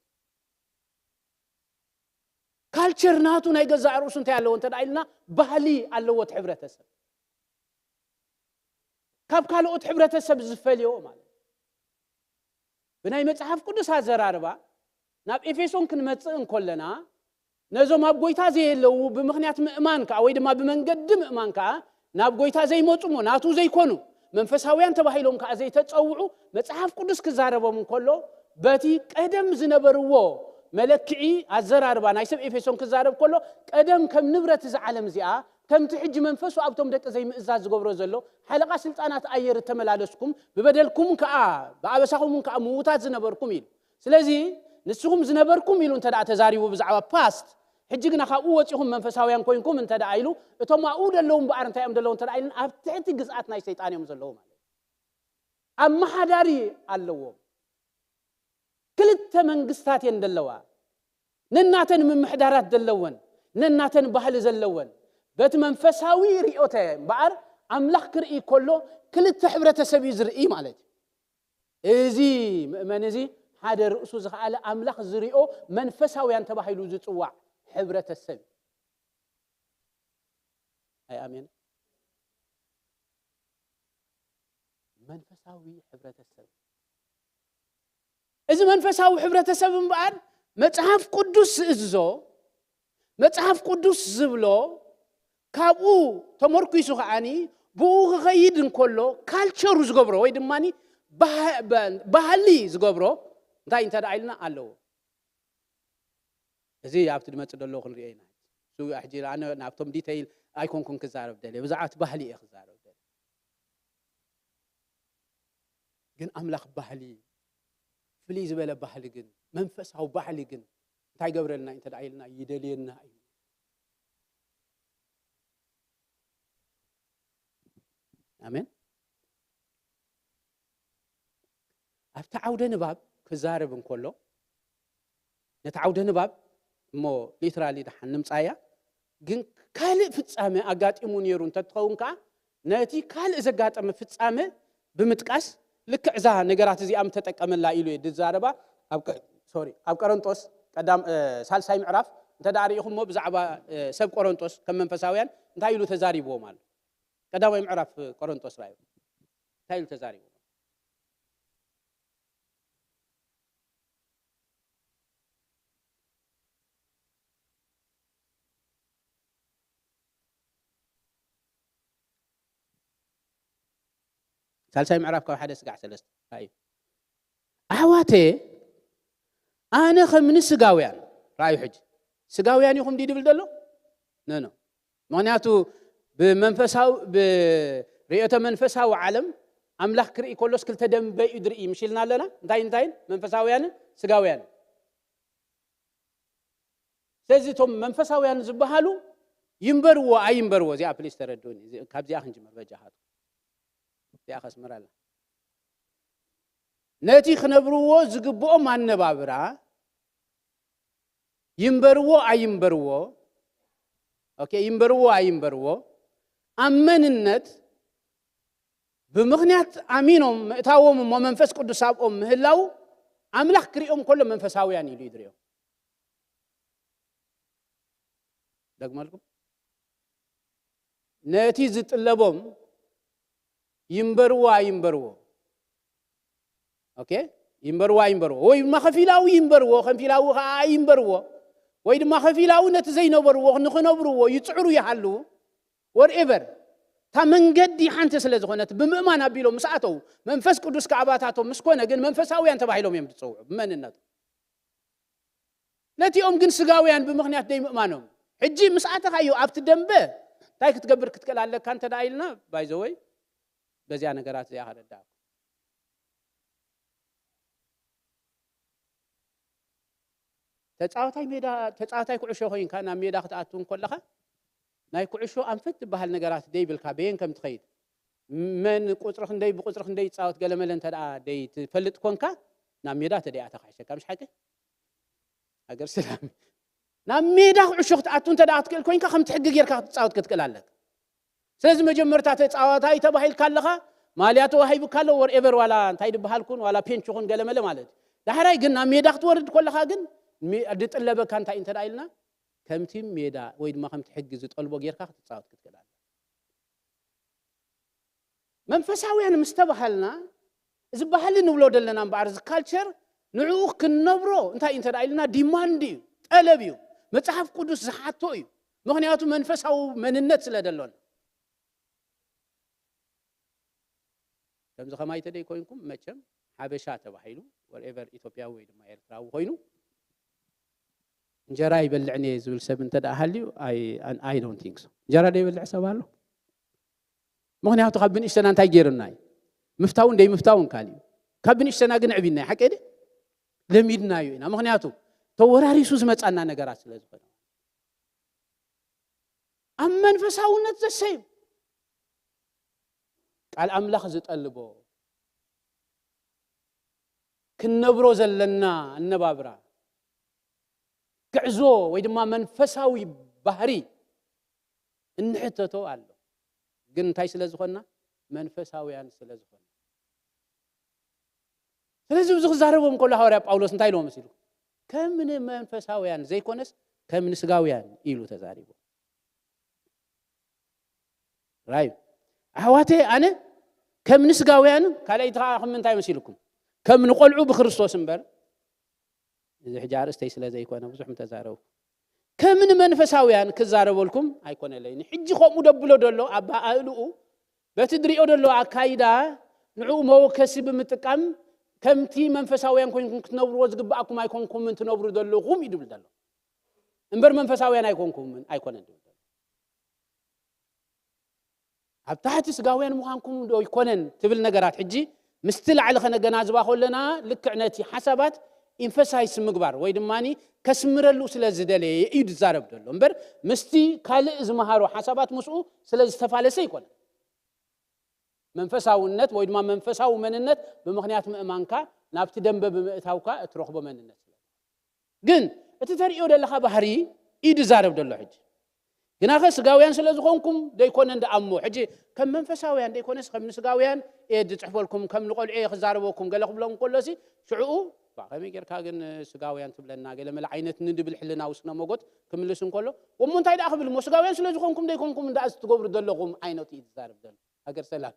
ካልቸር ናቱ ናይ ገዛእ ርእሱ እንታይ ኣለዎ እንተ ደኣ ኢልና ባህሊ ኣለዎ እቲ ሕብረተሰብ። ካብ ካልኦት ሕብረተሰብ ዝፈልዮ ማለት እዩ። ብናይ መጽሓፍ ቅዱስ ኣዘራርባ ናብ ኤፌሶን ክንመጽእ እንኮለና ነዞም ኣብ ጎይታ ዘየለዉ ብምኽንያት ምእማን ከኣ ወይ ድማ ብመንገዲ ምእማን ከኣ ናብ ጎይታ ዘይመጹ እሞ ናቱ ዘይኮኑ መንፈሳውያን ተባሂሎም ከኣ ዘይተጸውዑ መጽሓፍ ቅዱስ ክዛረቦም እንከሎ በቲ ቀደም ዝነበርዎ መለክዒ ኣዘራርባ ናይ ሰብ ኤፌሶን ክዛረብ ከሎ ቀደም ከም ንብረት እዛ ዓለም እዚኣ ከምቲ ሕጂ መንፈሱ ኣብቶም ደቂ ዘይምእዛዝ ዝገብሮ ዘሎ ሓለቓ ስልጣናት ኣየር እተመላለስኩም ብበደልኩም ከኣ ብኣበሳኹም ከኣ ምዉታት ዝነበርኩም ኢሉ። ስለዚ ንስኹም ዝነበርኩም ኢሉ እንተ ደኣ ተዛሪቡ ብዛዕባ ፓስት ሕጂ ግና ካብኡ ወጺኹም መንፈሳውያን ኮይንኩም እንተ ደኣ ኢሉ እቶም ኣብኡ ዘለዉ እምበኣር እንታይ እዮም ዘለዉ እንተ ደኣ ኢልና ኣብ ትሕቲ ግዝኣት ናይ ሰይጣን እዮም ዘለዉ ማለት እዩ። ኣመሓዳሪ ኣለዎም። ክልተ መንግስታት እየን ዘለዋ። ነናተን ምምሕዳራት ዘለወን፣ ነናተን ባህሊ ዘለወን። በቲ መንፈሳዊ ርእዮተ እምበኣር ኣምላኽ ክርኢ ከሎ ክልተ ሕብረተሰብ እዩ ዝርኢ ማለት እዩ። እዚ ምእመን እዚ ሓደ ርእሱ ዝኸኣለ ኣምላኽ ዝሪኦ መንፈሳውያን ተባሂሉ ዝጽዋዕ ሕብረተሰብ እዩ። ኣይ ኣሜን። መንፈሳዊ ሕብረተሰብ። እዚ መንፈሳዊ ሕብረተሰብ እምበኣር መጽሓፍ ቅዱስ ዝእዝዞ፣ መጽሓፍ ቅዱስ ዝብሎ፣ ካብኡ ተመርኲሱ ከኣኒ ብኡ ክኸይድ እንከሎ ካልቸሩ ዝገብሮ ወይ ድማኒ ባህ-፣ በ-፣ ባህሊ ዝገብሮ እንታይ እንተ ደኣ ኢልና ኣለዎ። እዚ ኣብቲ ዝመጽእ ዘሎ ክንሪኦ ኢና። እሱ ሕጂ ኣነ ናብቶም ዲተይል ኣይኮንኩን ክዛረብ ደልየ፣ ብዛዕባ እቲ ባህሊ እየ ክዛረብ ደልየ። ግን ኣምላኽ ባህሊ፣ ፍልይ ዝበለ ባህሊ ግን፣ መንፈሳዊ ባህሊ ግን እንታይ ይገብረልና እዩ እንተ ደኣ ኢልና፣ ይደልየና እዩ። ኣሜን። ኣብቲ ዓውደ ንባብ ክዛረብ እንከሎ፣ ነቲ ዓውደ ንባብ እሞ ሊትራሊ ደሓን ንምጻያ፣ ግን ካልእ ፍጻመ ኣጋጢሙ ነይሩ እንተትኸውን ከኣ፣ ነቲ ካልእ ዘጋጠመ ፍጻመ ብምጥቃስ፣ ልክዕ እዛ ነገራት እዚኣ ምተጠቀመላ ኢሉ እየ ዝዛረባ። ኣብ ቀ-፣ ሶሪ፣ ኣብ ቆሮንጦስ ቀዳም-፣ እ፣ ሳልሳይ ምዕራፍ እንተ ደኣ ርኢኹሞ፣ ብዛዕባ፣ እ፣ ሰብ ቆሮንጦስ ከም መንፈሳውያን እንታይ ኢሉ ተዛሪብዎም ኣሎ? ቀዳማይ ምዕራፍ ቆሮንጦስ ራእዩ እንታይ ኢሉ ተዛሪቡ? ሳልሳይ ምዕራፍ ካብ ሓደ ስጋዕ ሰለስተ ራእዩ። ኣሕዋተ፣ ኣነ ከም ንስጋውያን፣ ራእዩ ሕጂ፣ ስጋውያን ኢኹም ድዩ ድብል ዘሎ? ኖ፣ ኖ። ምኽንያቱ ብመንፈሳዊ፣ ብርእዮተ መንፈሳዊ ዓለም ኣምላኽ ክርኢ ከሎስ ክልተ ደንበ እዩ ዝርኢ፣ ምሽ ኢልና ኣለና። እንታይ እንታይን? መንፈሳውያንን ስጋውያንን። ስለዚ እቶም መንፈሳውያን ዝበሃሉ ይንበርዎ ኣይንበርዎ፣ እዚኣ ፕሊስ ተረድኡኒ። እዚ፣ ካብዚኣ ክንጅምር በጃኻትኩም። እዚኣ ከስምረላ። ነቲ ክነብርዎ ዝግብኦም ኣነባብራ ይንበርዎ ኣይንበርዎ፣ ኦኬ፣ ይንበርዎ ኣይንበርዎ፣ ኣብ መንነት ብምኽንያት ኣሚኖም ምእታዎም እሞ መንፈስ ቅዱስ ኣብኦም ምህላው ኣምላኽ ክሪኦም ከሎ መንፈሳውያን ኢሉ እዩ ዝሪኦም። ደግመልኩም፣ ነቲ ዝጥለቦም ይንበርዎ ኣይንበርዎ፣ ኦኬ፣ ይንበርዋ ይንበርዎ፣ ወይ ድማ ከፊላዊ ይንበርዎ፣ ከፊላዊ ከዓ ይንበርዎ፣ ወይ ድማ ከፊላዊ ነቲ ዘይነበርዎ ንኽነብርዎ ይፅዕሩ ይሃልዉ። Whatever፣ እታ መንገዲ ሓንቲ ስለ ዝኾነት ብምእማን ኣቢሎም ምስ ኣተዉ፣ መንፈስ ቅዱስ ከኣባታቶም ምስ ኮነ ግን መንፈሳውያን ተባሂሎም እዮም ዝፅውዑ ብመንነቱ። ነቲኦም ግን ስጋውያን ብምኽንያት ደይምእማኖም። ሕጂ ምስ ኣተኻዮ ኣብቲ ደንበ እንታይ ክትገብር ክትክእል ኣለካ እንተ ደኣ ኢልና፣ ባይዘወይ በዚኣ ነገራት እዚኣ ከረዳእኩ። ተፃዋታይ ሜዳ፣ ተፃዋታይ ኩዕሾ ኮይንካ ናብ ሜዳ ክትኣቱ እንከለኻ ናይ ኩዕሾ ኣንፈት ዝበሃል ነገራት ደይብልካ በየን ከም ትኸይድ፣ መን ቁፅሪ ክንደይ ብቁፅሪ ክንደይ ይፃወት ገለመለ እንተ ደኣ ደይ ትፈልጥ ኮንካ ናብ ሜዳ ተደይ ኣተካ ይሸካ፣ ምሽ ሓቂ? ሃገር ሰላም። ናብ ሜዳ ኩዕሾ ክትኣቱ እንተ ደኣ ክትክእል ኮይንካ ከምቲ ሕጊ ጌርካ ክትፃወት ክትክእል ኣለካ። ስለዚ መጀመርታ ተፃዋታይ ተባሂልካ ኣለኻ፣ ማልያ ተዋሂቡካ ኣሎ፣ ወርኤቨር ዋላ እንታይ ድበሃል ኩን ዋላ ፔንች ኩን ገለመለ ማለት እዩ። ዳሕራይ ግን ናብ ሜዳ ክትወርድ ከለኻ ግን ሚ- ድጥለበካ እንታይ እንተ ደኣ ኢልና ከምቲ ሜዳ ወይ ድማ ከምቲ ሕጊ ዝጠልቦ ጌርካ ክትፃወት ክትክእል ኣለካ። መንፈሳውያን ምስ ተባሃልና እዚ ባህሊ ንብሎ ዘለና እምበኣር እዚ ካልቸር ንዕኡ ክንነብሮ እንታይ እንተ ደኣ ኢልና ዲማንድ እዩ፣ ጠለብ እዩ። መፅሓፍ ቅዱስ ዝሓቶ እዩ። ምኽንያቱ መንፈሳዊ መንነት ስለ ደሎና። ከምዚ ከማይ ተደይ ኮይንኩም መቸም ሓበሻ ተባሂሉ ወርኤቨር ኢትዮጵያዊ ወይ ድማ ኤርትራዊ ኮይኑ እንጀራ ይበልዕን እየ ዝብል ሰብ እንተ ደኣ ሃልዩ፣ I don't think so። እንጀራ ዶ ይበልዕ ሰብ ኣሎ? ምኽንያቱ ካብ ብንእሽተና እንታይ ገይርና እዩ? ምፍታውን ደይምፍታውን ካልእ እዩ። ካብ ብንእሽተና ግን ዕቢና እዩ። ሓቂ ድየ? ለሚድናዮ ኢና። ምኽንያቱ ተወራሪሱ ዝመጻና ነገራት ስለ ዝኾነ። ኣብ መንፈሳውነት ዘሰይም ቃል ኣምላኽ ዝጠልቦ ክንነብሮ ዘለና ኣነባብራ ግዕዞ ወይ ድማ መንፈሳዊ ባህሪ እንሕተቶ ኣሎ። ግን እንታይ ስለ ዝኾንና? መንፈሳውያን ስለ ዝኾንና። ስለዚ እዚ ክዛረቦም ከሎ ሃዋርያ ጳውሎስ እንታይ ኢልዎ መሲሉ? ከም ንመንፈሳውያን ዘይኮነስ ከም ንስጋውያን ኢሉ ተዛሪቡ። ራዩ ኣሕዋተይ፣ ኣነ ከም ንስጋውያን፣ ካልኣይቲ ከዓ ከም ምንታይ መሲልኩም? ከም ንቆልዑ ብክርስቶስ እምበር። እዚ ሕጂ ኣርእስተይ ስለ ዘይኮነ ብዙሕ ምተዛረብኩ። ከም ንመንፈሳውያን ክዛረበልኩም ኣይኮነለይን። ሕጂ ከምኡ ደብሎ ደሎ ኣባ ኣእልኡ በቲ ድሪኦ ደሎ ኣካይዳ ንዕኡ መወከሲ ብምጥቃም ከምቲ መንፈሳውያን ኮይንኩም ክትነብርዎ ዝግብኣኩም ኣይኮንኩምን ትነብሩ ዘለኹም እዩ ድብል ደሎ። እምበር መንፈሳውያን ኣይኮንኩምን ኣይኮነን ድብል ደሎ። ኣብ ታሕቲ ስጋውያን ምዃንኩም ዶ ኣይኮነን ትብል ነገራት ሕጂ ምስቲ ላዕሊ ከነገናዝባ ከለና ልክዕ ነቲ ሓሳባት ኢንፈሳይስ ምግባር ወይ ድማ ከስምረሉ ስለ ዝደለየ እዩ ዝዛረብ ዘሎ እምበር ምስቲ ካልእ ዝመሃሮ ሓሳባት ምስኡ ስለ ዝተፋለሰ ኣይኮነን። መንፈሳውነት ወይ ድማ መንፈሳዊ መንነት ብምኽንያት ምእማንካ ናብቲ ደንበ ብምእታውካ እትረኽቦ መንነት ስለ ግን እቲ ተርእዮ ዘለኻ ባህሪ እዩ ዝዛረብ ዘሎ። ሕጂ ግናኸ ስጋውያን ስለ ዝኾንኩም ደይኮነን ደኣሞ ሕጂ ከም መንፈሳውያን ደይኮነስ ከም ንስጋውያን እየ ዝፅሕፈልኩም፣ ከም ንቆልዑ እየ ክዛረበኩም ገለ ክብሎም ከሎሲ ሽዕኡ ባ ከመይ ጌርካ ግን ስጋውያን ትብለና ገለ መለ ዓይነት ንድብል ሕልናዊ ስነ ሞጎት ክምልስ እንከሎ ወሞ እንታይ ደኣ ክብል እሞ ስጋውያን ስለ ዝኾንኩም ደይኮንኩም እንዳኣ ትገብሩ ዘለኹም ዓይነት እዩ ዝዛረብ ዘሎ። ሃገር ሰላም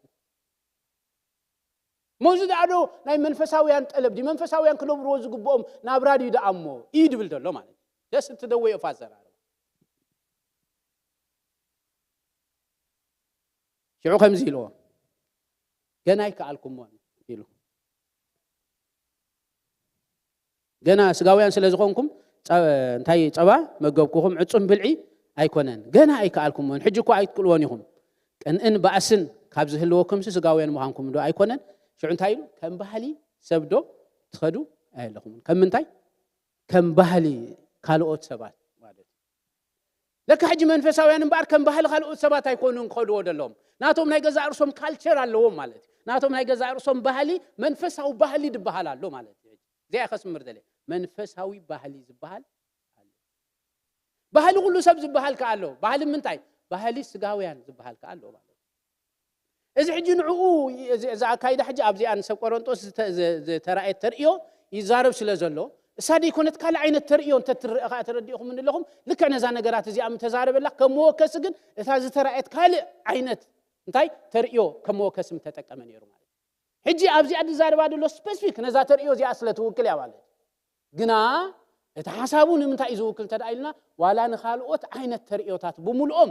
ሞዚ ደኣ ዶ ናይ መንፈሳውያን ጠለብ ድዩ? መንፈሳውያን ክነብርዎ ዝግብኦም ናብራ ድዩ ደኣ እሞ እዩ ድብል ዘሎ ማለት እዩ። ደስ እትደወዮ እፋ ኣዘራርባ። ሽዑ ከምዚ ኢልዎ፣ "ገና ኣይከኣልኩሞን" ኢሉ። "ገና ስጋውያን ስለ ዝኾንኩም፣ ጸ-፣ እንታይ ጸባ መገብኩኹም፣ ዕጹም ብልዒ ኣይኮነን። ገና ኣይከኣልኩሞን፣ ሕጂ እኮ ኣይትክእልዎን ኢኹም። ቅንእን ባእስን ካብ ዝህልወኩምሲ ስጋውያን ምዃንኩም ዶ ኣይኮነን?" ሽዑ እንታይ ኢሉ? "ከም ባህሊ ሰብ ዶ ትኸዱ ኣየለኹምን?" ከም ምንታይ? ከም ባህሊ ካልኦት ሰባት ማለት እዩ። ለካ ሕጂ መንፈሳውያን እምበኣር ከም ባህሊ ካልኦት ሰባት ኣይኮኑን ክኸድዎ ዘለዎም። ናቶም ናይ ገዛእ ርእሶም ካልቸር ኣለዎም ማለት እዩ። ናቶም ናይ ገዛእ ርእሶም ባህሊ፣ መንፈሳዊ ባህሊ ዝበሃል ኣሎ ማለት እዩ። እዚኣ ከስምር ደለ መንፈሳዊ ባህሊ ዝበሃል ኣሎ። ባህሊ ኩሉ ሰብ ዝበሃል ከኣ ኣሎ። ባህሊ ምንታይ? ባህሊ ስጋውያን ዝበሃል ከኣ ኣሎ ማለት እዩ። እዚ ሕጂ ንዕኡ፣ እዚ፣ እዚ ኣካይዳ ሕጂ ኣብዚኣ ንሰብ ቆሮንጦስ ዝተ-፣ ዘ-፣ ዝተራእየት ተርእዮ ይዛረብ ስለ ዘሎ፣ እሳ ደይኮነት ካልእ ዓይነት ተርእዮ እንተትረአ ከኣ ተረዲእኹም ኣለኹም። ልክዕ ነዛ ነገራት እዚኣ ምተዛረበላ ከም መወከሲ ግን እታ ዝተራእየት ካልእ ዓይነት እንታይ ተርእዮ ከም መወከሲ ምተጠቀመ ነይሩ ማለት እዩ። ሕጂ ኣብዚኣ ዝዛረባ ዘሎ ስፔሲፊክ ነዛ ተርእዮ እዚኣ ስለ ትውክል እያ ማለት እዩ። ግና እቲ ሓሳቡ ንምንታይ እዩ ዝውክል እንተ ደኣ ኢልና፣ ዋላ ንኻልኦት ዓይነት ተርእዮታት ብምልኦም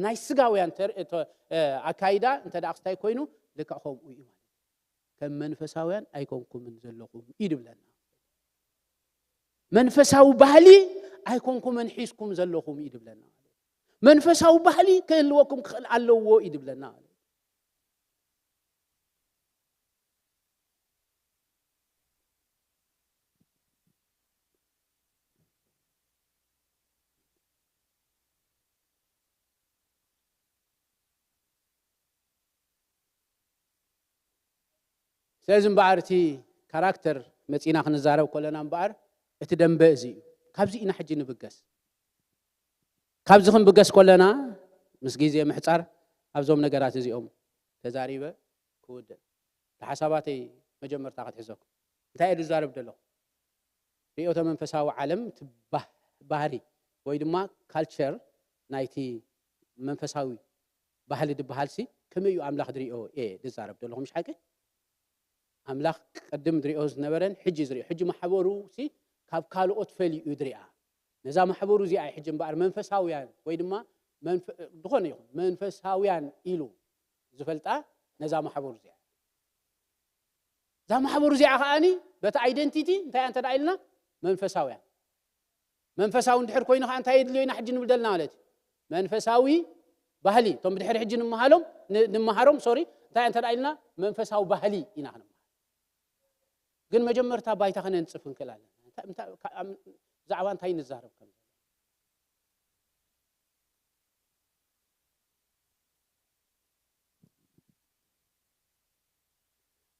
ናይ ስጋውያን ተር-፣ ተ-፣ እ፣ ኣካይዳ እንተ ደኣ ክስታይ ኮይኑ፣ ልክዕ ከምኡ እዩ ማለት እዩ። ከም መንፈሳውያን ኣይኮንኩምን ዘለኹም እዩ ድብለና። መንፈሳዊ ባህሊ ኣይኮንኩምን ሒዝኩም ዘለኹም እዩ ድብለና። መንፈሳዊ ባህሊ ክህልወኩም ክኽእል ኣለዎ እዩ ድብለና። ስለዚ እምበኣር እቲ ካራክተር መጺና ክንዛረብ ከለና እምበኣር እቲ ደንበ እዚ እዩ። ካብዚ ኢና ሕጂ ንብገስ። ካብዚ ክንብገስ ከለና ምስ ግዜ ምሕጻር ኣብዞም ነገራት እዚኦም ተዛሪበ ክውድእ። እቲ ሓሳባተይ መጀመርታ ክትሕዘኩም። እንታይ እየ ዝዛረብ ዘለኹ? ርእዮተ መንፈሳዊ ዓለም እቲ ባህ-፣ ባህሪ ወይ ድማ ካልቸር ናይቲ መንፈሳዊ ባህሊ ዝበሃል ሲ ከመይ እዩ ኣምላኽ ዝርእዮ እየ ዝዛረብ ዘለኹ፣ ምሽ ሓቂ? ኣምላኽ ቅድም ዝርእዮ ዝነበረን ሕጂ ዝርእዮ፣ ሕጂ ማሕበሩ ሲ ካብ ካልኦት ፈልዩ እዩ ዝርእያ። ነዛ ማሕበሩ እዚኣ እዩ ሕጂ እምበኣር መንፈሳውያን ወይ ድማ መንፈ-፣ ዝኾነ ይኹን መንፈሳውያን ኢሉ ዝፈልጣ ነዛ ማሕበሩ እዚኣ። እዛ ማሕበሩ እዚኣ ከኣኒ በቲ ኣይደንቲቲ እንታይ እያ እንተ ደኣ ኢልና መንፈሳውያን። መንፈሳዊ እንድሕር ኮይኑ ከኣ እንታይ የድልዮ ኢና ሕጂ ንብል ዘለና ማለት እዩ? መንፈሳዊ ባህሊ። እቶም ብድሕሪ ሕጂ ንምሃሎም፣ ን-፣ ንምሃሮም፣ ሶሪ፣ እንታይ እያ እንተ ደኣ ኢልና መንፈሳዊ ባህሊ ኢና ክንምሃር። ግን መጀመርታ ባይታ ከነንጽፍ ክንክእል ኣለና። እንታይ፣ እንታይ፣ ካ-፣ ኣም-፣ ብዛዕባ እንታይ ንዛረብ ከም ዘለና።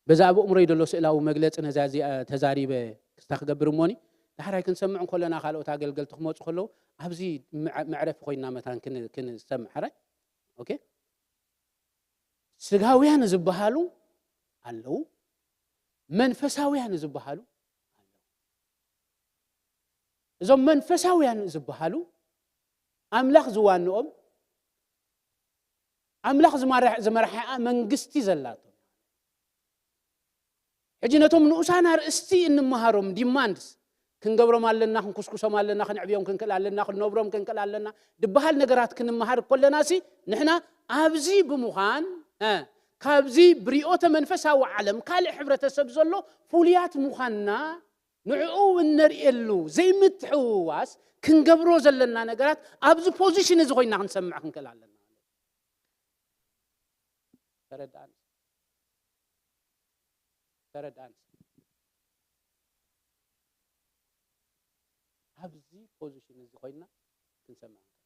በዛ ኣብ ኣእምሮይ ዘሎ ስእላዊ መግለጺ ነዛ እዚኣ ተዛሪበ ክስታ ክገብር እሞኒ፣ ዳሕራይ ክንሰምዕ እንከለና ካልኦት ኣገልገልቲ ክመጹ ከለዉ፣ ኣብዚ መዕ-፣ መዕረፊ ኮይንና መታን ክን-፣ ክንሰምዕ፣ ሕራይ? ኦኬ? ስጋውያን ዝበሃሉ ኣለዉ፣ መንፈሳውያን ዝበሃሉ ኣለዉ። እዞም መንፈሳውያን ዝበሃሉ ኣምላኽ ዝዋንኦም፣ ኣምላኽ ዝማርሕ-፣ ዝመርሓኣ መንግስቲ ዘላቶም። ሕጂ ነቶም ንኡሳን ኣርእስቲ እንመሃሮም ዲማንድስ ክንገብሮም ኣለና፣ ክንኩስኩሶም ኣለና፣ ክንዕብዮም ክንክእል ኣለና፣ ክንነብሮም ክንክእል ኣለና ዝበሃል ነገራት ክንመሃር ከለና ሲ ንሕና ኣብዚ ብምዃን፣ እ፣ ካብዚ ብርዮተ መንፈሳዊ ዓለም ካልእ ሕብረተሰብ ዘሎ ፍሉያት ምዃንና ንዕኡ እውን ነርእየሉ ዘይምትሕውዋስ ክንገብሮ ዘለና ነገራት ኣብዚ ፖዚሽን እዚ ኮይና ክንሰምዕ ክንክእል ኣለና። ተረዳእኒ? ተረዳእኒ? ኣብዚ ፖዚሽን እዚ ኮይና ክንሰምዕ ክንክእል ኣለና።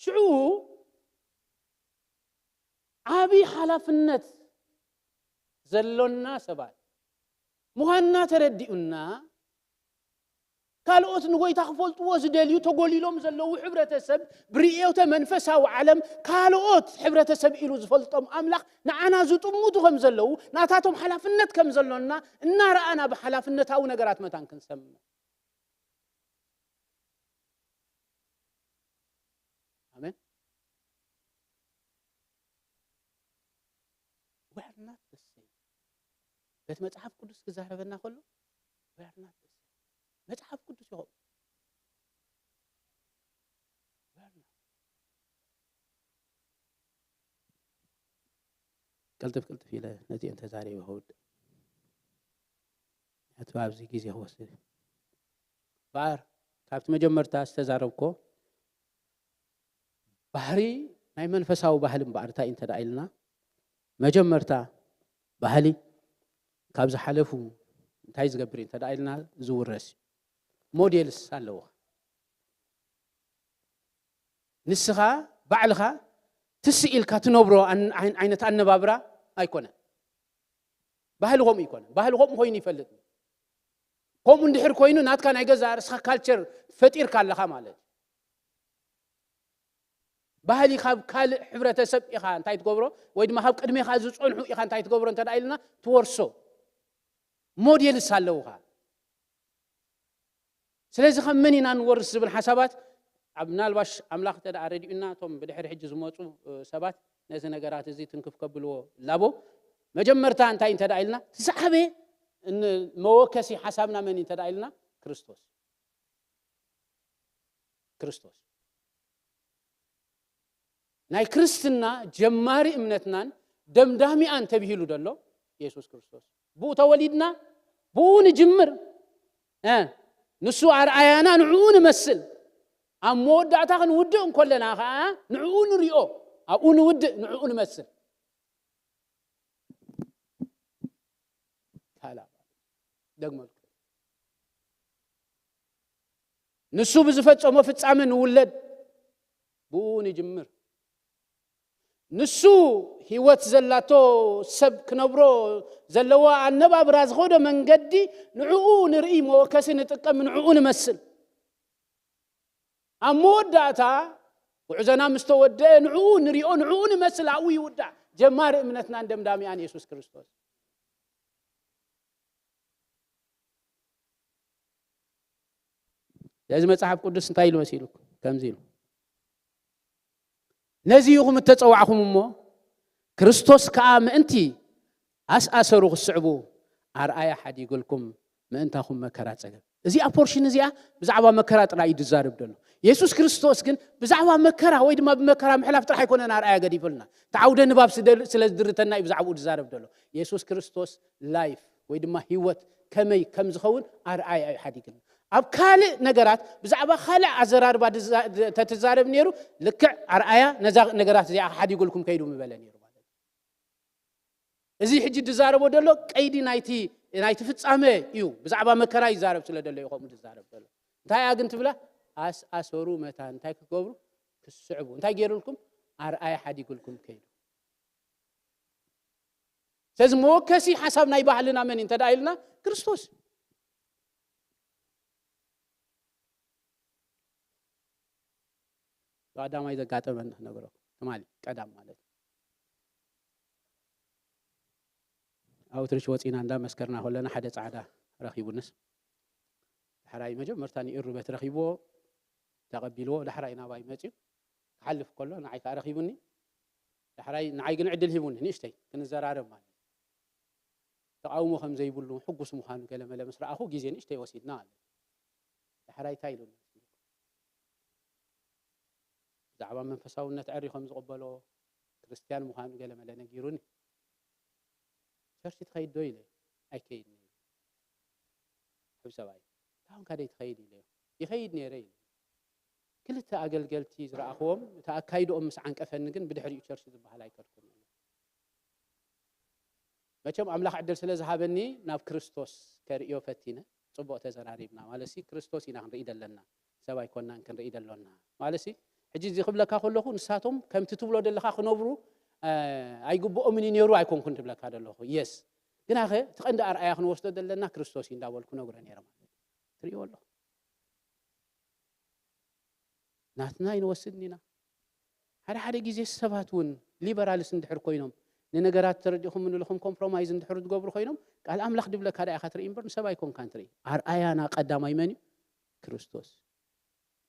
ሽዑ ዓቢ ሓላፍነት ዘሎና ሰባት ምዃንና ተረዲኡና፣ ካልኦት ንጎይታ ክፈልጥዎ ዝደልዩ ተጎሊሎም ዘለዉ ሕብረተሰብ፣ ብርእዮተ መንፈሳዊ ዓለም ካልኦት ሕብረተሰብ ኢሉ ዝፈልጦም ኣምላኽ ንዓና ዝጥምቱ ከም ዘለዉ፣ ናታቶም ሓላፍነት ከም ዘሎና እናረኣና ብሓላፍነታዊ ነገራት መታን ክንሰምዕ። ኣሜን። We are not the same። በቲ መጽሓፍ ቅዱስ ክዛረበና ከሎ፣ we are not the same። መጽሓፍ ቅዱስ ይኸው። We are not። ቅልጥፍ ቅልጥፍ ኢለ ነዚአን ተዛሪበ ክውድእ። ምኽንያቱ ኣብዚ ግዜ ክወስድ እዩ። እምበኣር ካብቲ መጀመርታ ዝተዛረብኮ ባህሪ ናይ መንፈሳዊ ባህሊ እምበኣር እንታይ እዩ እንተ ደኣ ኢልና፣ መጀመርታ ባህሊ ካብ ዝሓለፉ እንታይ ዝገብር እዩ እንተ ደኣ ኢልና ዝውረስ እዩ። ሞዴልስ ኣለዎ። ንስኻ ባዕልኻ ትስእ ኢልካ ትነብሮ ኣን-፣ ኣን-፣ ዓይነት ኣነባብራ ኣይኮነን። ባህሊ ከምኡ ይኮነን። ባህሊ ከምኡ ኮይኑ ይፈልጥ። ከምኡ እንድሕር ኮይኑ ናትካ ናይ ገዛእ ርእስኻ ካልቸር ፈጢርካ ኣለኻ ማለት እዩ። ባህሊ ካብ ካልእ ሕብረተሰብ ኢኻ እንታይ ትገብሮ፣ ወይ ድማ ካብ ቅድሜኻ ዝጸንሑ ኢኻ እንታይ ትገብሮ እንተ ደኣ ኢልና ትወርሶ። ሞዴልስ ኣለውኻ። ስለዚ ካብ መን ኢና ንወርስ ዝብል ሓሳባት ኣብ ምናልባሽ ኣምላኽ እንተ ደኣ ረዲኡና እቶም ብድሕሪ ሕጂ ዝመጹ፣ እ፣ ሰባት ነዚ ነገራት እዚ ትንክፍ ከብልዎ ላቦ። መጀመርታ እንታይ እንተ ደኣ ኢልና፣ እቲ ዝዓበየ ን-፣ መወከሲ ሓሳብና መን እዩ እንተ ደኣ ኢልና፣ ክርስቶስ። ክርስቶስ። ናይ ክርስትና ጀማሪ እምነትናን ደምዳሚኣን ተብሂሉ ዘሎ የሱስ ክርስቶስ። ብኡ ተወሊድና፣ ብኡ ንጅምር። እ፣ ንሱ ኣርኣያና፣ ንዕኡ ንመስል። ኣብ መወዳእታ ክንውድእ እንከለና ኸዓ ንዕኡ ንሪኦ፣ ኣብኡ ንውድእ፣ ንዕኡ ንመስል። ካልኣ፣ ደግመልኩ። ንሱ ብዝፈጸሞ ፍጻመ ንውለድ፣ ብኡ ንጅምር። ንሱ ህይወት ዘላቶ ሰብ ክነብሮ ዘለዎ ኣነባብራ ዝኸዶ መንገዲ ንዕኡ ንርኢ፣ መወከሲ ንጥቀም፣ ንዕኡ ንመስል። ኣብ መወዳእታ ጉዕዞና ምስ ተወደአ ንዕኡ ንሪኦ፣ ንዕኡ ንመስል፣ ኣብኡ ይውዳእ። ጀማሪ እምነትናን ደምዳሚኣን የሱስ ክርስቶስ። ስለዚ መጽሓፍ ቅዱስ እንታይ ኢሉ መሲሉኩም? ከምዚ ኢሉ፣ ነዚ ኢኹም እተጸዋዕኹም እሞ፣ ክርስቶስ ከኣ ምእንቲ ኣስኣሰሩ ክትስዕቡ ኣርኣያ ሓዲጉልኩም፣ ምእንታኹም መከራ ጸገብ። እዚኣ ፖርሽን እዚኣ ብዛዕባ መከራ ጥራይ እዩ ዝዛረብ ዘሎ። የሱስ ክርስቶስ ግን ብዛዕባ መከራ ወይ ድማ ብመከራ ምሕላፍ ጥራሕ ኣይኮነን ኣርኣያ ገዲፉልና። እቲ ዓውደ ንባብ ስደል-፣ ስለ ዝድርተና እዩ ብዛዕባኡ ዝዛረብ ዘሎ። የሱስ ክርስቶስ ላይፍ ወይ ድማ ህይወት ከመይ ከም ዝኸውን ኣርኣያ እዩ ሓዲግልና። ኣብ ካልእ ነገራት፣ ብዛዕባ ካልእ ኣዘራርባ ድዛ-፣ ተትዛረብ ነይሩ፣ ልክዕ ኣርኣያ ነዛ ነገራት እዚኣ ሓዲጉልኩም ከይዱ ምበለ ነይሩ ማለት እዩ። እዚ ሕጂ ድዛረቦ ዘሎ ቀይዲ ናይቲ፣ ናይቲ ፍጻመ እዩ። ብዛዕባ መከራ ይዛረብ ስለ ዘሎ እዩ ከምኡ ድዛረብ ዘሎ። እንታይ እያ ግን ትብላ? ኣስኣሰሩ መታን እንታይ ክትገብሩ? ክስዕቡ። እንታይ ገይሩልኩም? ኣርኣያ ሓዲጉልኩም ከይዱ። ስለዚ መወከሲ ሓሳብ ናይ ባህልና መን እዩ እንተ ደኣ ኢልና፣ ክርስቶስ። ቀዳማይ ዘጋጠመኒ ክነግረኩም። ትማሊ ቀዳም ማለት እዩ። ኣውትሪች ወፂና እንዳ መስከርና ከለና ሓደ ፃዕዳ ረኺቡንስ። ዳሕራይ መጀመርታ ንኢሩበት ረኺብዎ፣ ተቐቢልዎ፣ ዳሕራይ ናባይ መፅዩ። ክሓልፍ ከሎ ንዓይ ከዓ ረኺቡኒ። ዳሕራይ ንዓይ ግን ዕድል ሂቡኒ፣ ንእሽተይ ክንዘራረብ ማለት እዩ። ተቃውሞ ከም ዘይብሉ፣ ሕጉስ ምዃኑ ገለ መለ ምስ ረኣኹ፣ ግዜ ንእሽተይ ወሲድና ማለት እዩ። ዳሕራይ እንታይ ኢሉኒ? ብዛዕባ መንፈሳውነት ዕሪ ከም ዝቕበሎ፣ ክርስትያን ምዃኑ ገለ መለ ነጊሩኒ። ቸርች ትኸይድ ዶ ኢለ፣ ኣይከይድን እየ። ሕብ ሰብኣይ፣ እንታይ ኾንካ ደይ ትኸይድ ኢለዮ። ይኸይድ ነይረ ኢለ። ክልተ ኣገልገልቲ ዝረኣኽዎም፣ እቲ ኣካይድኦም ምስ ዓንቀፈኒ ግን ብድሕሪኡ ቸርች ዝበሃል ኣይከድኩን ኢለ። መቸም ኣምላኽ ዕድል ስለ ዝሃበኒ ናብ ክርስቶስ ከርእዮ ፈቲነ። ጽቡቕ ተዘራሪብና። ማለት ሲ ክርስቶስ ኢና ክንርኢ ዘለና፣ ሰብ ኣይኮናን ክንርኢ ዘሎና። ማለት ሲ ሕጂ እዚ ክብለካ ከለኹ ንሳቶም ከምቲ ትብሎ ዘለኻ ክነብሩ፣ እ፣ ኣይግብኦምን እዩ ነይሩ ኣይኮንኩን ትብለካ ዘለኹ። የስ። ግናኸ እቲ ቀንዲ ኣርኣያ ክንወስዶ ዘለና ክርስቶስ እዩ እንዳበልኩ ነግሮ ነይረ ማለት እዩ። ትርእይዎ ኣለኹ። ናትና ኣይንወስድን ኢና። ሓደ ሓደ ግዜ ሰባት እውን ሊበራልስ እንድሕር ኮይኖም፣ ንነገራት ተረዲኹም ንልኹም ኮምፕሮማይዝ እንድሕር ዝገብሩ ኮይኖም፣ ቃል ኣምላኽ ድብለካ ደኣ ኢኻ ትርኢ እምበር ንሰብ ኣይኮንካን ትርኢ። ኣርኣያና ቀዳማይ መን እዩ? ክርስቶስ።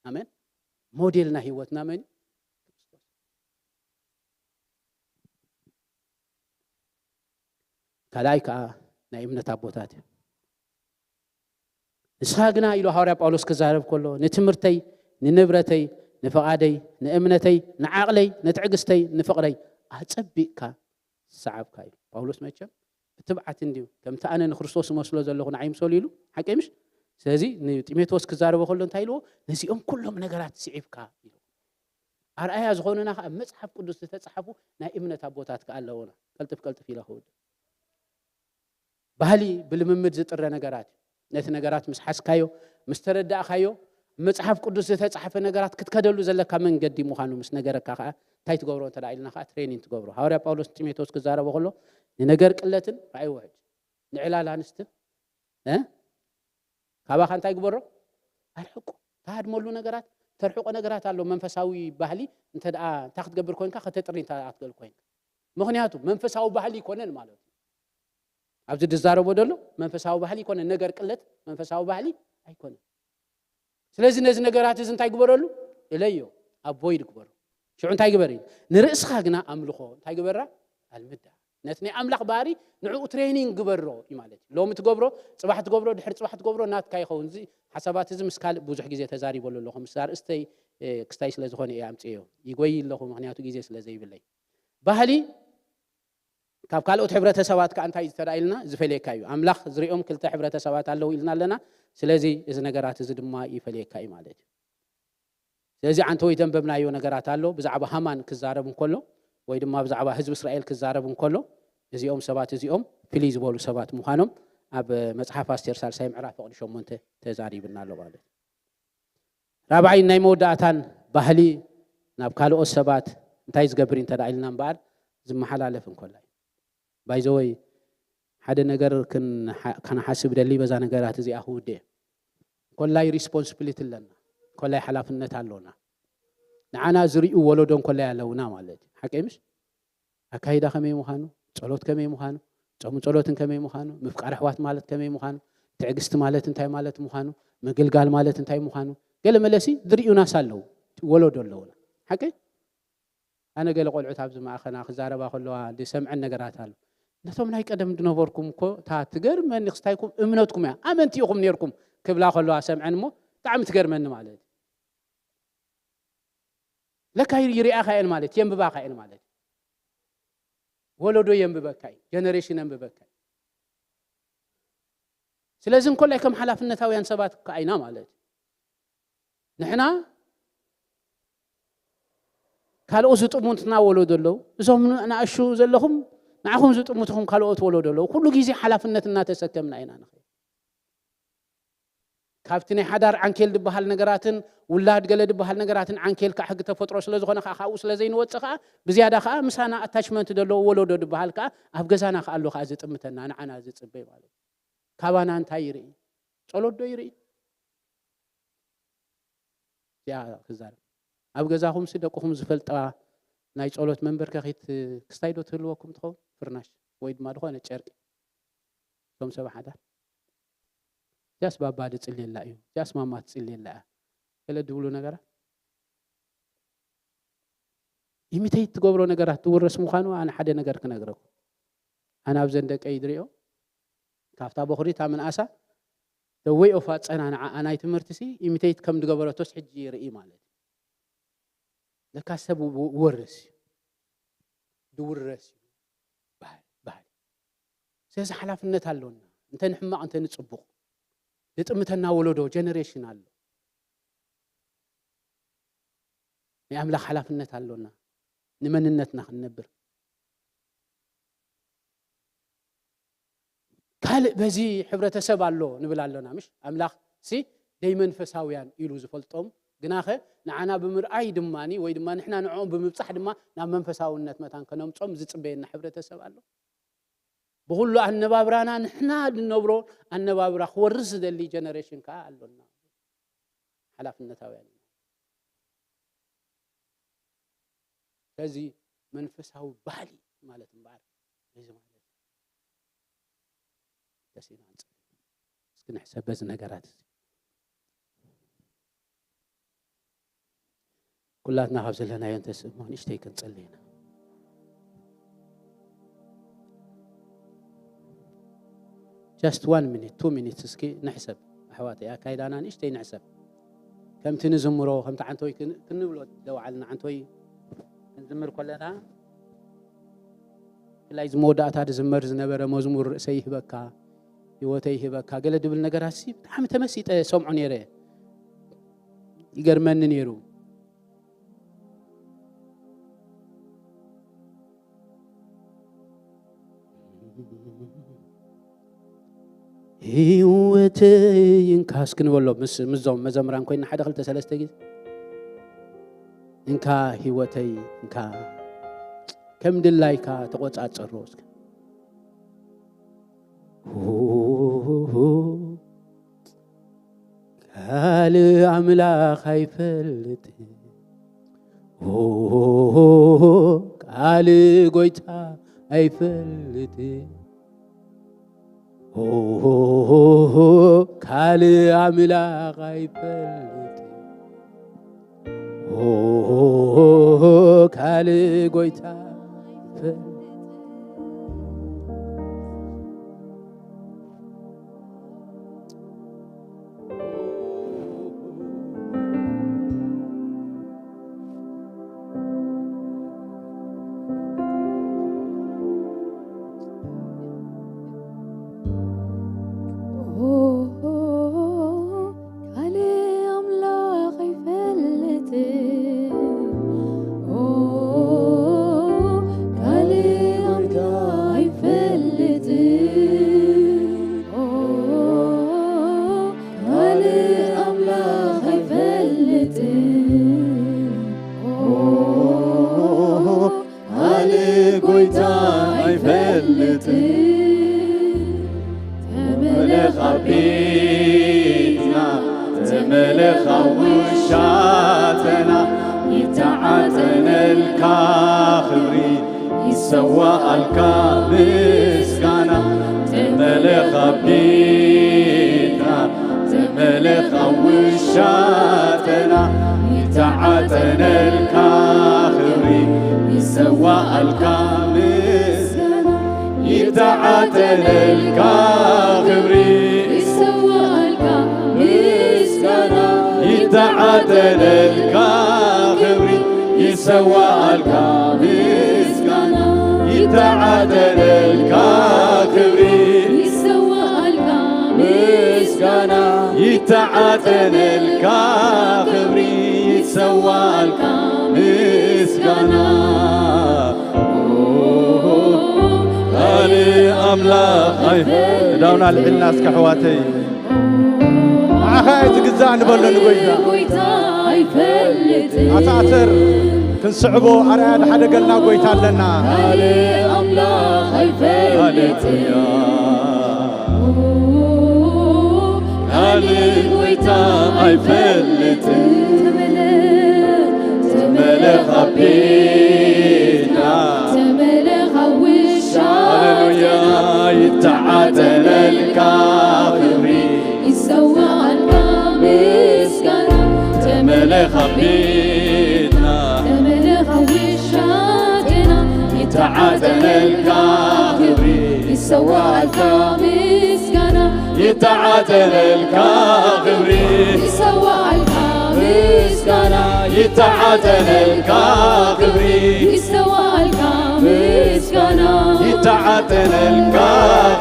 ኣሜን። ሞዴልና ህይወትና መን እዩ? ክርስቶስ። ካልኣይ ከኣ ናይ እምነት ኣቦታት እዩ። ንስኻ ግና ኢሉ ሃዋርያ ጳውሎስ ክዛረብ ከሎ፣ ንትምህርተይ፣ ንንብረተይ፣ ንፍቓደይ፣ ንእምነተይ፣ ንዓቕለይ፣ ንትዕግስተይ፣ ንፍቕረይ ኣጸቢቕካ ሰዓብካ እዩ። ጳውሎስ መቸም ብትብዓት እንድዩ፣ ከምቲ ኣነ ንክርስቶስ እመስሎ ዘለኹ ንዓይ ምሰሉ ኢሉ፣ ሓቂ ምሽ? ስለዚ ንጢሞቴዎስ ክዛረቦ ከሎ እንታይ ኢልዎ? ነዚኦም ኩሎም ነገራት ስዒብካ ኢሉ። ኣርኣያ ዝኾኑና ከኣ መጽሓፍ ቅዱስ ዝተጻሕፉ ናይ እምነት ኣቦታት ከኣ ኣለዉና። ቀልጥፍ ቀልጥፍ ኢለ ክውድእ። ባህሊ ብልምምድ ዝጥረ ነገራት እዩ። ነቲ ነገራት ምስ ሓዝካዮ፣ ምስ ተረዳእካዮ፣ መጽሓፍ ቅዱስ ዝተጻሕፈ ነገራት ክትከደሉ ዘለካ መንገዲ ምዃኑ ምስ ነገረካ ከኣ እንታይ ትገብሮ እንተ ደኣ ኢልና ከኣ ትሬኒንግ ትገብሮ። ሃዋርያ ጳውሎስ ንጢሞቴዎስ ክዛረቦ ከሎ ንነገር ቅለትን፣ ራእይ ውሕጅ፣ ንዕላል ኣንስትን፣ እ? ካባኻ እንታይ ግበሮ? ኣርሕቁ። ትሃድመሉ ነገራት፣ ተርሕቆ ነገራት ኣሎ። መንፈሳዊ ባህሊ እንተ ደኣ እንታይ ክትገብር ኮይንካ? ከተጥሪ እንተ ደኣ ክትገል ኮይንካ። ምኽንያቱ መንፈሳዊ ባህሊ ኣይኮነን ማለት እዩ። ኣብዚ ዝዛረቦ ዘሎ መንፈሳዊ ባህሊ ኣይኮነን። ነገር ቅለት መንፈሳዊ ባህሊ ኣይኮነን። ስለዚ ነዚ ነገራት እዚ እንታይ ግበረሉ? እለዮ፣ ኣቮይድ ግበሮ። ሽዑ እንታይ ግበር እዩ? ንርእስኻ ግና ኣምልኾ እንታይ ግበራ? ኣልምዳ። ነቲ ናይ ኣምላኽ ባህሪ ንዕኡ ትሬኒንግ ግበሮ እዩ ማለት እዩ። ሎሚ ትገብሮ፣ ጽባሕ ትገብሮ፣ ድሕሪ ጽባሕ ትገብሮ ናትካ ይኸውን። እዚ ሓሳባት እዚ ምስ ካልእ ብዙሕ ግዜ ተዛሪበሉ ኣለኹ። ምስ ኣርእስተይ ክስታይ ስለ ዝኾነ እየ ኣምጽዮ። ይጎይ ኣለኹ፣ ምኽንያቱ ግዜ ስለ ዘይብለይ። ባህሊ ካብ ካልኦት ሕብረተሰባት ከኣ እንታይ ዝተዳ ኢልና ዝፈልየካ እዩ። ኣምላኽ ዝሪኦም ክልተ ሕብረተሰባት ኣለዉ ኢልና ኣለና። ስለዚ እዚ ነገራት እዚ ድማ ይፈልየካ እዩ ማለት እዩ። ስለዚ ዓንተወይ ዘንበብናዮ ነገራት ኣሎ። ብዛዕባ ሃማን ክዛረብ እንከሎ ወይ ድማ ብዛዕባ ህዝቢ እስራኤል ክዛረብ እንከሎ እዚኦም ሰባት እዚኦም ፍልይ ዝበሉ ሰባት ምዃኖም ኣብ መጽሓፍ ኣስቴር ሳልሳይ ምዕራፍ ፍቕዲ ሸሞንተ ተዛሪብና ኣሎ ማለት እዩ። ራብዓይ ናይ መወዳእታን ባህሊ ናብ ካልኦት ሰባት እንታይ ዝገብር እዩ እንተ ኢልና እምበኣር ዝመሓላለፍ እንከሎ እዩ። ባይዘወይ ሓደ ነገር ከነሓስብ ደሊ በዛ ነገራት እዚኣ ክውድእ ኮላይ ሪስፖንስብሊቲ ኣለና፣ ኮላይ ሓላፍነት ኣሎና። ንዓና ዝርእዩ ወለዶ እንኮላይ ኣለውና ማለት እዩ። ሓቀይ ምሽ ኣካይዳ ከመይ ምዃኑ፣ ጸሎት ከመይ ምዃኑ፣ ጾምን ጸሎትን ከመይ ምዃኑ፣ ምፍቃር ኣሕዋት ማለት ከመይ ምዃኑ፣ ትዕግስቲ ማለት እንታይ ማለት ምዃኑ፣ ምግልጋል ማለት እንታይ ምዃኑ ገለ መለሲ ዝርእዩናስ ኣለዉ፣ ወለዶ ኣለውና። ሓቂ ኣነ ገለ ቆልዑት ኣብዚ ማእኸና ክዛረባ ከለዋ ዝሰምዐን ነገራት ኣሎ። ነቶም ናይ ቀደም ዝነበርኩም እኮ እታ ትገርመኒ ክስታይኩም እምነትኩም እያ ኣመንቲ ኢኹም ነርኩም ክብላ ከለዋ ሰምዐን እሞ ብጣዕሚ ትገርመኒ ማለት እዩ። ለካ ይርኣኻ እየን ማለት የንብባኻ እየን ማለት ወለዶ የንብበካ እዩ ጀነሬሽን የንብበካ እዩ። ስለዚ እንኮላይ ከም ሓላፍነታውያን ሰባት ከዓ ኢና ማለት እዩ። ንሕና ካልኦት ዝጥሙትና ወለዶ ኣለዉ። እዞም ንኣሹ ዘለኹም ንዓኹም ዝጥምትኹም ካልኦት ወለዶ ኣለዉ። ኩሉ ግዜ ሓላፍነት እናተሰከምና ኢና ንኸ ካብቲ ናይ ሓዳር ዓንኬል ዝበሃል ነገራትን ውላድ ገለ ዝበሃል ነገራትን ዓንኬል ከዓ ሕጊ ተፈጥሮ ስለ ዝኾነ ከዓ ካብኡ ስለ ዘይንወፅእ ከዓ ብዝያዳ ከዓ ምሳና ኣታችመንት ዘለዎ ወለዶ ዝበሃል ከዓ ኣብ ገዛና ከዓ ኣሎ ከዓ ዝጥምተና ንዓና ዝፅበይ ማለት እዩ። ካባና እንታይ ይርኢ? ጸሎት ዶ ይርኢ? እዚኣ ክዛረብ ኣብ ገዛኹምሲ ደቅኹም ዝፈልጣ ናይ ጸሎት መንበርከኺት ክስታይ ዶ ትህልወኩም ትኸውን? ፍርናሽ ወይ ድማ ዝኾነ ጨርቂ እቶም ሰብ ሓዳር እዚኣስ ባባ ድጽልየላ እዩ እዚኣስ ማማ ትጽልየላ እያ ገለ ድብሉ ነገራት ኢሚተይት ትገብሮ ነገራት ትውረስ ምዃኑ ኣነ ሓደ ነገር ክነግረኩም ኣነ ኣብዘን ደቀይ ድሪኦ ካብታ በኹሪታ ምንኣሳ ደወይ ኦፍ ኣጸናንዓ ኣናይ ትምህርቲ ሲ ኢሚተይት ከም ድገበረቶስ ሕጂ ይርኢ ማለት እዩ ለካ ሰብ ወርስ እዩ ድውረስ እዩ ባህል ባህል ስለዚ ሓላፍነት ኣሎና እንተ ንሕማቕ እንተ ንጽቡቕ ዝጥምተና ወለዶ ጀነሬሽን ኣሎ ናይ ኣምላኽ ሓላፍነት ኣሎና ንመንነትና ክንነብር ካልእ በዚ ሕብረተሰብ ኣሎ ንብል ኣሎና ምሽ ኣምላኽ ሲ ደይ መንፈሳውያን ኢሉ ዝፈልጦም ግናኸ ንዓና ብምርኣይ ድማ ወይ ድማ ንሕና ንዕኦም ብምብፃሕ ድማ ናብ መንፈሳውነት መታን ከነምፆም ዝፅበየና ሕብረተሰብ ኣሎ ብኩሉ ኣነባብራና ንሕና ንነብሮ ኣነባብራ ክወርስ ዝደሊ ጀነሬሽን ከዓ ኣሎና ሓላፍነታውያን ኢና ስለዚ መንፈሳዊ ባህሊ ማለት እምበኣር እዚ ማለት ደስ ኢና ንፅል እስኪ ንሕሰብ በዚ ነገራት እዚ ኩላትና ካብ ዘለናዮ እንተስእሞ ንእሽተይ ክንጸሊ ኢና just one minute two minutes እስኪ ንሕሰብ ኣሕዋተይ ኣካይዳና ንእሽተይ ንሕሰብ ከምቲ ንዝምሮ ከምቲ ዓንተወይ ክንብሎ ደውዓልና ዓንተወይ ክንዝምር ከለና ብፍላይ እዚ መወዳእታ ዝዝመር ዝነበረ መዝሙር ርእሰይ ይህበካ ህይወተይ ይህበካ ገለ ድብል ነገራት ሲ ብጣዕሚ ተመሲጠ ሰምዖ ነይረ ይገርመኒ ነይሩ ህይወተይ እንካ እስክንበሎ ምስ ምዞም መዘምራን ኮይና ሓደ ክልተ ሰለስተ ግዜ እንካ ህይወተይ እንካ ከም ድላይካ ተቆጻጸሮ እስከ ካልእ ኣምላኽ ኣይፈልጥ ካልእ ጎይታ ኣይፈልጥ ካልእ ኣምላኽ ኣይፈልጥ ካልእ ጎይታ ካልእ ኣምላኽ ኣይፈልጥን። ኦ፣ ካልእ ኣምላኽ ኣይፈልጥን። ኦ፣ ካልእ ኣምላኽ ኣይፈልጥን። ኦ፣ ካልእ ጎይታ ኣይፈልጥን። ተመለኽ ኣብ ቤትና፣ ተመለኽ ኣብ ውሻጠና፣ ይተዓጠነልካ ክብሪ፣ ይሰዋኣልካ ምስጋና። ተመለኽ ኣብ ቤትና፣ ተመለኽ ኣብ ውሻጠና፣ ይተዓጠነልካ ክብሪ፣ ይሰዋኣልካ ምስጋና። ይተዓጠነልካ ክብሪ፣ ይሰዋኣልካ ምስጋና። ይተዓጠነልካ ክብሪ፣ ይሰዋኣልካ ምስጋና። ይተዓጠነልካ ክብሪ፣ ይሰዋኣልካ ምስጋና። ይተዓጠነልካ ክብሪ፣ ይሰዋኣልካ ምስጋና። ካልእ ኣምላኽ ኣይ-፣ ዳውና ኣልዒልና እስከ ኣሕዋተይ። ንዓኻ እየ ዝግዛእ ንበሎ ንጎይታ። ኣተኣሰር ክንስዕቦ ኣርኣያ ዝሓደገልና ጎይታ ኣለና። ካልእ ኣምላኽ ኣይፈልጥን። ሃሌሉያ። ካልእ ጎይታ ኣይፈልጥን። ተመለኽ፣ ተመለኽ ኣብ ቤትና። ተመለኽ ኣብ ውሻ። ሃሌሉያ። ይተዓጠነልካ ክብሪ። ይሰዋኣልካ ምስጋና። ተመለኽ ኣብ ቤትና። ተመለኽ ኣብ ውሻ። ይተዓጠነልካ ክብሪ። ይሰዋኣልካ ምስጋና። ይተዓጠነልካ ክብሪ። ይሰዋኣልካ ምስጋና። ይተዓጠነልካ ክብሪ። ይሰዋኣልካ ምስጋና። ይተዓጠነልካ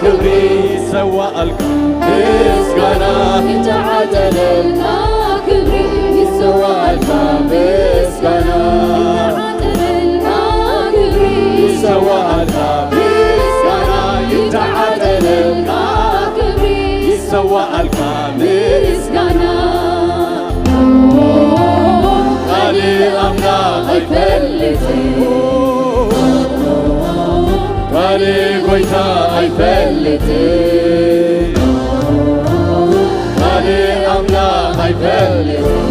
ክብሪ። ይሰዋኣልካ ምስጋና። ይተዓጠነልካ ክብሪ። ይሰዋኣልካ ምስጋና። ይተዓጠነልካ ክብሪ። ይሰዋኣልካ ምስጋና። ይተዓጠነልካ ክብሪ። ይሰዋኣልካ ምስጋና። ካልእ ኣምላኽ ኣይፈልጥን። ካልእ ጎይታ ኣይፈልጥን። ካልእ ኣምላኽ ኣይፈልጥን።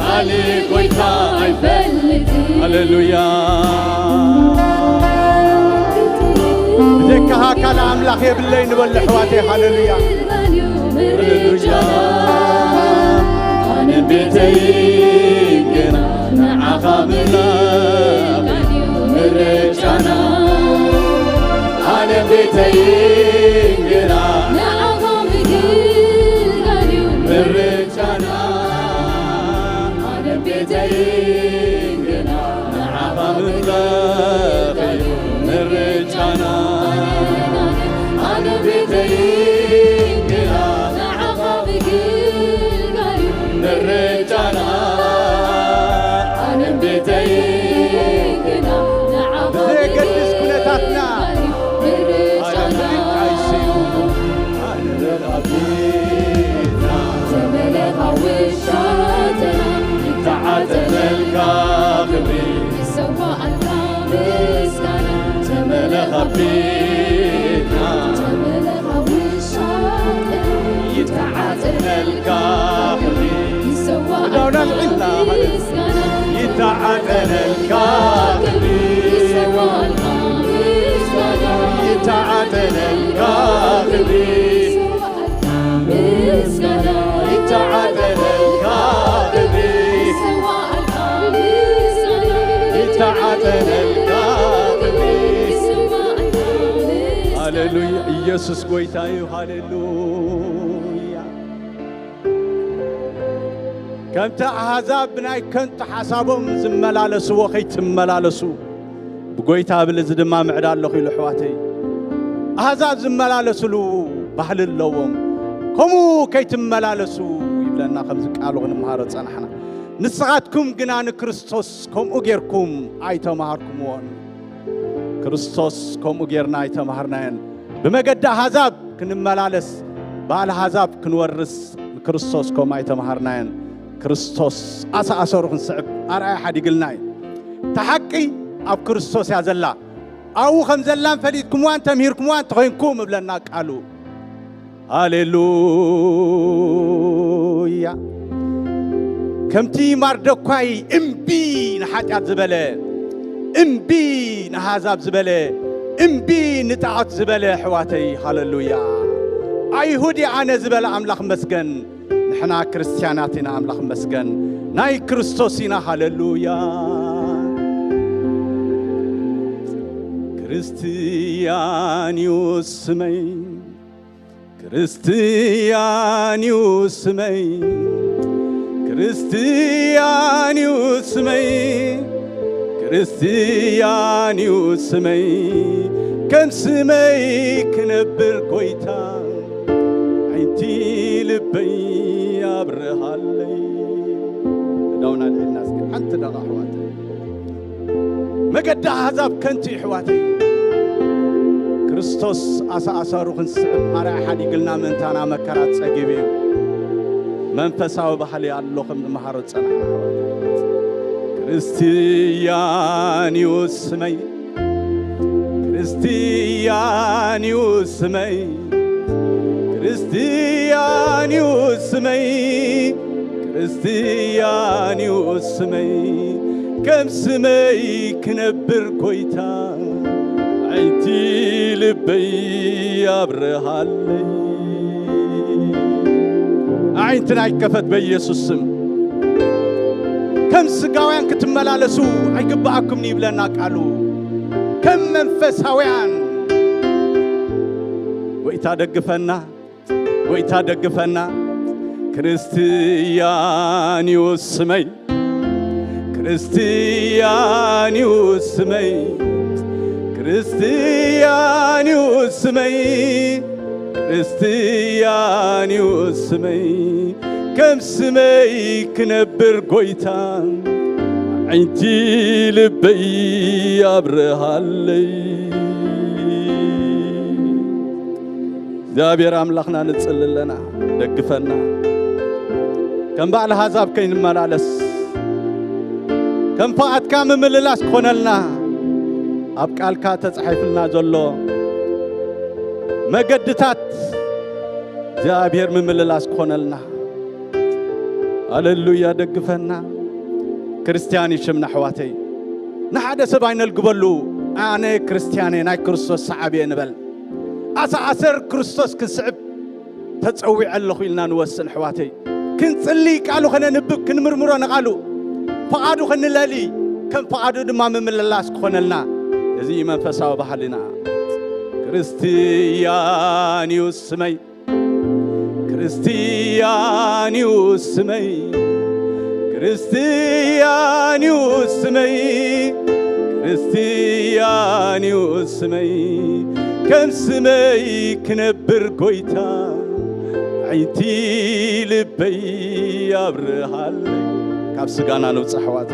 ካልእ ጎይታ ኣይፈልጥን። ሃሌሉያ። ብዘይካኻ ካልእ ኣምላኽ የብለይ ንበል ኣሕዋተይ። ሃሌሉያ። ሃሌሉያ። ኣነ ቤተይ ግና ንዓኻ ምምላኽ እዩ ምርጫና። ኣነ ቤተይ ግና ንዓኻ ምግልጋል እዩ ምርጫና። ኣነ ቤተይ ግና ንዓኻ ምምላኽ እዩ ምርጫና። ኣነ ቤተይ ግና ንዓኻ ምግልጋል እዩ ምርጫና። ኣነ ቤተይ ግና ንዓኻ ብዘየገድስ ኩነታትና፣ ምርጫና። ኣነ ምርጫ ይስዩ። ኣነ ረኻቢትና። ተመለኻ ውሻጥና። ይተዓጠነልካ ክብሪ። ይሰዋኣልካ ምስጋና። ተመለኻ ቤትና። ተመለኻ ውሻጥና። ይተዓጠነልካ ክብሪ። ይሰዋኣልካ ክዳውና ንዒላ። ምስጋና። ይተዓጠነልካ ክብሪ። ይሰዋኣልካ ምስጋና። ይተዓጠነልካ ክብሪ። ምስጋና ይተዓጠነልካ ክብሪ። ይሰዋኣልካ የሱስ ጎይታ እዩ። ሃሌሉያ። ከምቲ ኣሕዛብ ብናይ ከንቱ ሓሳቦም ዝመላለስዎ ከይትመላለሱ፣ ብጎይታ ብል፣ እዚ ድማ ምዕዳ ኣለኹ ኢሉ፣ ኣሕዋተይ። ኣሕዛብ ዝመላለስሉ ባህሊ ኣለዎም። ከምኡ ከይትመላለሱ ይብለና፣ ከምዚ ቃሉ ክንመሃሮ ጸናሕና። ንስኻትኩም ግና ንክርስቶስ ከምኡ ጌርኩም ኣይተማሃርኩምዎን። ክርስቶስ ከምኡ ጌርና ኣይተማሃርናዮን። ብመገዲ ኣሕዛብ ክንመላለስ፣ ባህሊ ኣሕዛብ ክንወርስ ንክርስቶስ ከምኡ ኣይተማሃርናዮን። ክርስቶስ ኣሳኣሰሩ ክንስዕብ ኣርኣያ ሓዲግልና እዩ። እታ ሓቂ ኣብ ክርስቶስ እያ ዘላ። ኣብኡ ከም ዘላን ፈሊጥኩምዋን ተምሂርኩምዋን እንተኾይንኩም እብለና ቃሉ። ሃሌሉያ። ከምቲ ማርደኳይ እምቢ ንሓጢኣት ዝበለ፣ እምቢ ንኣሕዛብ ዝበለ፣ እምቢ ንጣዖት ዝበለ፣ ኣሕዋተይ፣ ሃሌሉያ። ኣይሁድ እየ ኣነ ዝበለ ኣምላኽ መስገን። ንሕና ክርስትያናት ኢና፣ ኣምላኽ መስገን። ናይ ክርስቶስ ኢና፣ ሃሌሉያ። ክርስትያን እዩ ስመይ፣ ክርስትያን እዩ ስመይ፣ ክርስትያን እዩ ስመይ፣ ክርስትያን እዩ ስመይ፣ ከም ስመይ ክነብር ጎይታ፣ ዓይንቲ ልበይ ኣብርሃለይ። ዳውና ልዕልና እስኪ ሓንቲ ደቓ ኣሕዋት። መገዲ ኣሕዛብ ከንቱ እዩ፣ ኣሕዋተይ። ክርስቶስ ኣሳኣሳሩ ክንስዕብ ኣርኣያ ሓዲግልና ምእንታና መከራ ጸጊቡ እዩ። መንፈሳዊ ባህሊ ኣሎ ከም ንመሃሮ ጸናሕና፣ ኣሕዋተይ። ክርስትያን እዩ ስመይ፣ ክርስትያን እዩ ስመይ፣ ክርስትያን እዩ ስመይ፣ ክርስትያን እዩ ስመይ፣ ከም ስመይ ክነብር ጎይታ፣ ዓይንቲ ልበይ ኣብርሃለይ። ኣዒንትና ይከፈት በኢየሱስ ስም። ከም ስጋውያን ክትመላለሱ ኣይግብኣኩምን ይብለና ቃሉ። ከም መንፈሳውያን ጎይታ ደግፈና፣ ጎይታ ደግፈና። ክርስትያን እዩ ስመይ፣ ክርስትያን እዩ ስመይ፣ ክርስትያን እዩ ስመይ፣ ክርስትያን እዩ ስመይ፣ ከም ስመይ ክነብር ጎይታ፣ ዓይንቲ ልበይ ኣብርሃለይ። እግዚኣብሔር ኣምላኽና ንጽሊ ኣለና፣ ደግፈና። ከም ባዕሊ ኣሕዛብ ከይንመላለስ፣ ከም ፍቓድካ ምምልላስ ክኾነልና፣ ኣብ ቃልካ ተጻሒፍልና ዘሎ መገድታት እግዚኣብሔር ምምልላስ ክኾነልና። ሃሌሉያ፣ ደግፈና። ክርስትያን እዩ ሽምና፣ ኣሕዋተይ። ንሓደ ሰብ ኣይነልግበሉ፣ ኣነ ክርስትያን እየ፣ ናይ ክርስቶስ ሰዓቢ እየ ንበል። ኣሰኣሰር ክርስቶስ ክንስዕብ ተጸዊዐ ኣለኹ ኢልና ንወስን፣ ኣሕዋተይ። ክንጽሊ፣ ቃሉ ከነንብብ፣ ክንምርምሮ ንቓሉ፣ ፍቓዱ ክንለሊ፣ ከም ፍቓዱ ድማ ምምልላስ ክኾነልና። እዚ እዩ መንፈሳዊ ባህልና። ክርስትያን እዩ ስመይ፣ ክርስትያን እዩ ስመይ፣ ክርስትያን እዩ ስመይ፣ ክርስትያን እዩ ስመይ፣ ከም ስመይ ክነብር ጎይታ፣ ዓይንቲ ልበይ ኣብርሃለይ። ካብ ስጋና ንውጻእ ኣሕዋት፣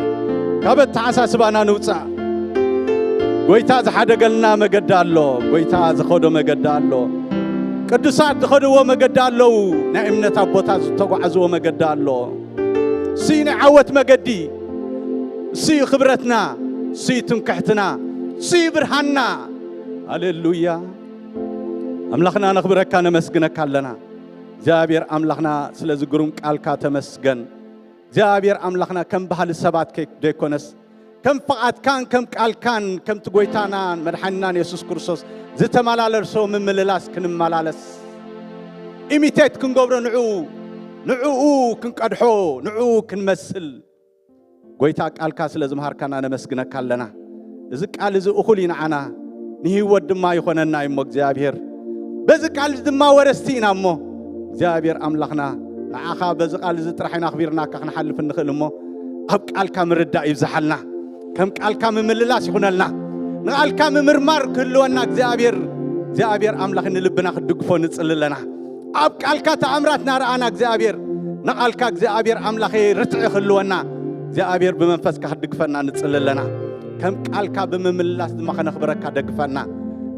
ካብ ኣተሓሳስባና ንውጻእ። ጎይታ ዝሓደገልና መገዲ ኣሎ። ጎይታ ዝኸዶ መገዲ ኣሎ። ቅዱሳት ዝኸድዎ መገዲ ኣለዉ። ናይ እምነት ኣቦታት ዝተጓዕዝዎ መገዲ ኣሎ። እሱይ ናይ ዓወት መገዲ፣ እሱይ ክብረትና፣ እሱይ ትምክሕትና፣ እሱይ ብርሃንና። ሃሌሉያ። ኣምላኽና ነኽብረካ፣ ነመስግነካ ኣለና። እግዚኣብሔር ኣምላኽና ስለዚ ግሩም ቃልካ ተመስገን። እግዚኣብሔር ኣምላኽና ከም ባህሊ ሰባት ከይ-፣ ዘይኮነስ ከም ፍቓድካን ከም ቃልካን ከምቲ ጎይታናን መድሓኒናን የሱስ ክርስቶስ ዝተመላለሶ ምምልላስ ክንመላለስ፣ ኢሚቴት ክንገብሮ ንዕኡ፣ ንዕኡ ክንቀድሖ፣ ንዕኡ ክንመስል። ጎይታ ቃልካ ስለ ዝምሃርካና ነመስግነካ ኣለና። እዚ ቃል እዚ እኹል እዩ ንዓና፣ ንህይወት ድማ ይኾነና እዩ እሞ እግዚኣብሔር በዚ ቃል ድማ ወረስቲ ኢና እሞ እግዚኣብሔር ኣምላኽና ንዓኻ በዚ ቃል እዚ ጥራሕ ኢና ኣኽቢርናካ ክንሓልፍ እንኽእል እሞ ኣብ ቃልካ ምርዳእ ይብዝሓልና። ከም ቃልካ ምምልላስ ይኹነልና። ንቓልካ ምምርማር ክህልወና እግዚኣብሔር እግዚኣብሔር ኣምላኽ ንልብና ክትድግፎ ንጽሊ ኣለና። ኣብ ቃልካ ተኣምራት ናረኣና እግዚኣብሔር ንቓልካ እግዚኣብሔር ኣምላኸ ርትዒ ክህልወና እግዚኣብሔር ብመንፈስካ ክትድግፈና ንጽሊ ኣለና። ከም ቃልካ ብምምልላስ ድማ ከነኽብረካ ደግፈና።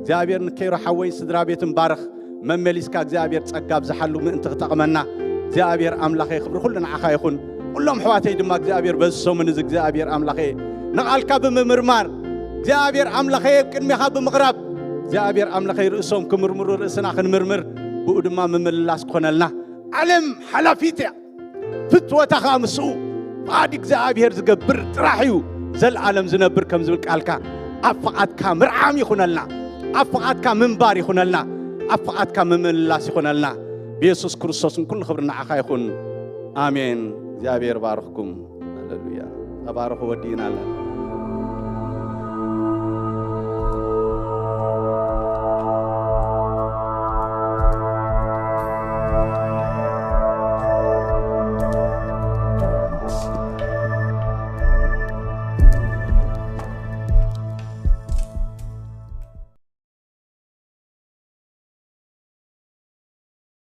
እግዚኣብሔር ንኬሮ ሓወይ ስድራ ቤትን ባርኽ። መመሊስካ እግዚኣብሔር ጸጋ ኣብዝሓሉ ምእንቲ ክጠቕመና እግዚኣብሔር ኣምላኸ ክብሪ ኩሉ ንዓኻ ይኹን። ኩሎም ኣሕዋተይ ድማ እግዚኣብሔር በዚ ሰሙን እዚ እግዚኣብሔር ኣምላኸ ንቓልካ ብምምርማር እግዚኣብሔር ኣምላኸ ኣብ ቅድሜኻ ብምቕራብ እግዚኣብሔር ኣምላኸ ርእሶም ክምርምሩ ርእስና ክንምርምር ብኡ ድማ ምምልላስ ክኾነልና። ዓለም ሓላፊት እያ። ፍትወታ ኸዓ ምስኡ ፍቓድ እግዚኣብሔር ዝገብር ጥራሕ እዩ ዘለዓለም ዝነብር ከም ዝብል ቃልካ ኣብ ፍቓድካ ምርዓም ይኹነልና። ኣብ ፍቓድካ ምንባር ይኹነልና። ኣብ ፍቓድካ ምምልላስ ይኹነልና። ብየሱስ ክርስቶስን ኩሉ ክብሪ ንዓኻ ይኹን። ኣሜን። እግዚኣብሔር ባርኽኩም። ሃሌሉያ። ተባረኹ። ወዲእና ኣለና።